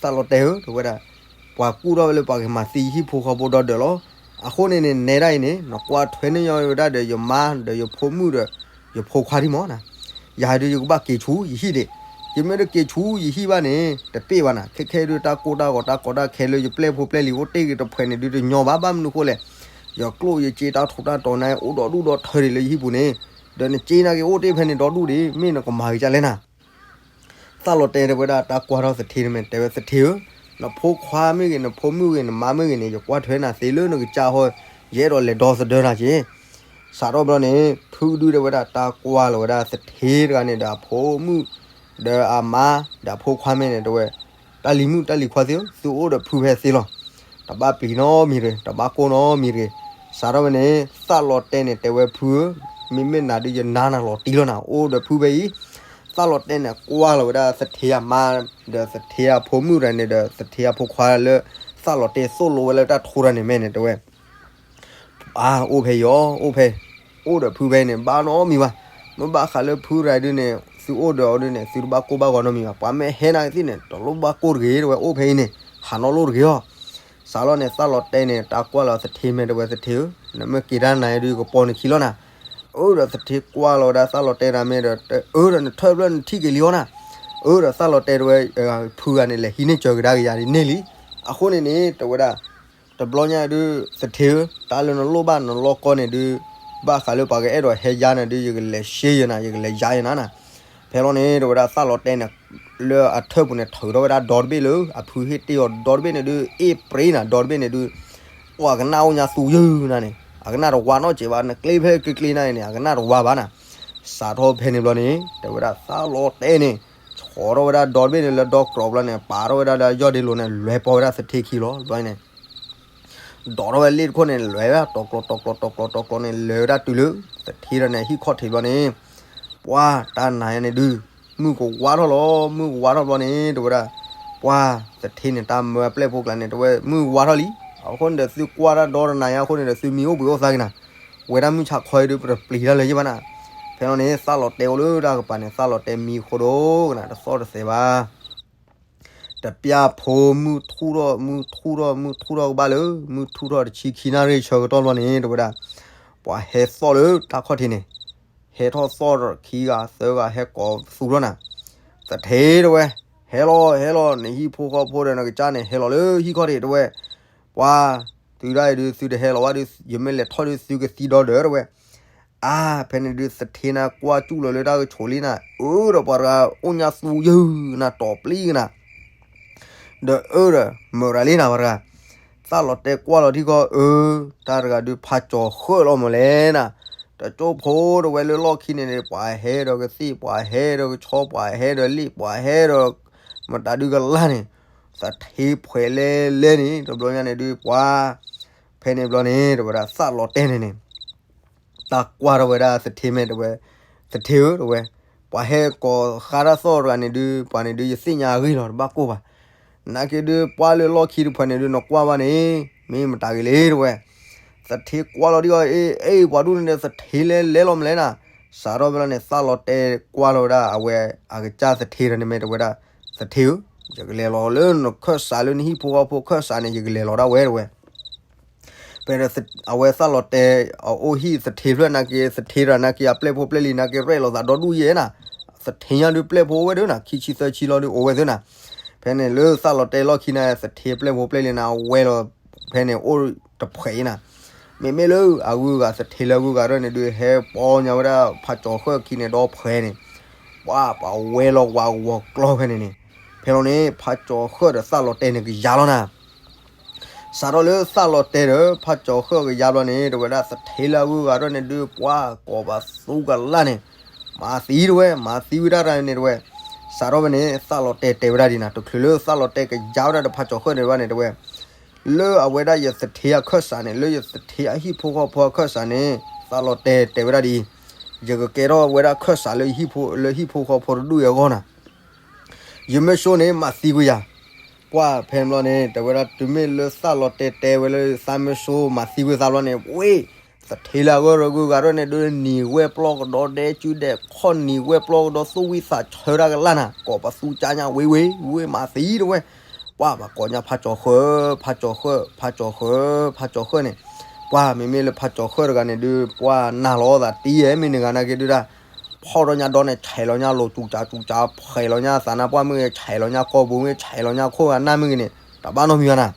သးလီၤတဲာ်ဧၢ တဲဝဲဒၣ်, ပှၤကူၣ်ထီၣ်ဝဲလၢပှၤကမၤသံယဟံၣ်ဖိဃီဖိဒီဒၢးလီၤ, အဃိန့ၣ်န့ၣ် နဲဒၣ်အံၤန့ၣ် နကွၢ်ထွဲန့ၢ်ညီဝဲဒၣ်ဒီးယမါဒီးယဖိမုၣ်ဒီး ယဖိခွါဒံးမးနၤ, ယၤဒုးယကဘၣ်က့ၤဆူယဟံၣ်ဒံး, ယမ့ၢ်တက့ၤဆူယဟံၣ်ဘၣ်န့ၣ် တပ့ၢ်ဘၣ်နၤ, ခဲခဲဒုးတၢ်ကိၢ်တၢ်ဂီၤတၢ်ကီတၢ်ခဲလၢယပျဲၢ်ဖိပျဲၢ်လံၤအိၣ်တ့ၢ်ဂ့ၤတဖှဲးန့ၣ်ဒုးတညီဘၣ် ဘၣ်မနုၤဃိလဲၣ်, ယကျိၣ်ယစ့တၢ်ထူးတၢ်တီၤန့ၣ် အိၣ်ဒီဒူၣ်ဒီထၢဒံးလၢယဟံၣ်ပူၤန့ၣ်, ဒီးနစ့န့ၣ်က့ၤအိၣ်တ့ၢ်ဖဲန့ၣ်ဒီဒူၣ်ဒံး မ့ၢ်နကမၤဂ့ၤကၢ်လဲၣ်နၤ သးလီၤတဲာ်တဲဝဲဒၣ်တၢ်ကွၢ်ထီၣ်သထ့န့ၣ် တဲဝဲသထ့ဧၢ, နဖိခွါမ့ၢ်ဂ့ၤ နဖိမုၣ်ဂ့ၤ နမါမ့ၢ်ဂ့ၤန့ၣ် ယကွၢ်ထွဲနၤသ့လၢနကစၢ်ဟီ, ယအဲၣ်ဒိးလဲၤဒီသဒၢနၤက့ၤ. စးထီၣ်ဘျီန့ၣ် ဖုဒုတဲဝဲဒၣ်တၢ်ကွၢ်လီၤဝဲဒၣ်သထ့တဂၤန့ၣ်ဒီးအဖိမုၣ်, ဒီးအမါ, ဒီးအဖိခွါမ့ၢ်န့ၣ်တဲဝဲ, တၢ်လံၤမုၣ်တၢ်လံၤခွါသ့ၣ်ဧၢ, သုအိၣ်ဒီးဖုဖဲသ့လီၤ. တဘၣ်ပျံၤနီတမံၤတဂ့ၤ, တဘၣ်ကိၢ်နီတမံၤတဂ့ၤ. စးထီၣ်ဝဲန့ၣ် သးလီၤတဲာ်န့ၣ် တဲဝဲဖုဧၢ, မ့မ့ၢ်နၤဒုးယနါနၤလီၤတံၢ်လီၤနၤ, အိၣ်ဒီးဖုဖဲအံၤ. သးလီၤတဲာ်န့ၣ် ကွၢ်လီၤဝဲဒၣ်သထ့အမါ, ဒီးသထ့အဖိမုၣ်တဂၤန့ၣ်ဒီး သထ့အဖိခွါလၢ သးလီၤတဲာ်သိၣ်လိဝဲလၢတၢ်ထိတၢ်န့ၣ်မဲာ်န့ၣ် တဲဝဲ အါ အိၣ်ဖဲအံၤအီၤ အိၣ်ဖဲ အိၣ်ဒီးဖုဖဲအံၤန့ၣ် ဘၣ်နီတမံၤဘၣ်. မ့ၢ်ဘၣ်ဃးလၢဖုတဂၤဒုန့ၣ် သုအိၣ်ဒီးအီၤဒုန့ၣ် သုတဘၣ်ကိၢ်ဘၣ်ဂီၤနီတမံၤဘၣ်. ပှၤမ့ၢ်ဟဲနၤကသ့ၣ်န့ၣ် တလိၣ်ဘၣ်ကိၢ်တဂ့ၤ တဲဝဲ အိၣ်ဖဲအံၤန့ၣ် ဟးနီၣ်လိၣ်တဂ့ၤအီၤ. စးထီၣ်န့ၣ် သးလီၤတဲာ်န့ၣ် တၢ်ကွၢ်လီၤသထ့မဲာ် တဲဝဲ သထ့ဧၢ, နမ့ၢ်က့ၤတၢ်နၤဒု ယကပိာ်နခံလီၤနၤ. အၢ ဒီးသထ့ကွၢ်လီၤဝဲဒၣ်သးလီၤတဲာ်တၢ်မဲာ်ဒီး အၢ ဒီးနထၢၣ်ဖျၢၣ်နထံၣ်က့ၤလံအီၤနၤ. အၢ ဒီးသးလီၤတဲာ်တဲဝဲ ဖုဂၤန့ၣ် လဲၤဟံးန့ၢ်စၢၤကဒါက့ၤယၤဒ်န့ၣ်လံ. အဃိန့ၣ်န့ၣ် တဲဝဲဒၣ် တဘျီညါဒု သထ့ဧၢ, တၢ်လၢနလိၣ်ဘၣ်နလီၢ်ကီၢ်န့ၣ်ဒု ဘၣ်ဃးလၢပှၤကအဲၣ်ဒိးဟဲယါနၤဒု ယကလဲၤရှဲယနၤ ယကလဲၤယါယနၤနၤ. ဖဲလီၤန့ၣ် တဲဝဲဒၣ်သးလီၤတဲာ်န့ၣ် လၢအထၢၣ်ပူၤန့ၣ် ထုးထီၣ်ဝဲဒၣ်ဒီတဘ့ၣ်လၢ အဖုဟ့ၣ်တ့ၢ်အီၤဒီတဘ့ၣ်န့ၣ်ဒု အ့ၣ်ပြ့နၤဒီတဘ့ၣ်န့ၣ်ဒု အိၣ်အကနၣ်အိၣ်ညါသူယုၢ်နၤန့ၣ် အကနၣ်တဝါနီတစဲးဘၣ် နကျ့ဖဲကျ့ကျ့နၤန့ၣ် အကနၣ်တဝါဘၣ်နၤ. စးထီၣ်ဖဲန့ၣ်ဘျီန့ၣ် တဲဝဲဒၣ်သးလီၤတဲာ်န့ၣ် ဆီထီၣ်ဝဲဒၣ်ဒီတဘ့ၣ်န့ၣ်လၢဒီကြီဘျီန့ၣ် ပာ်ထီၣ်ဝဲဒၣ်လၢယီၢ်ဒ့လိၤန့ၣ် လဲၤပိာ်ဝဲဒၣ်သထ့ခံလီၤ ဘျီန့ၣ် ဒိးထီၣ်ဝဲလ့ၣ်တခိၣ်န့ၣ် လဲၤဝဲဒၣ်တီၤကျီၤတီၤကျီၤတီၤကျီၤတီၤကျီၤန့ၣ် လဲၤဝဲဒၣ်တုၤလၢ သထ့ဒီးန့ၣ် ဟံၣ်ခီၣ်ထံးဘျီန့ၣ် ပှၤတၢ်နၤယါန့ၣ်ဒု မုၢ်ကဝါထီၣ်လီၤ မုၢ်ကဝါထီၣ်ဘျီန့ၣ် တဲဝဲဒၣ် ပှၤသထ့န့ၣ် တၢ်မၢအပျဲၢ်ဖိကျါန့ၣ် တဲဝဲ မုၢ်ဝါထီၣ်လံ. အဃိန့ၣ်ဒီးသုကွၢ်တၢ်ဒီတနၤယါအဃိန့ၣ်ဒီး သုမံၤအိၣ်ဘှံးအိၣ်သါက့ၤနၤ ဝဲဒၣ်မုၢ်ဆါခီအံၤဒု ပတပျံၤတၢ်လၢၤယဲၢ်ဘၣ်နၤ. ဖဲလီၤန့ၣ် သးလီၤတဲာ်အိၣ်လၢတၢ်ကပၤန့ၣ် သးလီၤတဲာ်မံၤဃိဒိၣ်ကနၤ တသီၣ်တသဲးဘၣ် တပျၢ်ဖိ မုၢ်ထူၣ်ထီၣ် မုၢ်ထူၣ်ထီၣ် မုၢ်ထူၣ်ထီၣ်ကဘၣ်လၢ မုၢ်ထူၣ်ထီၣ်တဆံခံနၣ်ရံၣ်ဆၢကတီၢ်ဘျီန့ၣ် တဲဝဲဒၣ် ပှၤဟဲသီၣ်လၢတၢ်ခီၣ်ထံးန့ၣ် ဟဲထီၣ်သီၣ်ခံဂၤသၢဂၤ ဟဲကိးပသူထီၣ်နၤ သထ့တဲဝဲ ဟဲလီၤ ဟဲလီၤ နဟံၣ်ဖိဃီဖိဒီးနကစၢ်န့ၣ် ဟဲလီၤလၢဟံၣ်ခီၣ်ထံးတဲဝဲ ပှၤ သုဒၣ်အံၤဒု သုတဟဲလီၤဘၣ်ဒု ယမ့ၢ်လဲၤထီၣ်ဒု သုကသံဒီဒီးတဲဝဲ အါ ဖဲန့ၣ်ဒု သထ့နၤကွၢ်စူၣ်လီၤလၢတၢ်ကဆိးလံနၤ အၢ ဒီးပှၤတဂၤအိၣ်ညါသူယုၢ်နၤ တီၤပျံၤကနၤ ဒီးအၢ ဒီးမုာ်ရၤလံနၤပှၤတဂၤ သးလီၤတဲာ်ကွၢ်လီၤထံကီၢ် အၢ တၢ်တဂၤဒု ဖးကၠီၤဃၢၣ်လီၤမးလဲၣ်နၤ တကၠိဖိတဲဝဲလၢလီၢ်ခံန့ၣ်န့ၣ် ပှၤဟဲဒီးကသ့ၣ် ပှၤဟဲဒီးကဆီ ပှၤဟဲဒီးလ့ၣ် ပှၤဟဲဒီး မတၤဒုကလၢ်န့ၣ် သထ့ဖှဲးလဲလဲန့ၣ် တဘျီညါန့ၣ်ဒု ပှၤ ဖဲန့ၣ်ဘျီန့ၣ် တဲဝဲဒၣ်သးလီၤတဲာ်န့ၣ်န့ၣ် တၢ်ကွၢ်ထီၣ်ဝဲဒၣ်သထ့မဲာ်တဲဝဲ သထ့ဧၢ တဲဝဲ ပှၤဟဲကိးဃါတၢ်သီၣ်တဂၤန့ၣ်ဒု ပှၤန့ၣ်ဒု ယသ့ၣ်ညါအဂ့ၢ်လီၤ တဘၣ်ကိၢ်ဘၣ် နာ်က့ဒု ပှၤလၢလီၢ်ခံတဖၣ်န့ၣ်ဒု နကွၢ်ဘၣ်န့ၣ် မ့ၢ်မတၤဂ့ၤလဲၣ်တဲဝဲ သထ့ကွၢ်လီၤဒ်အီၤ အ့ အ့ ပှၤဒူၣ်န့ၣ်ဒီး သထ့လဲလဲလီၤမးလဲၣ်နၤ စးထီၣ်ဖဲလီၤန့ၣ် သးလီၤတဲာ်ကွၢ်လီၤဝဲဒၣ် အဝဲအကစၢ်သထ့ဒီးန့ၣ်မ့ၢ်တဲဝဲဒၣ် သထ့ဧၢ ယကလဲၤလီၤလၢနခၢၣ်စးလၢနဟံၣ်ဖိဃီဖိခၢၣ်စးန့ၣ် ယကလဲၤလီၤဒၣ်ဝဲတဲဝဲ ဖဲဒီး အဝဲသးလီၤတဲာ် အအိၣ်ဟံၣ်သထ့ဖျၢၣ်နာ်က့ သထ့တဂၤနာ်က့ အပျဲၢ်ဖိပျဲၢ်လံၤနာ်က့ ရဲၣ်လီၤသးဒီဒူၣ်ယဲၢ်နၤ သထ့ညါဒုပျဲၢ်ဖိအိၣ်ဝဲဒၣ်နၤ ခံဆံသၢဆံလီၤဒုအိၣ်ဝဲသ့ၣ်နၤ ဖဲန့ၣ်လၢသးလီၤတဲာ်လီၢ်ခံန့ၣ် သထ့ပျဲၢ်ဖိပျဲၢ်လံၤနၤ အဝဲလီၤ ဖဲန့ၣ်အိၣ်တဖှဲးအံၤနၤ မ့မ့ၢ်လၢအဂုၤအဂၤသထ့လၢအဂုၤအဂၤရဲၣ်န့ၣ်ဒု ဟဲပီညါဝဲဒၣ်ဖးကၠီၤဃၢၣ်ခံန့ၣ် ဒီဖှဲးန့ၣ် ပှၤ ပှၤဝဲလီၤဝးဂီၤကျီဖဲန့ၣ်န့ၣ် ဖဲလီၤန့ၣ် ဖးကၠီၤဃၢၣ်ဒီးသးလီၤတဲာ်န့ၣ်ကယၤလီၤနၤ စးထီၣ်လၢသးလီၤတဲာ်ဒီး ဖးကၠီၤဃၢၣ်ကယၤဘျီန့ၣ် တဲဝဲဒၣ်သထ့လၢအဂုၤအဂၤရဲၣ်န့ၣ်ဒု ပှၤကိးပသူကလၢ်န့ၣ် မၤသံတဲဝဲ မၤသံဝဲဒၣ်တၢ်န့ၣ်တဲဝဲ စးထီၣ်ဖဲန့ၣ် သးလီၤတဲာ်တဲဝဲဒၣ်ဒ်နၤ တချုးလၢသးလီၤတဲာ်ကယၤဝဲဒၣ်ဒီးဖးကၠီၤဃၢၣ်န့ၣ်ဘၣ်န့ၣ်တဲဝဲ လၢအဝဲဒၣ်ယသထ့အခၢၣ်စးန့ၣ် လၢယသထ့အဟံၣ်ဖိဃီဖိအခၢၣ်စးန့ၣ် သးလီၤတဲာ်တဲဝဲဒၣ်ဒ်အံၤ, ယကကဲထီၣ်ဝဲဒၣ်ခၢၣ်စးလၢဟံၣ်ဖိ လၢဟံၣ်ဖိဃီဖိတဒူၣ်အံၤအဂီၢ်နၤ, ယမ့ၢ်ဆိန့ၣ် မၤသံကွံာ်ယၤ, ပှၢ်ဖဲန့ၣ်ဘျီန့ၣ် တဲဝဲဒၣ် တုၤမ့ၢ်လၢသးလီၤတဲာ်တဲဝဲလၢသးမ့ၢ်ဆိမၤသံကွံာ်သးဘျီန့ၣ် ဝ့ၢ် သထ့လၢအဂုၤအဂၤရဲၣ်န့ၣ် ဒုးနံၤဝဲပျီကဒီးဒဲးစုဒဲးခီၣ် နံၤဝဲပျီကဒီးသူၣ်ဝံသးဆၢတၢ်ကလၢ်နၤ, ကိးပသူကၢ်ညါ ဝ့ၢ်ဝ့ၢ် ဝ့ၢ်မၤသံတဲဝဲ, ပှၢ်ပှၤကိးညါဖးကၠီၤဃၢၣ်, ဖးကၠီၤဃၢၣ်, ဖးကၠီၤဃၢၣ်, ဖးကၠီၤဃၢၣ်န့ၣ်, ပှၢ်မ့မ့ၢ်လၢဖးကၠီၤဃၢၣ်တဂၤန့ၣ် ဒုးပှၢ်နၢ်လီၤသးတံၢ်ယဲၢ် မ့ၢ်နဂၤနာ်က့ဒုးဒၣ် ဖီၣ်ထီၣ်ညါဒီးန့ၣ် ဆဲးလီၤညါလိၤ စူၤစူၤစူၤ ဖဲးလီၤညါသးနါပှၢ်မ့ၢ်ဂ့ၤ ဆဲးလီၤညါကိာ်ပူၤမ့ၢ်ဂ့ၤ ဆဲးလီၤညါခိၣ်ဂၤနၢ်မ့ၢ်ဂ့ၤန့ၣ် တဘၣ်နီတမံၤဘၣ်နၤ.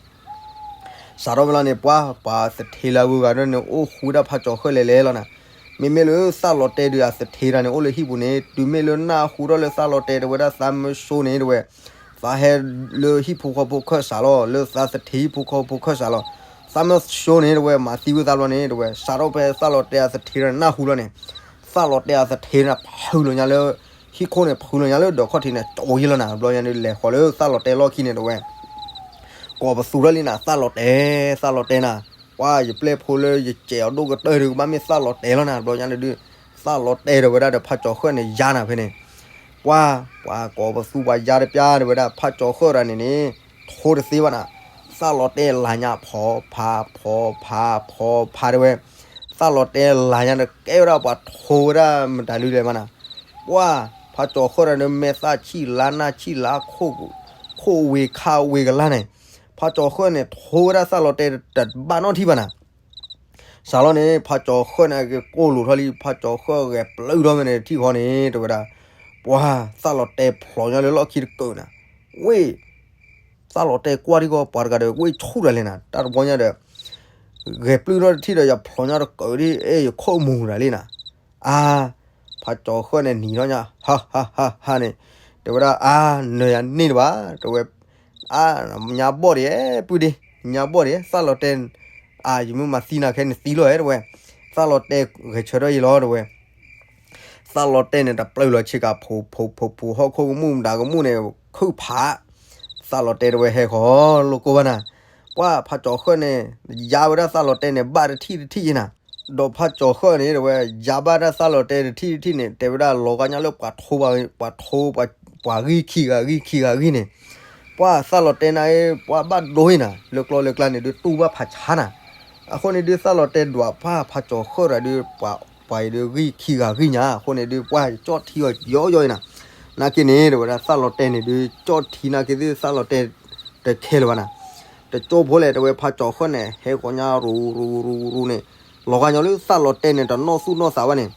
စးထီၣ်ဖဲလီၤန့ၣ် ပှၢ်ပှၤသထ့လၢအဂုၤအဂၤရဲၣ်န့ၣ် အိၣ်ဃူဝဲဒၣ်ဖးကၠီၤဃၢၣ်လဲၤလဲၤလီၤနၤ. မ့မ့ၢ်လၢသးလီၤတဲာ်ဒုးအသထ့တဂၤန့ၣ် အိၣ်လၢဟံၣ်ပူၤန့ၣ် တုၤမ့ၢ်လၢနၢ်ဟူထီၣ်လၢသးလီၤတဲာ်တဲဝဲဒၣ်သးမ့ၢ်ဆိန့ၣ်တဲဝဲ, သးဟဲလၢဟံၣ်ဖိဃီဖိခၢၣ်စးလီၤ, လၢသးသထ့ဟံၣ်ဖိဃီဖိခၢၣ်စးလီၤ. သးမ့ၢ်ဆိန့ၣ်တဲဝဲ မၤသံကွံာ်သးဘျီန့ၣ်တဲဝဲ, စးထီၣ်ဖဲသးလီၤတဲာ်အသထ့တဂၤန့ၣ် နၢ်ဟူလီၤန့ၣ် သးလီၤတဲာ်အသထ့န့ၣ် ဖုးလီၤညါလၢ ဟံၣ်ခိၣ်န့ၣ် ဖုးလီၤညါလၢဒီးခီၣ်ထံးန့ၣ် ကၠိယဲၢ်လီၤနၤ. ဘျီညါဒုးလဲၤဃီၤလၢသးလီၤတဲာ်လီၢ်ခံန့ၣ်တဲဝဲ, ကိးပသူထီၣ်လံနၤ သးလီၤတဲာ်, သးလီၤတဲာ်နၤ, ပှၢ်ယပျဲၢ်ဖိလၢယစဲးအီၤဒိၣ်ကတၢၢ်ဒုး ကဘၣ်မ့ၢ်သးလီၤတဲာ်လီၤနၤ. ဘျီညါဒုး သးလီၤတဲာ်တဲဝဲဒၣ်ဒီးဖးကၠီၤဃၢၣ်န့ၣ် ယါနၤဖဲန့ၣ် ပှၢ်ပှၤကိးပသူပှၤယါတပျၢ်တဲဝဲဒၣ် ဖးကၠီၤဃၢၣ်တဂၤန့ၣ်န့ၣ် ထိတသ့ဘၣ်နၤ. သးလီၤတဲာ်လၢညါဖီဖး ဖီဖး ဖီဖးတဲဝဲ, သးလီၤတဲာ်လၢညါဒီးကဲဝဲဒၣ်ပှၤထိဝဲဒၣ်မတၤဒုလဲၣ်မးနၤ, ပှၢ် ဖးကၠီၤဃၢၣ်ဒီး မဲာ်သၣ်ဆံၣ်လါနၢ်ဆံၣ်လါ ခိၣ်ဝ့ၤခါဝ့ၤကလါန့ၣ်, ဖးကၠီၤဃၢၣ်န့ၣ် ထိဝဲဒၣ်သးလီၤတဲာ်တဘၣ်နီတထံၣ်ဘၣ်နၤ စးလီၤန့ၣ် ဖးကၠီၤဃၢၣ်န့ၣ် အကကိၢ်လိာ်ထီၣ်လံ ဖးကၠီၤဃၢၣ်ဂဲၤပျုၢ်ထီၣ်ဝဲန့ၣ်တထံၣ်ဃီန့ၣ် တဲဝဲဒၣ်, ပှၢ် သးလီၤတဲာ်ဖျိးညါလၢလီၢ်ခံတကုာ်နၤ, ဝ့ၢ် သးလီၤတဲာ်ကွၢ်ထံၣ်ဃီ ပှၤတဂၤဒီး ဝ့ၢ်ဆူၣ်တၢ်လဲၣ်နၤ တၢ်တဘီညါဒီး ဂဲၤပျုၢ်ထီၣ်တထံၣ်ဒီး ယဖျိးညါတကုာ်ဒ်အ့ၣ် ယခိၣ်မူၤတၢ်လံနၤ, အါ ဖးကၠီၤဃၢၣ်န့ၣ်နံၤထီၣ်ညါ ဟါဟါဟါဟါန့ၣ်, တဲဝဲဒၣ် အါ နၢၤယၤန့ၢ်တဘၣ် တဲဝဲ, အါ ညါဘီၣ်ဒံး ပုၢ်ဒ့ ညါဘီၣ်ဒံး သးလီၤတဲာ်, အါ ယမ့ၢ်မၤသံနၤခဲန့ၣ်သံလီၤဧဲ တဲဝဲ, သးလီၤတဲာ်ဂဲၤဆၢထၢၣ်ယံၤလီၤ တဲဝဲ သးလီၤတဲာ်န့ၣ် တပျုၢ်လီၤဆ့ကၤ ဖိဖိဖိဖိ ဟီၣ်ခိၣ်ကမူၣ်မတၤကမူၣ်န့ၣ် ခုၣ်ဖး, သးလီၤတဲာ်တဲဝဲ ဟဲဃီၤ လိၣ်ကိၢ်ဘၣ်နၤ, ပှၢ် ဖးကၠီၤဃၢၣ်န့ၣ် ယါဝဲဒၣ်သးလီၤတဲာ်န့ၣ် ဘၣ်တထံၣ်တထံၣ်ယံၤနၤ, ဒီးဖးကၠီၤဃၢၣ်န့ၣ် တဲဝဲ ယါဘၣ်ဒၣ်သးလီၤတဲာ်တထံၣ်တထံၣ်န့ၣ် တဲဝဲဒၣ်လီၤဂာ်ညါလၢပှၤထိ ပှၤထိ ပှၤဂံၢ်ခံဂၤဂံၢ်ခံဂၤဂံၢ်န့ၣ်, ပှၢ်သးလီၤတဲာ်န့ၣ် ပှၢ်ဘၣ်ဒိဟံၣ်နၤ လၢကျီလၢကျါန့ၣ်ဒုးတူၢ်ဘၣ်ဖးဆါနၤ, အဃိန့ၣ်ဒုးသးလီၤတဲာ်ဒွးပှၢ် ဖးကၠီၤဃၢၣ်ဒီးဒုး ပှၤအံၤဒုးဂံၢ်ခံဂၤဂံၢ်ညါ အဃိန့ၣ်ဒုး ပှၢ်ကၠီၣ်ထံအီၤယီယီအံၤနၤ, နာ်က့န့ၣ် တဲဝဲဒၣ်သးလီၤတဲာ်န့ၣ်ဒုး ကၠီၣ်ထံနာ်က့သုသးလီၤတဲာ် တခဲလၢၤဘၣ်နၤ, တကၠိဖိလဲၣ် တဲဝဲဖးကၠီၤဃၢၣ်န့ၣ် ဟဲဃီၤညါရူၤရူၤရူၤရူၤန့ၣ်, လီၤဂာ်ညီလၢသးလီၤတဲာ်န့ၣ် တနီၣ်သူၣ်နီၣ်သးဘၣ်န့ၣ်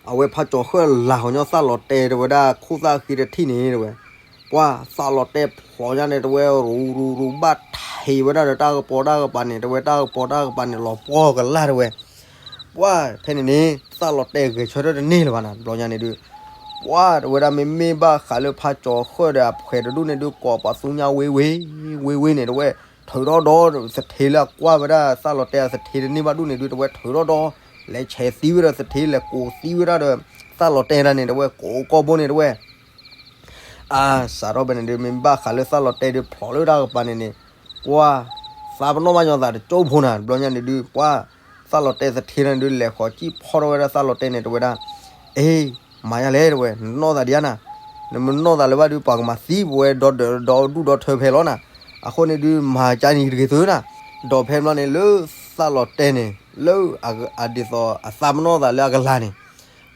အဝဲဖးကၠီၤဃၢၣ်လၢ်ဃီၤညီသးလီၤတဲာ်တဲဝဲဒၣ် ခိၣ်သၣ်ဃံတထံၣ်န့ၣ် တဲဝဲ, ပှၢ်သးလီၤတဲာ်ဖျိးညါန့ၣ် တဲဝဲ ရူၤရူၤရူၤ ဘၣ်ထံးဝဲဒၣ်ဒီးတၢ်ကပီၤတၢ်ကပၤန့ၣ် တဲဝဲတၢ်ကပီၤတၢ်ကပၤန့ၣ် လီၤပှီၢ်ကလာ်တဲဝဲ, ပှၢ်ဖဲန့ၣ်န့ၣ် သးလီၤတဲာ်ဂဲၤဆၢထၢၣ်တန့ၢ်လၢၤဘၣ်နၤ တဘျီညါန့ၣ်ဒုး, ပှၢ်တဲဝဲဒၣ်မ့မ့ၢ်ဘၣ်ဃးလၢဖးကၠီၤဃၢၣ်ဒီးအဖှဲးတဒူၣ်န့ၣ်ဒုး ကိးပသူညါဝ့ဝ့ ဝ့ဝ့န့ၣ် တဲဝဲ ထုးထီၣ်ဒီး သထ့လၢအကွၢ်ဝဲဒၣ်သးလီၤတဲာ်အသထ့တန့ၢ်ဘၣ်ဒူၣ်န့ၣ်ဒုး တဲဝဲထုးထီၣ်ဒီး လဲၤဆဲးသံဝဲဒီးသထ့ လဲၤကိးသံဝဲဒၣ်ဒီး သးလီၤတဲာ်ဒၣ်န့ၣ် တဲဝဲကိးကိးဘိန့ၣ် တဲဝဲ အါ စးထီၣ်ဖဲန့ၣ်ဒုး မ့ၢ်ဘၣ်ဃးလၢသးလီၤတဲာ်ဒုးဖျိးလၢတၢ်ကပၤန့ၣ်န့ၣ်, ပှၢ် သးပနီၣ်ဘၣ်ညီသးတကၠိဖိနၤ တဘျီညါန့ၣ်ဒုး ပှၢ် သးလီၤတဲာ်သထ့န့ၣ်ဒုး လဲၤဃီၤစံၣ်ဖီၣ်ထီၣ်ဝဲဒၣ်သးလီၤတဲာ်န့ၣ် တဲဝဲဒၣ်, အ့ မၤယါလဲၣ် တဲဝဲ နနီၣ်သးဒံးဧါနၤ, နမ့ၢ်နီၣ်သးလၢၤဘၣ်ဒုး ပှၤကမၤသံပဝဲဒီဒူၣ်ဒီထၢဖဲလီၤနၤ, အဃိန့ၣ်ဒုး မၤကါနံၤတဂ့ၤသုနၤ, ဒီးဖဲဘျီန့ၣ်လၢသးလီၤတဲာ်န့ၣ် လၢအဒ်သိးအသးပနီၣ်သးလၢအကလၤန့ၣ်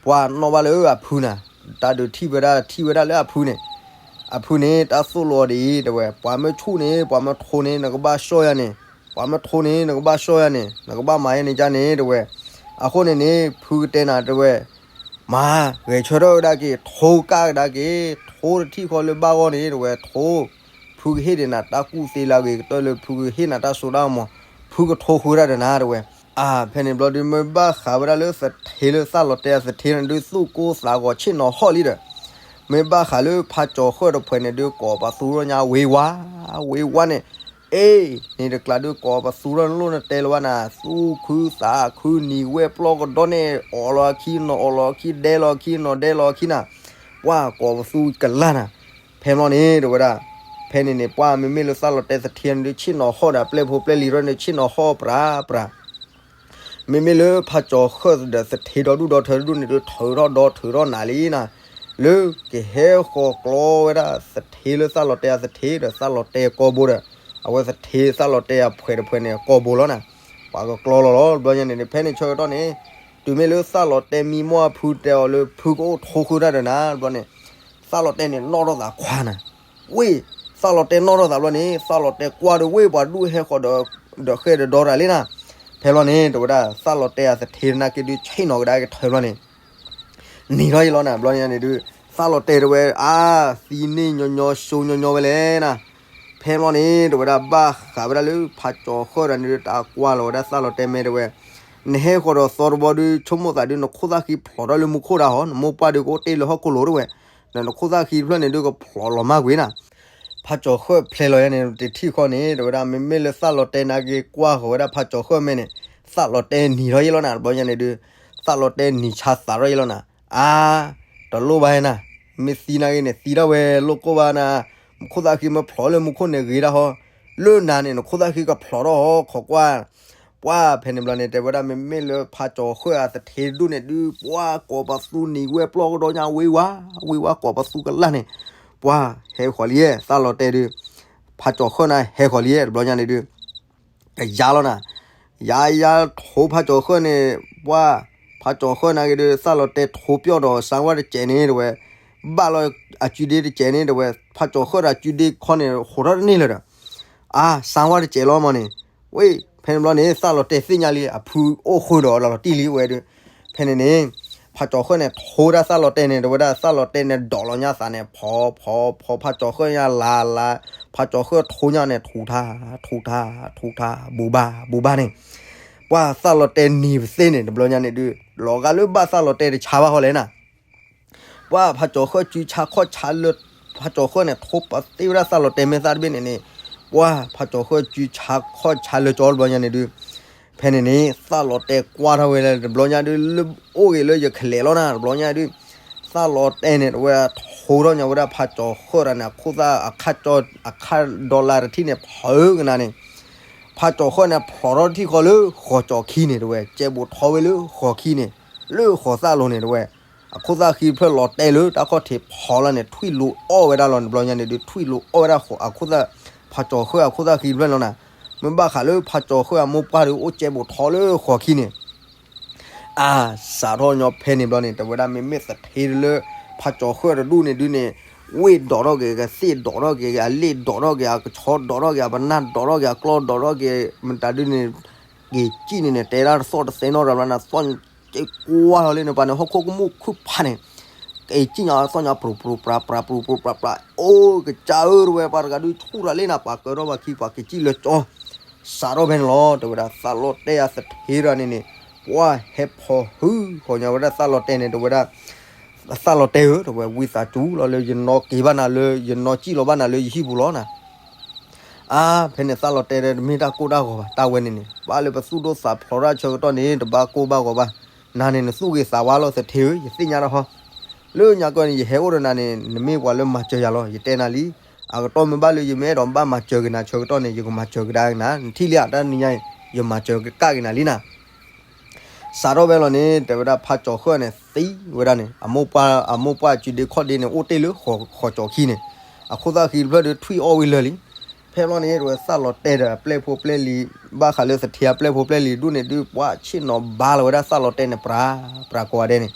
ပှၢ်နီၣ်ဘၣ်လၢအဖုနၤ, တၢ်ဒုးထံၣ်ဝဲဒၣ်ထံၣ်ဝဲဒၣ်လၢအဖုန့ၣ်, အဖုန့ၣ် တၢ်သိၣ်လိအီၤဒ်အံၤ တဲဝဲ ပှၤမ့ၢ်ဆူၣ်န့ၣ် ပှၤမ့ၢ်ထိန့ၣ် နကဘၣ်ဆှီယၤန့ၣ်, ပှၤမ့ၢ်ထိန့ၣ် နကဘၣ်ဆှီယၤန့ၣ် နကဘၣ်မၤယၤန့ၣ်ကါန့ၣ် တဲဝဲ, အဃိန့ၣ်န့ၣ် ဖုကတဲနၤ တဲဝဲ မၤ ဂဲၤဆၢထၢၣ်ကဒါက့ၤ ထိကၢ်ကဒါက့ၤ ထိတထံၣ်ဃီလၢဘၣ်ဂီၢ်န့ၣ် တဲဝဲ ထိ ဖုကဟ့ၣ်ဒံးနၤတၢ်ကူၣ်သ့လၢအဂ့ၤကတၢၢ်လၢဖုကဟ့ၣ်နၤတၢ်စိတၢ်ကမီၤ, ဖုကထိဃုာ်ဒၣ်ဒီးနၤ တဲဝဲ, အါ ဖဲန့ၣ်ဘျီဒုး မ့ၢ်ဘၣ်ဃးဝဲဒၣ်လၢသထ့လၢသးလီၤတဲာ်အသထ့န့ၣ်ဒုး သူၣ်ကိၢ်သးဂီၤဆ့ၣ်နီၤဟီၣ်လံဒီး မ့ၢ်ဘၣ်ဃးလၢဖးကၠီၤဃၢၣ်တဖှဲးန့ၣ်ဒုး ကိးပသူထီၣ်ညါဝ့ၤဝါ ဝ့ၤဝါန့ၣ်, အ့ န့ၣ်တကျါဒုး ကိးပသူထီၣ်နလိၣ်နတဲလၢၤဘၣ်နၤ သူၣ်ခုသးခုနံၤဝဲပျီကဒီးန့ၣ် အီၣ်လီၤအခံနီၤအီၣ်လီၤအခံ ဒဲလီၤအခံနီၤဒဲလီၤအခံနၤ, ပှၢ်ကိးပသူကလၢ်နၤ, ဖဲဘျီန့ၣ် တဲဝဲဒၣ်, ဖဲန့ၣ်န့ၣ် ပှၢ်မ့မ့ၢ်လၢသးလီၤတဲာ်သထ့န့ၣ်ဒုး ဆ့ၣ်နီၤဟီၣ်ဒီးပျဲၢ်ဖိပျဲၢ်လံၤထီၣ်န့ၣ် ဆ့ၣ်နီၤဟီၣ်ပြးပြး မ့မ့ၢ်လၢဖးကၠီၤဃၢၣ်ဒီးသထ့ဒီဒူၣ်ဒီထၢတဒူၣ်န့ၣ်ဒုး ထုးထီၣ်ဒီးထုးထီၣ်နၤလံနၤ, လၢကဟဲဃီၤကျီဝဲဒၣ်သထ့လၢသးလီၤတဲာ်အသထ့ဒီးသးလီၤတဲာ်ကိာ်ဘိဒီး အဝဲသထ့သးလီၤတဲာ်အဖှဲးတဖှဲးန့ၣ် ကိာ်ဘိလီၤနၤ, ပှၤကကျီလီၤလီၤ တဘျီညါန့ၣ်န့ၣ် ဖဲန့ၣ်ဆၢကတီၢ်န့ၣ် တုၤမ့ၢ်လၢသးလီၤတဲာ်မံမီၢ်အဖုတဲအီၤလၢဖုကအိၣ်ထိဃုာ်တၢ်ဒီးနၤ တဘျီန့ၣ် သးလီၤတဲာ်န့ၣ်နီၣ်ထီၣ်သးခွါနၤ, ဝ့ၢ် သးလီၤတဲာ်နီၣ်ထီၣ်သးဘျီန့ၣ် သးလီၤတဲာ်ကွၢ်ဒီးဝ့ၢ်ပှၤဒူၣ်ဟဲဃီၤဒီးဃဲၢ်ဒီးဒီတၢ်လံနၤ, ဖဲဘျီန့ၣ် တဲဝဲဒၣ် သးလီၤတဲာ်အသထ့နာ်က့ဒုးဆ့ၣ်နီၤကဒါက့ၤထုးဘျီန့ၣ် နံၤထီၣ်ယံၤလီၤနၤ ဘျီန့ၣ်န့ၣ်ဒုး သးလီၤတဲာ်တဲဝဲ အါ သံန့ၢ်ညီညီစိညီညီဝဲလဲၣ်နၤ, ဖဲဘျီန့ၣ် တဲဝဲဒၣ်ဘၣ်ဃးဝဲဒၣ်လၢဖးကၠီၤဃၢၣ်ဒီးန့ၣ်ဒုး တၢ်ကွၢ်လီၤဝဲဒၣ်သးလီၤတဲာ်မ့ၢ်တဲဝဲ နဟဲဃီၤဒီးသီတဘီဒုး ဆိကမိၣ်သးဒုး နခိၣ်သၣ်ဃံဖျိးထီၣ်လၢမူခိၣ်ဒၣ်ဟီ နမိၢ်ပှၢ်ဒုးကအိၣ်တ့ၢ်လၢဟီၣ်ခိၣ်လိၤတဲဝဲ, ဒီးနခိၣ်သၣ်ဃံတဖျၢၣ်န့ၣ်ဒုးကဖျိးလီၤမၢ်ကွံာ်နၤ ဖးကၠီၤဃၢၣ်ဖျဲးလီၤယါန့ၣ် တထံၣ်ဃီန့ၣ် တဲဝဲဒၣ် မ့မ့ၢ်လၢသးလီၤတဲာ်နာ်က့ကွၢ်ဃီၤဝဲဒၣ်ဖးကၠီၤဃၢၣ်မ့ၢ်န့ၣ် သးလီၤတဲာ်နံၤထီၣ်ယံၤလီၤနၤ တဘျီညါန့ၣ်ဒုး သးလီၤတဲာ်နံၤဆါသးထီၣ်ယံၤလီၤနၤ, အါ တလိၣ်ဘၣ်နၤ, မ့ၢ်သံနာ်က့န့ၣ် သံဒၣ်ဝဲလိၣ်ကိၢ်ဘၣ်နၤ, ခိၣ်သၣ်ဃံမ့ၢ်ဖျိးလၢမူခိၣ်န့ၣ်ဂ့ၤဒၣ်ဟီ, လၢနၤန့ၣ် နခိၣ်သၣ်ဃံကဖျိးထီၣ်ဟီ ခိးကွၢ် ပှၢ်ဖဲန့ၣ်ဘျီန့ၣ် တဲဝဲဒၣ် မ့မ့ၢ်လၢဖးကၠီၤဃၢၣ်အသထ့တဒူၣ်န့ၣ်ဒုး ပှၢ်ကိးပသူနံၤဝဲပျီကဒီးညါဝ့ၤဝါ ဝ့ၤဝါကိးပသူကလၢ်န့ၣ်, ပှၢ်ဟဲဃီၤလံ သးလီၤတဲာ်ဒုး ဖးကၠီၤဃၢၣ်န့ၣ်ဟဲဃီၤလံ တဘျီညါန့ၣ်ဒုး ကယါလီၤနၤ, ယါယါထိဖးကၠီၤဃၢၣ်န့ၣ် ပှၢ် ဖးကၠီၤဃၢၣ်န့ၣ်က့ၤဒုး သၣ်လီၤတဲာ်ထိပၠီၣ်ဒီး စၣ်ဝါတစဲးန့ၣ်တဝဲ, ဘၣ်လီၤအစုဒ့တစဲးန့ၣ်တဝဲ, ဖးကၠီၤဃၢၣ်ဒီးအစုဒ့ခီန့ၣ် ဟိးထီၣ်တန့ၢ်လၢၤဒီး အါ စၣ်ဝါတစဲးလီၤမးန့ၣ်, ဝ့ၢ် ဖဲန့ၣ်ဘျီန့ၣ် သၣ်လီၤတဲာ်သ့ၣ်ညါလံ အဖုအိၣ်ဃုာ်ဒီးလီၤတံၢ်လံဝဲဒုး, ဖဲန့ၣ်န့ၣ် ဖးကၠီၤဃၢၣ်န့ၣ် ထိဝဲဒၣ်သၣ်လီၤတဲာ်န့ၣ် တဝဲဒၣ်သၣ်လီၤတဲာ်န့ၣ် ဒိးလီၤညါသးန့ၣ် ဖီဖီဖီ ဖးကၠီၤဃၢၣ်ညါလါလါ, ဖးကၠီၤဃၢၣ်ထိညါန့ၣ် ထူးထါ ထူးထါ ထူးထါ ဘူဘၣ် ဘူဘၣ်န့ၣ်, ပှၢ်သၣ်လီၤတဲာ်နံၤပသ့ၣ်န့ၣ် တဘျီညါန့ၣ်ဒုး လီၤဂာ်လၢဘၣ်သၣ်လီၤတဲာ်တဆါဘၣ်ဃီလဲၣ်နၤ ပှၢ်ဖးကၠီၤဃၢၣ်စုဆါခီၣ်ဆါလၢ ဖးကၠီၤဃၢၣ်န့ၣ် ထိပသ့ဝဲဒၣ်သၣ်လီၤတဲာ်မဲာ်သၣ်တဘ့ၣ်န့ၣ်န့ၣ်, ပှၢ်ဖးကၠီၤဃၢၣ်စုဆါခီၣ်ဆါလၢကၠီတဘျီညါန့ၣ်ဒုး, ဖဲန့ၣ်န့ၣ် သၣ်လီၤတဲာ်ကွၢ်ထီၣ်ဝဲလၢတဘျီညါဒုး လၢအိၣ်ဂ့ၤလၢယကလဲၤလီၤနၤ တဘျီညါဒုး, သၣ်လီၤတဲာ်န့ၣ် တဝဲထိထီၣ်ညါဝဲဒၣ်ဖးကၠီၤဃၢၣ်တၢ်န့ၣ် အခိၣ်သၣ်အခါကၠီ အခါဒီလါတထံၣ်န့ၣ် ဖုကနၤန့ၣ် ဖးကၠီၤဃၢၣ်န့ၣ် ဖျိးထီၣ်တထံၣ်ဃီလၢဃီၤကၠီၤခံန့ၣ်တဝဲ ကဲဘူးထီၣ်ဝဲလၢဃီၤခံန့ၣ်, လၢဃီၤသၣ်လိၤန့ၣ်တဝဲ, အခိၣ်သၣ်ဃံဖျၢၣ်လီၤတဲာ်လၢတၢ်ခီၣ်ထံးဖီလီၤန့ၣ် ထွံၣ်လိၤအီၣ်ဝဲဒၣ်လီၤ တဘျီညါန့ၣ်ဒုး ထွံၣ်လိၤအီၣ်ဝဲဒၣ်အခိၣ်သၣ်, ဖးကၠီၤဃၢၣ်အခိၣ်သၣ်ဃံဖျၢၣ်လီၤနၤ, မ့ၢ်ဘၣ်ဃးလၢဖးကၠီၤဃၢၣ်အမိၢ်ပှၢ်ဒုးအိၣ်ကဲဘူးထီၣ်လၢဃီၤခံန့ၣ် အါ စးထီၣ်ညီဖဲန့ၣ်ဘျီန့ၣ် တဝဲဒၣ်မ့မ့ၢ်သထ့တလၢ ဖးကၠီၤဃၢၣ်တဒူၣ်န့ၣ်ဒုးန့ၣ်, ဝ့ၢ်ဒိးထီၣ်က့ၤ ကသ့ၣ်ဒိးထီၣ်က့ၤ အလ့ၣ်ဒိးထီၣ်က့ၤ အကဆီဒိးထီၣ်က့ၤ အပနၢ်ဒိးထီၣ်က့ၤ အကျီဒိးထီၣ်က့ၤ မတၤဒုးန့ၣ်, က့ၤစံၣ်န့ၣ်န့ၣ် တဲဒၣ်တသီၣ်တသဲနီတဘျီနၤ သီၣ်က့ၤကွၢ်လီၤလၢန့ၣ် ပှၤန့ၣ် ဟီၣ်ခိၣ်ကမူၣ်ခုၣ်ဖးန့ၣ် က့ၤစံၣ်ညါသီၣ်ညါ ပြူၤပြူၤပြၤပြၤ ပြူၤပြူၤပြၤပြၤ အိၣ်ကစၢ်ဧၢ တဝဲ ပှၤတဂၤဒုးဆူၣ်တၢ်လ့ၣ်နၤ ပှၤကၢထီၣ်ပှၤခံ ပှၤက့ၤစံၣ်လၢကၠီ စးထီၣ်ဖဲန့ၣ်လီၤ တဝဲဒၣ်သၣ်လီၤတဲာ်အသထ့တဂၤန့ၣ်န့ၣ်, ပှၢ်ဟဲဖီၣ်ဟုဃီၤညီဝဲဒၣ်သၣ်လီၤတဲာ်န့ၣ် တဝဲဒၣ်, သၣ်လီၤတဲာ်ဧၢ တဝဲ ဝံသးစူၤလီၤလၢယနီၣ်က့ၤဘၣ်နၤလၢ ယနီၣ်စံၣ်လီၤဘၣ်နၤလၢယဟံၣ်ပူၤလီၤနၤ, အါ ဖဲန့ၣ်သၣ်လီၤတဲာ်ဒီးတမ့ၢ်တၢ်ကိၢ်တၢ်ဂီၤဘၣ် တၢ်ဝဲန့ၣ်န့ၣ် ဘၣ်လၢပသူၣ်ဒိၣ်သးဖျိးတၢ်ဆၢကတီၢ်န့ၣ် တဘၣ်ကိၢ်ဘၣ်ဂီၤဘၣ်, နၤန့ၣ်နသူၣ်ဂ့ၤသးဝါလီၤသထ့ဧၢ ယသ့ၣ်ညါတၢ်ဟီ, လၢညါကီၢ်န့ၣ် ယဟဲအိၣ်ဒီးနၤန့ၣ် နမ့ၢ်ပှၤလၢမၤစၢၤယၤလီၤ ယတဲနၤလံ, အကတီၢ်မ့ၢ်ဘၣ်လၢယမ့ၢ်အဲၣ်ဒိးဘၣ်မၤစၢၤက့ၤနၤဆၢကတီၢ်န့ၣ် ယကမၤစၢၤကဒါက့ၤနၤ နထံၣ်လံဧါ တၢ်နံၤညါအံၤ ယမၤစၢၤကဒါက့ၤနၤလံနၤ စးထီၣ်ဖဲလီၤန့ၣ် တဲဝဲဒၣ်ဖးကၠီၤဃၢၣ်န့ၣ် သံဝဲဒၣ်န့ၣ် အမိၢ်ပှၢ် အမိၢ်ပှၢ်စုဒ့ခီၣ်ဒ့န့ၣ် အိၣ်တ့ၢ်လၢဃီၤကၠီၤခံန့ၣ်, အခိၣ်သၣ်ဃံတဖျၢၣ်ဒုးထွံၣ်အီၣ်ဝံၤလၢာ်လံ, ဖဲလီၤန့ၣ် တဝဲသၣ်လီၤတဲာ်ဒီးအပျဲၢ်ဖိပျဲၢ်လံၤ ဘၣ်ဃးလၢသထ့အပျဲၢ်ဖိပျဲၢ်လံၤဒူၣ်န့ၣ်ဒုး ပှၢ်ဆ့ၣ်နီၤဘါလီၤဝဲဒၣ်သၣ်လီၤတဲာ်န့ၣ် ပြၤ ပြၤကိးဂၤဒဲးန့ၣ်,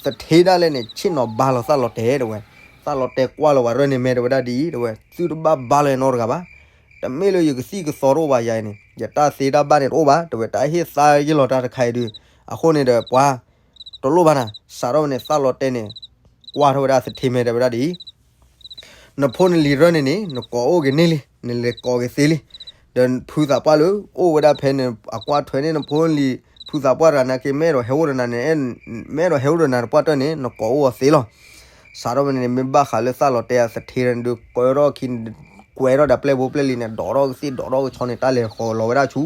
သထ့ဒၣ်လဲာ်န့ၣ် ဆ့ၣ်နီၤဘါလီၤသၣ်လီၤတဲာ်တဝဲ, သၣ်လီၤတဲာ်ကွၢ်လီၤဝဲရဲၣ်န့ၣ် မ့ၢ်တဝဲဒၣ်ဒ်အံၤ တဝဲ သုတဘၣ်ဘါလီၤနီတဂၤဘၣ် တမ့ၢ်လၢယကသံၣ်ကသီတအိၣ်ဘၣ်ယၤအံၤန့ၣ် ယတၢ်သ့တၢ်ဘၣ်န့ၣ်တအိၣ်ဘၣ် တဝဲ တၢ်ဟ့ၣ်သါယလီၤတၢ်တခါအံၤဒုး, အဃိန့ၣ်ဒီးပှၤ တလိၣ်ဘၣ်နၤ စးထီၣ်ဝဲန့ၣ် သၣ်လီၤတဲာ်န့ၣ် ကွၢ်ထီၣ်ဝဲဒၣ်သထ့မဲာ်တဲဝဲဒၣ်ဒ်အံၤ, နဖိနလံၤရၢၢ်န့ၣ်န့ၣ် နကိးအိၣ်က့ၤန့ၢ်လံ နလဲၤကိးက့ၤသ့လံ, ဒီးဖုသးပှၢ်လၢအိၣ်ဝဲဒၣ်ဖဲန့ၣ် အကွၢ်ထွဲန့ၢ်နဖိနလံၤ ဖုသးပှၢ်တဂၤနာ်က့ မ့ၢ်အဲၣ်ဒိးဟဲအိၣ်ဒီးနၤန့ၣ် မ့ၢ်အဲၣ်ဒိးဟဲအိၣ်ဒီးနၤတပှၢ်တၢၢ်န့ၣ် နကိးအိၣ်အီၤသ့လီၤ. စးထီၣ်ဝဲန့ၣ် မ့ၢ်ဘၣ်ဃးလၢသၣ်လီၤတဲာ်အသထ့န့ၣ်ဒုး ကွဲထီၣ်ခံ ကွဲထီၣ်ဒီးပျဲၢ်ဖိပျဲၢ်လံၤန့ၣ် ဒိးထီၣ်ကသ့ၣ်ဒိးထီၣ်ကဆီန့ၣ် တၢ်လဲၤဃီၤလီၤဝဲဒၣ်ဆူ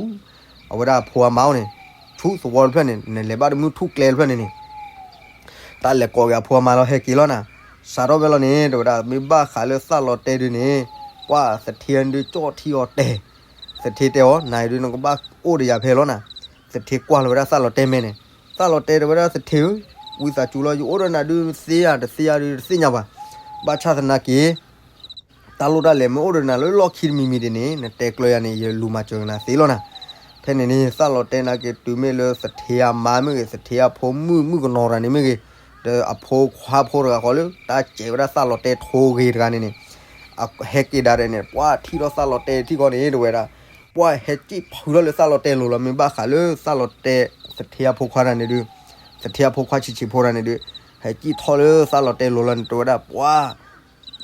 အဝဲဒၣ်အဖိအမါအိၣ်န့ၣ် ဆူသဝီတဖျၢၣ်န့ၣ် နလဲၤဘၣ်တမုၢ်ထူၣ်ကျဲတဖျၢၣ်န့ၣ်န့ၣ် တၢ်လဲၤကိးက့ၤအဖိအမါလီၤ ဟဲက့ၤလီၤနၤ. စးထီၣ်ဖဲလီၤန့ၣ် တဲဝဲဒၣ် မ့ၢ်ဘၣ်ဃးလၢသၣ်လီၤတဲာ်ဒုးန့ၣ် ပှၢ်သထ့ဒုးကၠီၣ်ထံအီၤတဲာ်, သထ့တဲအီၤ နၤအံၤဒုးနကဘၣ်အိၣ်ဒီးယၤဖဲလီၤနၤ. သထ့ကွၢ်လီၤဝဲဒၣ်သၣ်လီၤတဲာ်မဲာ်န့ၣ်, သၣ်လီၤတဲာ်တဲဝဲဒၣ်သထ့ဧၢ, ဝံသးစူၤလီၤ ယအိၣ်ဒီးနၤဒုးသ့ဧါ တသ့ဧါဒုးတသ့ၣ်ညါဘၣ်, ဘၣ်ဆၣ်သနာ်က့ တၢ်လိၣ်တၢ်လဲၤမ့ၢ်အိၣ်ဒီးနၤလၢလီၢ်ခံတမံၤမံၤဒ်န့ၣ် နတဲကျၢၤယၤန့ၣ် ယလူၤမၤစၢၤက့ၤနၤသ့လီၤနၤ. ဖဲန့ၣ်န့ၣ် သၣ်လီၤတဲာ်နာ်က့ တုၤမ့ၢ်လၢသထ့အမါမ့ၢ်ဂ့ၤ သထ့အဖိမုၣ်မုၣ်ကနီၤတဂၤန့ၣ်မ့ၢ်ဂ့ၤ, ဒီးအဖိခွါဖိတဂၤဃီလၢ တၢ်စဲးဝဲဒၣ်သၣ်လီၤတဲာ်ထိဂ့ၤတဂၤန့ၣ်န့ၣ် ဟဲက့ၤဒၣ်န့ၣ် ပှၢ်ထံၣ်ထီၣ်သၣ်လီၤတဲာ်ထံၣ်ဃီန့ၣ် တဲဝဲဒၣ် ပှၢ်ဟဲစံၣ်ဖုးထီၣ်လၢသၣ်လီၤတဲာ်လိၤလီၤ မ့ၢ်ဘၣ်ဃးလၢသၣ်လီၤတဲာ် သထ့အဖိခွါတဂၤန့ၣ်ဒုး သထ့အဖိခွါဆံးဆံးဖိတဂၤန့ၣ်ဒုး ဟဲစံၣ်ထီၣ်လၢသၣ်လီၤတဲာ်လိၤလီၤန့ၣ် တဲဝဲဒၣ် ပှၢ်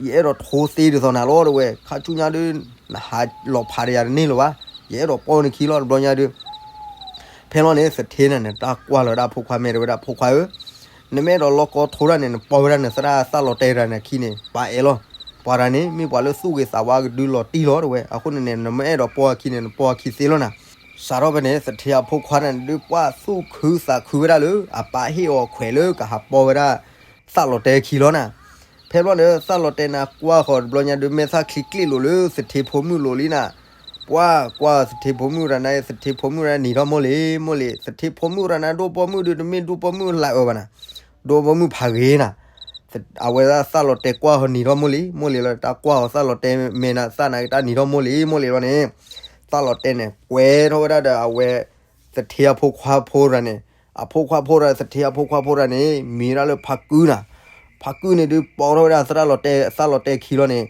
ယအဲၣ်ဒိးထိသ့ဒ်သိးနၤလီၤ တဲဝဲ, ခါဆူညါဒုး နဟးလီၤဖးဒီးယၤတန့ၢ်လၢၤဘၣ်, ယအဲၣ်ဒိးပိာ်နခံလီၤ တဘျီညါဒုး ဖဲလီၤန့ၣ် သထ့န့ၣ်န့ၣ် တၢ်ကွၢ်လီၤဝဲဒၣ်အဖိခွါမဲာ် တဲဝဲဒၣ် ဖိခွါဧၢ, နမ့ၢ်အဲၣ်ဒိးလီၢ်ကီထိတၢ်န့ၣ် နပိာ်ဝဲဒၣ်နသရၣ်သၣ်လီၤတဲာ်တဂၤန့ၣ်အခံန့ၣ် ပၢ်အဲၣ်လီၤ. ပှၤတဂၤန့ၣ် မ့ၢ်ပှၤလၢသူၣ်ဂ့ၤသးဝါကဒုလီၤတံၢ်လီၤ တဲဝဲ, အဃိန့ၣ်န့ၣ် နမ့ၢ်အဲၣ်ဒိးပိာ်အခံန့ၣ် နပိာ်အခံသ့လီၤနၤ. စးထီၣ်ဖဲန့ၣ် သထ့အဖိခွါန့ၣ်ဒုး ပှၢ်သူၣ်ခုသးခုဝဲဒၣ်လၢ အပၢ်ဟ့ၣ်အီၤခွဲးလၢကဟးပိာ်ဝဲဒၣ် သၣ်လီၤတဲာ်အခံလီၤနၤ. ဖဲဘျီန့ၣ် သၣ်လီၤတဲာ်န့ၣ် ကွၢ်ဃီၤတဘျီညါဒုး မဲာ်သၣ်ချံကျ့လိာ်လၢသထ့ဖိမုၣ်လိၤလံနၤ. ပှၢ်ကွၢ်သထ့ဖိမုၣ်တဂၤန့ၣ် သထ့ဖိမုၣ်တဂၤနံၤထီၣ်မိၢ်လံ, မိၢ်လံ, သထ့ဖိမုၣ်တဂၤန့ၣ် ဒိၣ်ပိာ်မုၣ်ဒုး တမ့ၢ်ဒိၣ်ပိာ်မုၣ်လၢအၢဘၣ်နၤ, ဒိၣ်ပိာ်မုၣ်ဖးဂ့ၤနၤ. အဝဲဒၣ်သၣ်လီၤတဲာ်ကွၢ်ဟီနံၤထီၣ်မိၢ်လံ, မိၢ်လံလီၤ တၢ်ကွၢ်အီၤသၣ်လီၤတဲာ်မဲာ်နၤ သၣ်နၤက့ၤတၢ်နံၤထီၣ်မိၢ်လံ, မိၢ်လံလီၤန့ၣ်, သၣ်လီၤတဲာ်န့ၣ် ကွဲထီၣ်ဝဲဒၣ်ဒီးအဝဲ သထ့အဖိခွါဖိတဂၤန့ၣ်, အဖိခွါဖိတဂၤ သထ့အဖိခွါဖိတဂၤန့ၣ် မံၤဒၣ်လၢဖါကုနၤ, ဖါကုန့ၣ်ဒုးပိာ်ထီၣ်ဝဲဒၣ်သရၣ်လီၤတဲာ် သၣ်လီၤတဲာ်ခံလီၤန့ၣ်,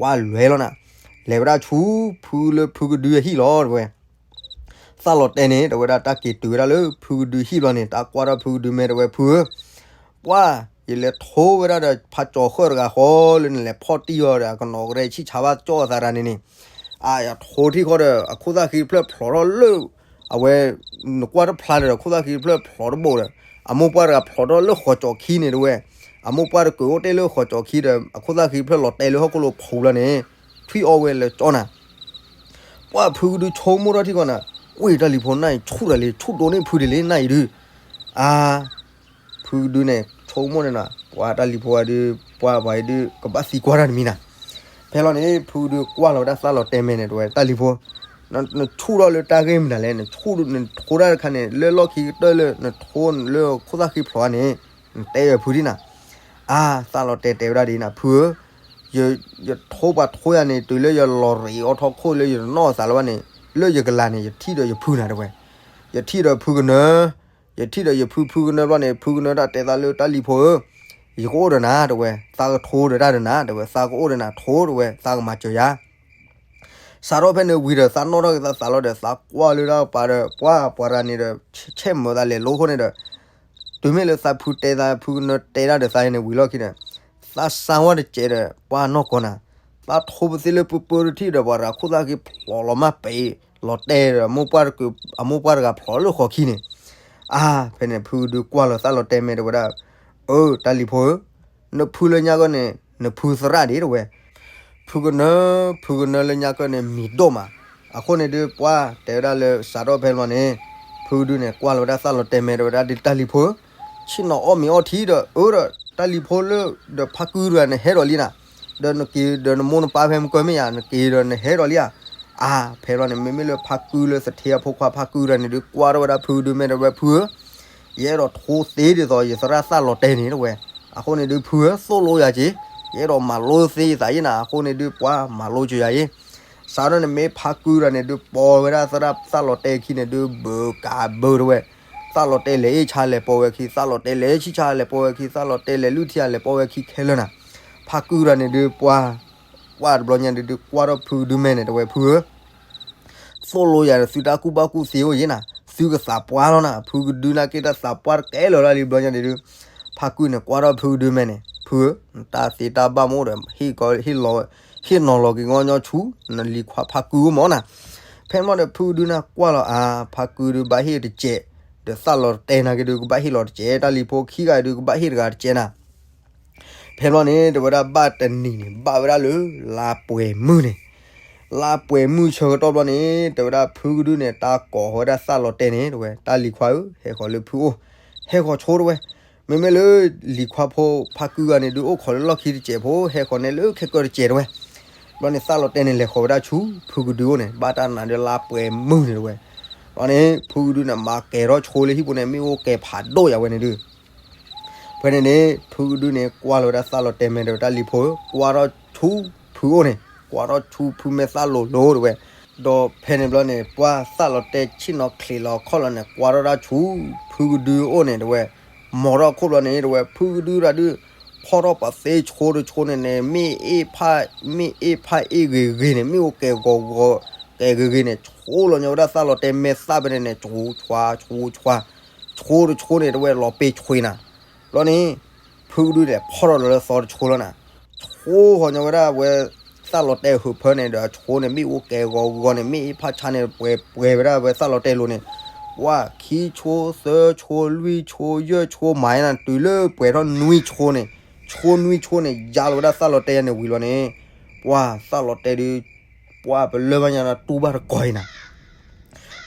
ဝါလွဲလီၤနၤ, လဲၤဝဲဒၣ်ဆူ ဖုလၢဖုကဒုအဟံၣ်လီၤတဝဲ သၣ်လီၤတဲာ်န့ၣ် တဝဲဒၣ်တၢ်က့ၤတုၤဝဲဒၣ်လၢဖုကဒုဟံၣ်ဘျီန့ၣ် တၢ်ကွၢ်ထီၣ်ဖုကဒုမဲာ်တဝဲ ဖုဧၢ, ပှၢ် ယလဲၤထိဝဲဒၣ်ဒီးဖါကၠီၤဃၢၣ်တဂၤဃီလၢနလဲၤဖီၣ်တံၢ်အီၤဒီး အကနီၤကရဲဆံၣ်ဆါဘၣ်ကၠီၣ်အသးတဂၤန့ၣ်န့ၣ်, အယထိထံၣ်ဃီဒီး အခိၣ်သၣ်ဃံတဖျၢၣ်ဖျိးထီၣ်လၢ အဝဲ နကွၢ်တဖျါဒီး အခိၣ်သၣ်ဃံတဖျၢၣ်ဖျိးတဘိဒီး အမိၢ်ပှၢ်တဂၤဖျိးထီၣ်လၢဃီၤကၠီၤခံန့ၣ်တဝဲ, အမိၢ်ပှၢ်တကုးအိၣ်တ့ၢ်လၢဃီၤကၠီၤခံဒီး အခိၣ်သၣ်ဃံတဖျၢၣ်လီၤတဲာ်လၢဟီၣ်ခိၣ်လိၤဖူးလီၤန့ၣ်, ထွံၣ်အီၣ်ဝဲလၢကၠီၣ်နၤ, ပှၢ်ဖုကဒုဆိကမိၣ်ထီၣ်ထံကီၢ်နၤ, ဝ့ၢ်တၢ်လံၤဖိနၢ်အံၤဆူၣ်တၢ်လံ ဆူၣ်ဒိၣ်န့ၢ်ဖုဒံးလံနၢ်အံၤဒုး, အါ ဖုကဒုန့ၣ် ဆိကမိၣ်န့ၣ်နၤ, ပှၢ်တၢ်လံၤဖိအဒုး ပှၢ်ပှၤအံၤဒုး ကဘၣ်သံကွၢ်တၢ်တမံၤနၤ, ဖဲလီၤန့ၣ် ဖုကဒုကွၢ်လီၤဝဲဒၣ်သၣ်လီၤတဲာ်မဲာ်န့ၣ် တဝဲတၢ်လံၤဖိ, နဆူၣ်ထီၣ်လၢတၢ်ဂ့ၢ်မနုၤလဲၣ်, နဆူၣ် နထိဒၣ်တခါန့ၣ် လၢလီၢ်ခံကတၢၢ်လၢ နထိလၢခိၣ်သၣ်ဃံဖျိးန့ၣ်, နတဲယဖုဒံးနၤ, အါ သၣ်လီၤတဲာ်တဲဝဲဒၣ်ဒ်နၤ ဖုဧၢ, ယ ယထိပှၤထိယၤန့ၣ် တုၤလၢယလီၤရံးအီထီၣ်ခိၣ်လၢယတနီၣ်သးလၢၤဘၣ်န့ၣ်, လၢယကလၤန့ၣ် ယထံၣ်ဒီးယဖုနၤတဝဲ, ယထံၣ်ဒီးဖုကနၢ, ယထံၣ်ဒီးယဖု ဖုကနၢဘျီန့ၣ် ဖုကနၢတၢ်တဲသးလၢတၢ်လံၤဖိဧၢ, ယကအိၣ်ဒီးနၤတဝဲ, သးကထိဒီးတၢ်ဒီးနၤတဝဲ, သးကအိၣ်ဒီးနၤထိတဝဲ, သးကမၤစၢၤယၤ စးထီၣ်ဖဲန့ၣ်ဝံၤဒီး သးနီၣ်ထီၣ်က့ၤသးသးလီၤဒီး သးကွၢ်လၢတၢ်ပၤဒီး ပှၢ် ပှၤတဂၤန့ၣ်ဒီး ဆဲးမၤသးလဲၤလိဃိန့ၣ်ဒီး တုၤမ့ၢ်လၢသးဖုတဲသး ဖုကနၢတဲဒၣ်ဒီးသးန့ၣ်ဝံၤလီၢ်ခံဒီး သးစၢ်ဝဲတစဲးဒီး ပှၢ်နီၢ်ကီၢ်နၤ, သးထိပသ့လၢပၢပၢတထံၣ်ဒီး ပှၤတဂၤခိၣ်သၣ်ဃံဖျိးလီၤမၢ်ပဲာ် လီၤတဲာ်ဒီး အမိၢ်ပှၢ်တဂၤဖျိးလၢဃီၤခံန့ၣ်, အါ ဖဲန့ၣ် ဖုကဒုကွၢ်လီၤသၣ်လီၤတဲာ်မဲာ်တဝဲဒၣ်, အၢ တၢ်လံၤဖိဧၢ, နဖုလၢညါကီၢ်န့ၣ် နဖုသရၣ်ဒံးတဝဲ ဖုကနၢ, ဖုကနၢလၢညါကီၢ်န့ၣ် မံၤဒိၣ်မး, အဃိန့ၣ်ဒုး ပှၢ်တဲဝဲဒၣ်လၢစးထီၣ်ဖဲလီၤန့ၣ်, ဖုကဒုန့ၣ် ကွၢ်လီၤဝဲဒၣ်သၣ်လီၤတဲာ်မဲာ်တဝဲဒၣ်ဒ်တၢ်လံၤဖိဧၢ, ဆ့ၣ်နီၤအီၣ်မ့ၤအီထံဒီး အၢဒီး တၢ်လံၤဖိလၢ ဒီးဖါကုတဂၤနဟဲဒီးလံနၤ, ဒီးနက့ၤဒီးနမိၢ်နပၢ်ဖဲမုၢ်ကၢၢ်မ့ၢ်ယါ နက့ၤဒီးနဟဲဒီးလံဧါ, အါ ဖဲလီၤန့ၣ် မ့မ့ၢ်လၢဖါကုလၢသထ့အဖိခွါဖါကုတဂၤန့ၣ်ဒုး ကွၢ်ထီၣ်ဝဲဒၣ်ဖုကဒုမဲာ်တဝဲ ဖုဧၢ ယအဲၣ်ဒိးထိသ့ဒ်သိးယသရၣ်သၣ်လီၤတဲာ်န့ၣ်တဝဲ, အဃိန့ၣ်ဒုး ဖုဧၢ သိၣ်လိယၤက့ၤ, ယအဲၣ်ဒိးမၤလိသ့ယသးယံနၤ, အဃိန့ၣ်ဒုး ပှၢ်မၤလိစၢၤယၤအံၤ, စးထီၣ်န့ၣ်မ့ၢ်ဖါကုတဂၤန့ၣ်ဒုး ပိာ်ဝဲဒၣ်သရၣ်သၣ်လီၤတဲာ်ခံန့ၣ်ဒုး ဘုးကးဘုးတဝဲ, သၣ်လီၤတဲာ်လဲၤအ့ၣ်ဆါလဲၤပိာ်ဝဲခံ, သၣ်လီၤတဲာ်လဲၤဆံၣ်ဆါလဲၤပိာ်ဝဲခံ, သၣ်လီၤတဲာ်လဲၤလုၢ်ထံအလဲၤပိာ်ဝဲခံခဲလၢာ်နၤ, ဖါကုတဂၤန့ၣ်ဒုး ပှၢ် ပှၢ်တဘျီညါဒုး ကွၢ်ထီၣ်ဖုကဒုမဲာ်န့ၣ်တဝဲ ဖုဧၢ သိၣ်လိယၤဒီးသုတၢ်ကူၣ်ဘၣ်ကူၣ်သ့အိၣ်ယံနၤ, သုကသးပှၢ်လီၤနၤ, ဖုကဒုနာ်က့တၢ်သးပှၢ်တကဲလၢာ်လၢလံဘျီညါန့ၣ်ဒုး, ဖါကုန့ၣ်ကွၢ်ထီၣ်ဖုကဒုမဲာ်န့ၣ် ဖုဧၢ, တၢ်သ့တၢ်ဘၣ်မ့ၢ်အိၣ်ဒီး ဟ့ၣ်ကီ ဟ့ၣ်လီၤ ဟ့ၣ်နီၤလီၤက့ၤကညီညီဆူ နလံၤခွါဖါကုအိၣ်မးနၤ, ဖဲမ့ၢ်ဒီးဖုကဒုနၢ်ကွၢ်လီၤအါ, ဖါကုဒုဘၣ်ဟ့ၣ်တစဲး, ဒီးသၣ်လီၤတဲာ်နာ်က့ဒုးကဘၣ်ဟ့ၣ်လီၤတစဲး, တၢ်လံၤဖိခံဂၤဒုးကဘၣ်ဟ့ၣ်တဂၤတစဲးနၤ ဖဲဘျီန့ၣ် တဝဲဒၣ်ဘၣ်တနံၤန့ၣ် ဘၣ်ဝဲဒၣ်လၢ လါပှဲၤမုၢ်န့ၣ်, လါပှဲၤမုၢ်ဆၢကတီၢ်ဘျီန့ၣ် တဝဲဒၣ်ဖုကဒုန့ၣ် တၢ်ကိးဃီဝဲဒၣ်သၣ်လီၤတဲာ်န့ၣ် တဝဲ တၢ်လံၤခွါဧၢ ဟဲဃီၤလၢဖုအိၣ်, ဟဲဃီၤဆိတဝဲ, မ့မ့ၢ်လၢ လံၤခွါဖိဖါကုဂၤန့ၣ် ဒုးအိၣ်ခိးလၢလီၢ်ခံတစဲးဖိ ဟဲဃီၤန့ၣ်လၢခဲကၢၢ်တစဲးတဝဲ, ဘျီန့ၣ် သၣ်လီၤတဲာ်န့ၣ် လဲၤဃီၤဝဲဒၣ်ဆူ ဖုကဒုအိၣ်န့ၣ် ဘၣ်တၢ်နါဒုးလါပှဲၤမုၢ်န့ၣ်တဝဲ, ဘျီန့ၣ် ဖုကဒုန့ၣ် မၤကဲၤထီၣ်ဆိလၢဟံၣ်ပူၤန့ၣ် မ့ၣ်အူကဲၤဖးဒိၣ်ယၤဝဲန့ၣ်ဒုး ဖဲန့ၣ်န့ၣ် ဖုကဒုန့ၣ် ကွၢ်လီၤဝဲဒၣ်သၣ်လီၤတဲာ်မဲာ်ဒီးတၢ်လံၤဖိဧၢ, ကွၢ်ထီၣ်ဆူဖုအိၣ်န့ၣ်, ကွၢ်ထီၣ်ဆူဖုမဲာ်သၣ်လိၤလိၤတဝဲ, ဒီးဖဲန့ၣ်ဘျီန့ၣ် ပှၢ်သၣ်လီၤတဲာ်ဆ့ၣ်နီၤချံးလီၤခီၣ်လီၤန့ၣ် ကွၢ်ထီၣ်တၢ်ဆူဖုကဒုအိၣ်န့ၣ်တဝဲ, မီၤထီၣ်ခိၣ်ဘျီန့ၣ်တဝဲ ဖုကဒုတၢ်ဒုး ဖီၣ်ထီၣ်ပှၤသ့ဆိတဆိန့ၣ်န့ၣ် မ့ၣ်အ့ၣ်ဖး, မ့ၣ်အ့ၣ်ဖးအ့ၣ်ဂ့ၤဂ့ၤန့ၣ် မ့ၣ်အူကဲၤဂီၤဂီၤ ကဲၤဂ့ၤဂ့ၤန့ၣ် ဆိလီၤညီဝဲဒၣ်သၣ်လီၤတဲာ်မဲာ်သၣ်ဖဲန့ၣ်န့ၣ် ဆူးဆှါ ဆူးဆှါ ဆိတဆိန့ၣ် တဝဲလီၤပ့ၤဆွ့နၤ, ဘျီန့ၣ် ဖုကဒုန့ၣ် ဖီၣ်ထီၣ်လီၤလၢသီတဆိလီၤနၤ, ဆိဃီၤညီဝဲဒၣ်ဝဲ သၣ်လီၤတဲာ်ဟုးဖၢန့ၣ်ဒီး အဆိန့ၣ် မ့ၣ်အူကဲၤဂီၤဂီၤန့ၣ် မ့ၣ်အ့ၣ်ဖးဆါန့ၣ် ပှဲၤပှဲၤဝဲဒၣ်ဝဲသၣ်လီၤတဲာ်လိၤန့ၣ်, ပှၢ်ခံဆိသၢဆိလွံၢ်ဆိယဲၢ်ဆိမၤနၤ တုၤလၢပှဲၤထီၣ်နွံဆိန့ၣ်, ဆိနွံဆိန့ၣ် ယါလီၤဝဲဒၣ်သၣ်လီၤတဲာ်ယါန့ၣ်ဝံၤလီၤန့ၣ်, ပှၢ်သၣ်လီၤတဲာ်ဒုး ပှၢ်ပလၢၢ်ဘၣ်ညါတူၢ်ဘၣ်တကိးအံၤနၤ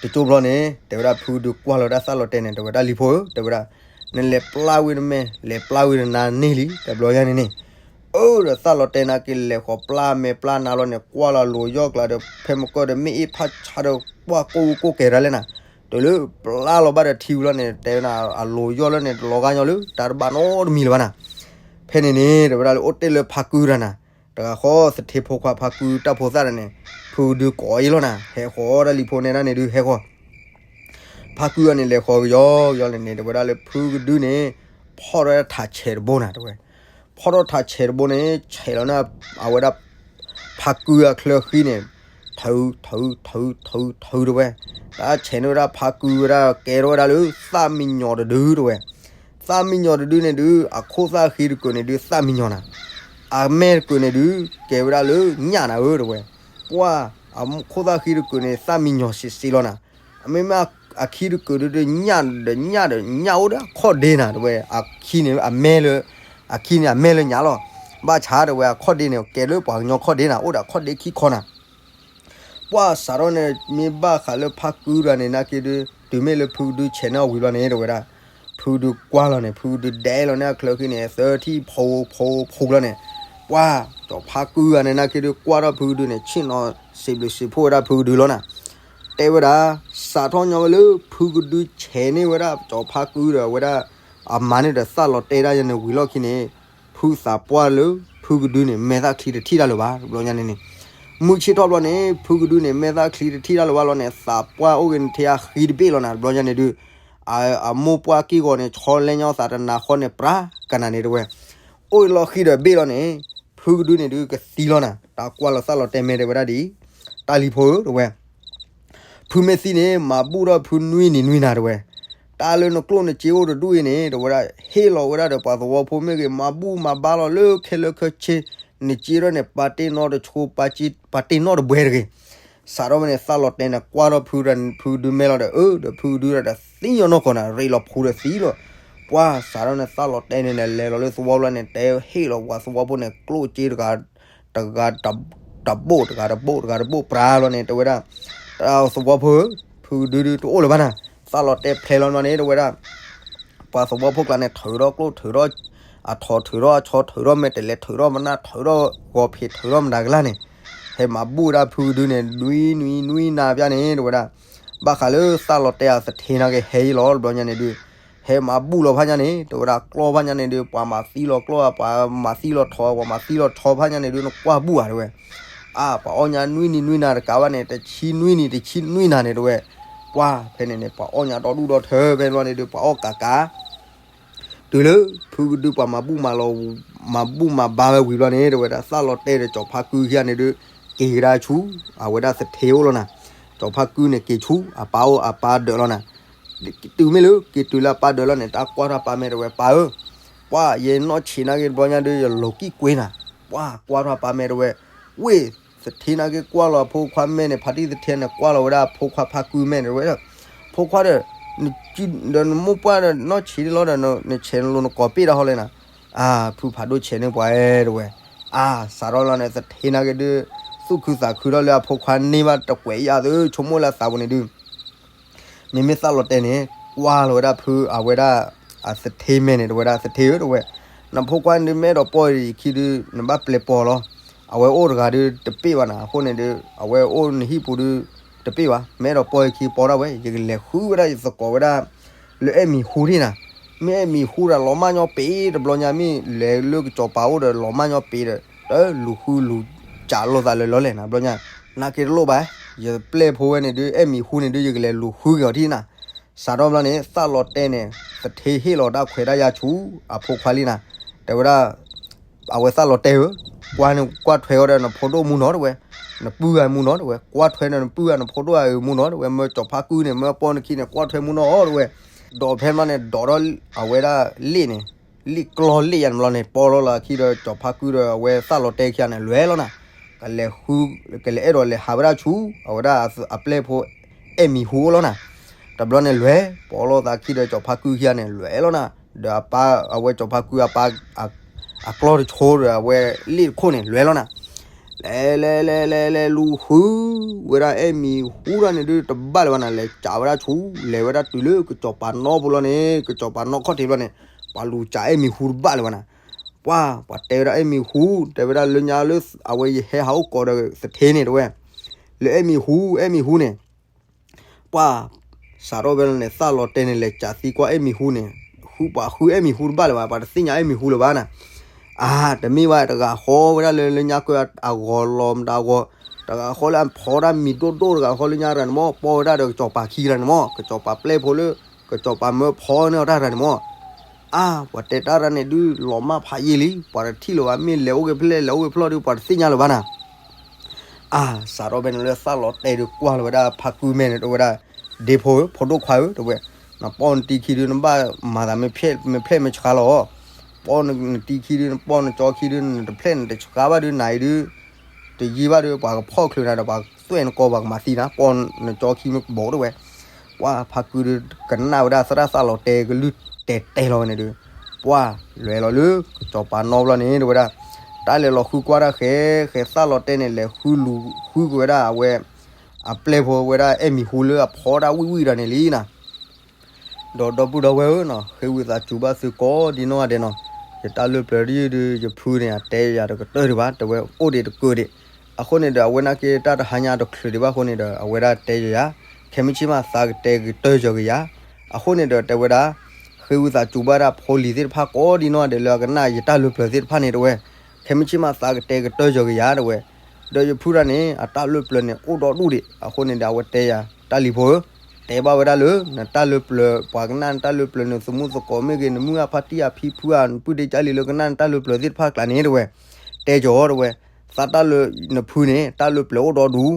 တကၠိဘျီန့ၣ် တဲဝဲဒၣ်ဖုကဒုကွၢ်လီၤဝဲဒၣ်သၣ်လီၤတဲာ်န့ၣ် တဲဝဲဒၣ်လံၤဖိဧၢ တဲဝဲဒၣ်, နလဲၤပျၢ်ဝံၤနမဲာ် လဲၤပျၢ်ဝံၤနနါန့ၢ်လံ တဘျီညါန့ၣ်န့ၣ်, အၢဒီးသၣ်လီၤတဲာ်နာ်က့လဲၤဃီၤပျၢ်မဲာ်ပျၢ်နါလီၤန့ၣ် ကွၢ်လီၤလိၤယီၢ်ကျါဒီး ဖဲမကီၢ်ဒီးမ့ၣ်အ့ၣ်ဖးဆါဒီး ပှၢ်ကိၢ်ကိၢ်ကဲၤတၢ်လဲၣ်နၤ, တုၤလၢပျၢ်လီၤဘၣ်ဒီးထံဝံၤလီၤန့ၣ် တဲဝဲနၤ အလိၤယီၢ်လၢန့ၣ် တလီၤဂာ်ညီလၢ တၢ်တဘၣ်နီတမံၤလၢၤဘၣ်နၤ ဖဲ ဖဲန့ၣ်န့ၣ် တဲဝဲဒၣ်လၢအိၣ်တ့ၢ်လၢဖါကုတဂၤနၤ, တဂၤဃီသထ့ဖိခွါဖါကုတၢ်ဖိသၣ်တဂၤန့ၣ်, ဖုကဒုကိးအီၤလီၤနၤ, ဟဲဃီၤတၢ်လံၤဖိန့ၣ်ဒၣ်န့ၣ်ဒုး ဟဲဃီၤ ဖါကုအီၤန့ၣ် လဲၤဃီၤကယီကယီန့ၣ်န့ၣ် တဲဝဲဒၣ်လၢဖုကဒုန့ၣ် ဖီၣ်ထီၣ်ထးဆဲးတဘိနၤ တဲဝဲ, ဖီၣ်ထီၣ်ထးဆဲးတဘိန့ၣ် ဆဲးလီၤန့ၢ် အဝဲဒၣ် ဖါကုအချၢဃံန့ၣ်, ထုး ထုး ထုး ထုး ထုး တဲဝဲ, တၢ်ဆဲးန့ၢ်ဝဲဒၣ်ဖါကုဝဲဒၣ် ကဲထီၣ်ဝဲဒၣ်လၢ သၣ်မံညီၤတဒု တဲဝဲ, သၣ်မံညီၤတဒုန့ၣ်ဒုး အခိၣ်သၣ်ဃံတကုာ်န့ၣ်ဒုး သၣ်မံညီၤနၤ, အမဲာ်တကုာ်န့ၣ်ဒုး ကဲဝဲဒၣ်လၢညၣ်နၤဧၢ တဲဝဲ, ပှၢ် အခိၣ်သၣ်ဃံတကုာ်န့ၣ် သၣ်မံညီၤစံးစ့လီၤနၤ, အမ့မ့ၢ်အခံတကုာ်ဒုး ညၣ်ဒီးညၣ်ဒီးညၣ်အိၣ်ဒီးအခီၣ်ဒ့နၤ တဲဝဲ, အခံန့ၣ်အမဲာ်လၢ အခံန့ၣ်အမဲာ်လၢညၣ်လီၤ, ဘၣ်ဆၣ်တဲဝဲ အခီၣ်ဒ့န့ၣ် ကဲလၢပှၤကညီခီၣ်ဒ့နၤ အိၣ်ဒီးအခီၣ်ဒ့ခံခီနၤ ပှၢ်စးထီၣ်န့ၣ် မ့ၢ်ဘၣ်ဃးလၢဖါကုတဂၤန့ၣ် နာ်က့ဒုး တုၤမ့ၢ်လၢဖုကဒုဆဲးန့ၢ်အီၤဝံၤလီၤန့ၣ် တဲဝဲဒၣ်, ဖုကဒုကွၢ်လီၤန့ၣ် ဖုကဒုဒဲလီၤန့ၢ်အချၢဃံန့ၣ် သၢထံၣ်ဖိဖိဖိလီၤန့ၣ်, ပှၢ် စီၤဖါကုတဂၤန့ၣ် နာ်က့ဒုးကွၢ်ထီၣ်ဖုကဒုန့ၣ် ဆ့ၣ်နီၤစံးဘျုးစံးဖှိၣ်ဝဲဒၣ်ဖုကဒုလီၤနၤ, တဲဝဲဒၣ်, စးထီၣ်ညီဝဲလၢဖုကဒုဆဲးန့ၢ်ဝဲဒၣ် စီၤဖါကုဒီးဝဲဒၣ် အမါန့ၣ်ဒီးသၣ်လီၤတဲာ်ဒၣ်ယၤန့ၣ်ဝံၤလီၢ်ခံန့ၣ်, ဖုသးပှၢ်လၢ ဖုကဒုန့ၣ် မဲာ်သၣ်ချံတထံၣ်တၢ်လၢၤဘၣ် တဘျီညါန့ၣ်န့ၣ်, မုၢ်ဆ့ၣ်ထီၣ်ဘျီန့ၣ် ဖုကဒုန့ၣ် မဲာ်သၣ်ချံတထံၣ်တၢ်လၢၤဘၣ်လီၤန့ၣ် သးပှၢ်အိၣ်က့ၤနထံအဃံတဘ့ၣ်လီၤနၤ တဘျီညါန့ၣ်ဒုး အမိၢ်ပှၢ်က့ၢ်ဂီၤန့ၣ် ဆီလဲညါသးတနၤဃီန့ၣ် ပြၤကနၤန့ၣ်တဲဝဲ, အိၣ်လီၤဃံဒီးဘ့ၣ်လီၤန့ၣ်, ဖုကဒုန့ၣ်ဒုးကသံလီၤနၤ တၢ်ကွၢ်လီၤသၣ်လီၤတဲာ်မဲာ်တဲဝဲဒၣ်ဒ်အံၤ, တၢ်လံၤဖိဧၢ တဲဝဲ ဖုမ့ၢ်သံန့ၣ် မၤဘူၣ်ထီၣ်ဖုနွံနံၤနွံနၤတဲဝဲ, တၢ်လၢနကျိၣ်နစ့အိၣ်တဒူၣ်အံၤန့ၣ် တဲဝဲဒၣ် ဟ့ၣ်လီၤဝဲဒၣ်ဒီးပှၤသဝီဖိမ့ၢ်ဂ့ၤ မၤဘူၣ်မၤဘါလီၤလၢခဲလၢာ်ခဲဆ့, နစ့ထီၣ်န့ၣ် ပာ်တ့ၢ်နီတဆိ ပာ်တ့ၢ်နီတဘှဲတဂ့ၤ စးထီၣ်ဝဲန့ၣ် သၣ်လီၤတဲာ်န့ၣ် ကွၢ်ထီၣ်ဖု ဖုကဒုမဲာ်လီၤဒီး အၢ ဒီးဖုကဒုဒီးသံညီနီၢ်ကီၢ်န့ၣ် ရ့လီၤဖိဒီးသံလီၤ, ပှၢ်စးထီၣ်န့ၣ် သၣ်လီၤတဲာ်န့ၣ်န့ၣ် လဲၤလီၤလၢသဝီလီၤန့ၣ် တဲဟ့ၣ်လီၤပှၤသဝီဖိန့ၣ် ကျိၣ်စ့တဂၤ တဂၤတဘိၣ် တဂၤတဘိၣ် တဂၤတဘိၣ်ပြၤလီၤန့ၣ် တဲဝဲဒၣ်, သဝီဖိဧၢ, ဖုကဒုဒုတအိၣ်လၢၤဘၣ်နၤ, သၣ်လီၤတဲာ်ဖျဲးလီၤန့ၣ် တဲဝဲဒၣ် ပှၤသဝီဖိကျါန့ၣ် ထုးထီၣ်ကျိၣ် ထုးထီၣ်အထိး ထုးထီၣ်အဆီ ထုးထီၣ်မဲာ်တဲးလဲး ထုးထီၣ်မနၢ် ထုးထီၣ်ဂီၤဖံး ထုးထီၣ်မတၤကလၢ်န့ၣ်, ဟဲမၤဘူၣ်ဝဲဒၣ်ဖုကဒုန့ၣ် နွံနွံနွံနၤဖၠၣ်န့ၣ် တဲဝဲဒၣ်, ဘၣ်ဃးလၢသၣ်လီၤတဲာ်အသထ့နာ်က့ဟဲအံၤလီၤ တဘျီညါန့ၣ်ဒုး, ဟဲမၤဘူၣ်လီၤဖၠၣ်ညါန့ၣ် တဲဝဲဒၣ် ကျီၢ်ဖၠၣ်ညါန့ၣ်ဒုး ပှၤမၤသံလီၤကျိၢ် ပှၤမၤသံလီၤထိး ပှၤမၤသံလီၤဆီဖၠၣ်ညါန့ၣ်ဒုး နကွၢ်ဘူၣ်ဧါ တဲဝဲ အါ ပှၤအီၣ်ညါနွံနံၤနွံနၤတကးဘၣ်န့ၣ် တဆံနွံနံၤတဆံနွံနၤန့ၣ် တဲဝဲ, ပှၢ်ဖဲန့ၣ်န့ၣ် ပှၤအီၣ်ညါဒီဒူၣ်ဒီထၢဖဲန့ၣ်ဘျီန့ၣ်ဒုး ပှၤအီၣ်ကးကး တုၤလၢ ဖုကဒုပှၤမၤဘူၣ်မၤလီၤ မၤဘူၣ်မၤဘါဝဲဝံၤဘျီန့ၣ် တဲဝဲဒၣ် သၣ်လီၤတဲာ်ဒီးစီၤဖါကုခံဂၤန့ၣ်ဒုး က့ၤကဒါဆူ အဝဲဒၣ်သထ့အိၣ်လီၤနၤ, စီၤဖါကုန့ၣ်က့ၤဆူ အပၢ်အိၣ်အပၢ်ဒၢးလီၤနၤ, တုၤမ့ၢ်လၢက့ၤတုၤလၢအပၢ်ဒၢးလီၤန့ၣ် တၢ်ကွၢ်ထီၣ်ပၢ်မဲာ်တဲဝဲ ပၢ်ဧၢ, ပှၢ်ယဲနီၢ်ဆံးနာ်က့တဘျီညါဒုး ယလီၤကံၣ်ကွ့နၤ, ပှၢ်ကွၢ်ထီၣ်ပၢ်မဲာ်တဲဝဲ, ဝ့ၢ် သထ့နာ်က့ကွၢ်လီၤအဖိခွါမဲာ်န့ၣ် ဖါတံၢ်သထ့န့ၣ် ကွၢ်လီၤဝဲဒၣ်အဖိခွါဖါကုမဲာ်န့ၣ်တဲဝဲ, ဖိခွါဒီး ဒီးနမိၢ်ပှၢ်ဒီးနီၢ်ဆံးလီၤဒီး နဆဲးနလိၤနကိးပ့ၢ်တၢ်ဟီလဲၣ်နၤ, အါ ဖုဖးဒိၣ်ဆဲးန့ၢ်ပှၤဧၢ တဲဝဲ, အါ စးထီၣ်လီၤန့ၣ် သထ့နာ်က့ဒုး သူၣ်ခုသးခုထီၣ်လၢအဖိခွါန့ၢ်ဘၣ်တကွဲးယါသု ဆိကမိၣ်လၢအသးပူၤန့ၣ်ဒုး မ့မ့ၢ်သၣ်လီၤတဲာ်န့ၣ် ကွၢ်လီၤဝဲဒၣ်ဖုအဝဲဒၣ် အသထ့မဲာ်န့ၣ် တဲဝဲဒၣ် သထ့ဧၢ တဲဝဲ, နဖိခွါန့ၣ်ဒုး မ့ၢ်အဲၣ်ဒိးပီၢ်ယခံဒုး နဘၣ်ပျဲပီၢ်လီၤ. အဝဲအိၣ်တဂၤဒုးတပ့ၢ်ဘၣ်နၤ အဃိန့ၣ်ဒုး အဝဲအိၣ်နဟံၣ်ပူၤဒုးတပ့ၢ်ဘၣ်. မ့ၢ်အဲၣ်ဒိးပီၢ်ယခံပီၢ်ဒၣ်ဝဲ ယကလဲၤဃုဝဲဒၣ်ယသကိးဝဲဒၣ် လၢအဲၣ်မံၤဟူဒၣ်နၤ. မ့ၢ်အဲၣ်မံၤဟူဒီးလီၤမၢ်ညီပ့ၤ တဘျီညါမ့ၢ်လဲၤလၢကစီၤပၤအိၣ်ဒီးလီၤမၢ်ညီပ့ၤဒီး တလူၤဃုလူၤစးလိာ်သးလၢလီၤလဲၣ်နၤ တဘျီညါ နာ်က့တလိၣ်ဘၣ်. ယပျဲၢ်ဖိဝဲန့ၣ်ဒုး အဲၣ်မံၤဟူန့ၣ်ဒုး ယကလဲၤလူၤဃုက့ၤအီၤထံၣ်နၤ. စးထီၣ်ဘျီန့ၣ် သၣ်လီၤတဲာ်န့ၣ် သထ့ဟ့ၣ်လီၤတၢ်ခွဲးတၢ်ယာ်ဆူ အဖိခွါလံနၤ. တဲဝဲဒၣ် အဝဲသၣ်လီၤတဲာ်ဧၢ, ကွၢ်ထွဲအီၤဒီးနဖိဒိၣ်မူနီၤ တဲဝဲ, နပုၢ်ဂၤမူနီၤ တဲဝဲ, ကွၢ်ထွဲဒီးနပုၢ်ဂၤနဖိဒိၣ်ဂၤအံၤမူနီၤ တဲဝဲ, မၢစီၤဖါကုန့ၣ် မၢပီၢ်နခံန့ၣ် ကွၢ်ထွဲမူနီၤ တဲဝဲ. ဒီးဖဲမးန့ၣ် ဒီးထီၣ်အဝဲဒၣ်လ့ၣ်န့ၣ် လ့ၣ်ကျီၢ်လ့ၣ်ယါန့ၣ်ဘျီန့ၣ် ပီၢ်လီၤလၢခံဒီးစီၤဖါကုဒီးအဝဲသၣ်လီၤတဲာ်ခံဂၤန့ၣ် လဲၤလီၤနၤ. ကလဲၤဃု ကလဲၤအဲၣ်ဒိးလဲၤဟးဝဲဒၣ်ဆူ အဝဲဒၣ်အပျဲၢ်ဖိ အဲၣ်မံၤဟူအိၣ်လီၤနၤ. တဘျီန့ၣ်လဲၤ ပီၢ်လီၤသးခံဒီးစီၤဖါကုခံဂၤန့ၣ် လဲၤလီၤနၤ. ဒီးအပၢ် အဝဲစီၤဖါကုအပၢ် အကျီၢ်တဆိဒီးအဝဲလ့ၣ်တခိၣ်န့ၣ် လဲၤလီၤနၤ. လဲၤလဲၤလဲၤလဲၤလဲၤလူၤဃုဝဲဒၣ်အဲၣ်မံၤဟူဒၣ်န့ၣ်ဒုးတဘၣ်လၢၤဘၣ်နၤ. လဲၤစးဝဲဒၣ်ဆူ လဲၤဝဲဒၣ်တုၤလၢကစီၤပၤနီၢ်ပူၤလီၤန့ၣ် ကစီၤပၤနီၢ်ခီၣ်ထံးဘျီန့ၣ် ပှၤလူၤစးအဲၣ်မံၤဟူတဘၣ်လၢၤဘၣ်နၤ. ပှၢ် ပှၤတဲဝဲဒၣ်အဲၣ်မံၤဟူ တဲဝဲဒၣ်လၢညါလၢအဝဲယဟဲဟးအိၣ်ကိးဒီးသထ့န့ၣ် တဲဝဲ လၢအဲၣ်မံၤဟူ အဲၣ်မံၤဟူန့ၣ် ပှၢ် စးထီၣ်ဖဲန့ၣ် သၣ်လီၤတဲာ်န့ၣ် လဲၤစးသံကွၢ်အဲၣ်မံၤဟူန့ၣ် ဃုပှၤဃုအဲၣ်မံၤဟူတဘၣ်လၢၤဘၣ် ပှၤတသ့ၣ်ညါအဲၣ်မံၤဟူလၢၤဘၣ်နၤ. အါ တမ့ၢ်ဘၣ် တဂၤဃီဝဲဒၣ်လၢ လၢညါကၢအဂီၤလီၤမတၤအဂီၤ, တဂၤဃီလၢအဖီဒၣ်မံၤဒိၣ်ဒိၣ်တဂၤဃီလၢညါတဂၤန့ၣ်မၢ်, ပီၢ်ဝဲဒၣ်ဒီးကစီၤပၤခံဂၤန့ၣ်မၢ်, ကစီၤပၤပျဲၢ်ဖိလၢ ကစီၤပၤမၢဖီန့ၢ်အီၤတၢ်တဂၤန့ၣ်မၢ်. အါ ပှၤတဲတၢ်တဂၤန့ၣ်ဒုး လီၤမၢ်ဖးယံာ်လံ, ပှၤတထံၣ်လၢၤဘၣ်, မ့ၢ်လဲၤအိၣ်ဂ့ၤဖျဲၣ် လဲၤအိၣ်ဂ့ၤဖျီၣ်ဒုး ပှၤတသ့ၣ်ညါလၢၤဘၣ်နၤ. အါ စးထီၣ်ဖဲန့ၣ်လၢသၣ်လီၤတဲာ်ဒုးကွၢ်လီၤဝဲဒၣ်ဖါကုမဲာ်န့ၣ် တဲဝဲဒၣ်, ဒ့ဖိဧၢ ဖိဒိၣ်ခွါဧၢ တဲဝဲ, နပီၢ်နတံၤခံဒုး နဘၣ်မၤသးမ့ၢ်ဖျဲၣ်မ့ၢ်ဆှါလီၤ. ပီၢ်နတံၤခံဒုး နပီၢ်နကၠီခံဒုး နတဖျဲၣ်နတဆှါဘၣ်ဒုး နၤအံၤဒုး တယံာ်ဘၣ်ဒုး ပှၤကဖီၣ်ချုးနၤဒီး ပှၤသွဲၣ်နကီ ပှၤကမၤသံနၤ, ပီၢ်နကၠီခံမ့ၢ်ကဘီၣ် တဲဝဲ. ပှၤဖါကုဒုး ကနၣ်ဝဲဒၣ်သရၣ်သၣ်လီၤတဲာ်ကလုၢ်တဲာ်တဲာ်လီၤဝဲန့ၣ်ဒုး, ပှၤလဲၤလီၤလၢကစီၤပၤနီဘျီန့ၣ် တဲဝဲဒၣ်, တၢ်လဲၤလီၤဃုကွၢ်တၢ်ဃဲ ဃဲသၣ်လီၤတဲာ်န့ၣ် လဲၤဃုလူၤဃုက့ၤဝဲဒၣ်အဝဲ အပျဲၢ်ဖိဝဲဒၣ်အဲၣ်မံၤဟူလၢအဖီဒၣ်ဝံၣ်ဝံၣ်ဒီးန့ၣ်လံနၤ. ဒီးဒီပုၢ်ဒီဝဲၢ်ဧၢနီၤ, ဃ့ဝံသးစူၤဘၣ်သုကိးဒံနီၢ်ဂၤဒဲးနီၤ, ယတၢ်လၢပျၢၤဒ်ဒုး ယဖုန့ၣ် အတဲယၤတကတၢၢ်ဒံးဘၣ်, တဲဝဲအိၣ်ဒံးတကၢၢ်ဒံး, အဃိန့ၣ်ဒီး အဝဲနာ်က့တၢ်တဟါညါတချုးဒံးဘၣ်အဃိန့ၣ်ဒီး အဝဲဒၣ်တဲယၤ, ခဲမုၢ်ဆ့ၣ်မးသးကတဲကတၢၢ်ယၤကယၤ, အဃိန့ၣ်ဒီးတဲဝဲဒၣ်, ဃ့ဝံသးစူၤဘၣ်ဒၣ်ဖိလံၤသ့ၣ်တဖၣ်ကိးဒံနီၢ်ဂၤဒဲးလၢအကနၣ်ယတၢ်လၢပျၢၤသ့ၣ်တဖၣ်န့ၣ် တဲဝဲ, ခဲမုၢ်ဆ့ၣ်မးသးကတဲကတၢၢ်ယၤကယၤ တဲဝဲ, ဒီးယဖုတၢ်န့ၣ် အတၢ်လၢပျၢၤန့ၣ် အိၣ်ဒီဒူၣ်ဒံး, အဃိန့ၣ်ဒီး အဝဲတဲယၤ တၢ်လံၤဖိဧၢ, တဲဘၣ်ဝဲဒၣ်လၢ နတၢ်လၢပျၢၤ ပှၤကနၣ်နတၢ်လၢပျၢၤ နသမူသကိးမ့ၢ်ဂ့ၤ နမုၢ်အဖါတံၢ်အဖံဖုဧါ နပုၢ်ဒ့ကၢ်လံၤလၢကနၣ်နတၢ်လၢပျၢၤသ့ၣ်တဖၣ်ကျါန့ၣ် တဲဝဲ, တဲကီး တဲဝဲ, သးတၢ်လၢ နဖုန့ၣ် တၢ်လၢပျၢၤအိၣ်ဒီဒူၣ်,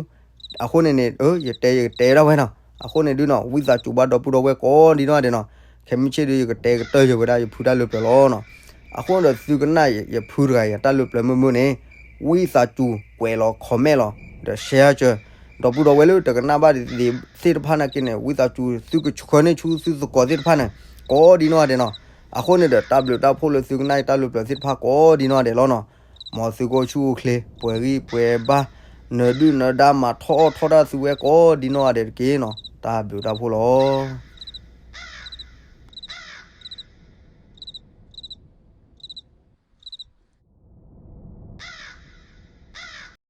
အဃိန့ၣ်န့ၣ် ယတဲယကတဲဒၣ်ဝဲနီၤ, အဃိန့ၣ်ဒုးနီၤ ဝံသးစူၤဘၣ်ဒီပုၢ်ဒီဝဲၢ်ကိးဒံနီၢ်ဂၤဒဲးနီၤ, ခဲမုၢ်ဆ့ၣ်ဒုး ယကတဲကတၢၢ်ယၤဝဲဒၣ်ယဖုတၢ်လၢပျၢၤလီၤနီၤ. အဃိန့ၣ်ဒီးသုကနၣ်ယဖုတဂၤအံၤ တၢ်လၢပျၢၤမုာ်မုာ်န့ၣ်, ဝံသးစူၤကွဲးလီၤ comment လီၤ ဒီး share စၢၤ, ဒီပုၢ်ဒီဝဲၢ်လၢတကနၣ်ဘၣ်ဒံးသ့ၣ်တဖၣ်နာ်က့န့ၣ် ဝံသးစူၤသုကဆှၢန့ၢ်ဆူသုသကိးသ့ၣ်တဖၣ်န့ၣ် ကိးဒံနီၢ်ဂၤဒဲးနီၤ. အဃိန့ၣ်ဒီး တၢ်ဘျုးတၢ်ဖှိၣ်လၢသုကနၣ်ယတၢ်လၢပျၢၤသ့ၣ်တဖၣ်ကိးဒံနီၢ်ဂၤဒဲးလီၤနီၤ. မ်သုကအိၣ်ဆူၣ်အိၣ်ချ့ ပှဲၤဂံၢ်ပှဲၤဘါ, နဒုၣ်နဒါမၤထီၣ်အီၣ်ထီၣ်တၢ်သုဝဲကိးဒံနီၢ်ဂၤဒဲးတက့ၢ်နီၤ. တၢ်ဘျုးတၢ်ဖှိၣ်လီၤ.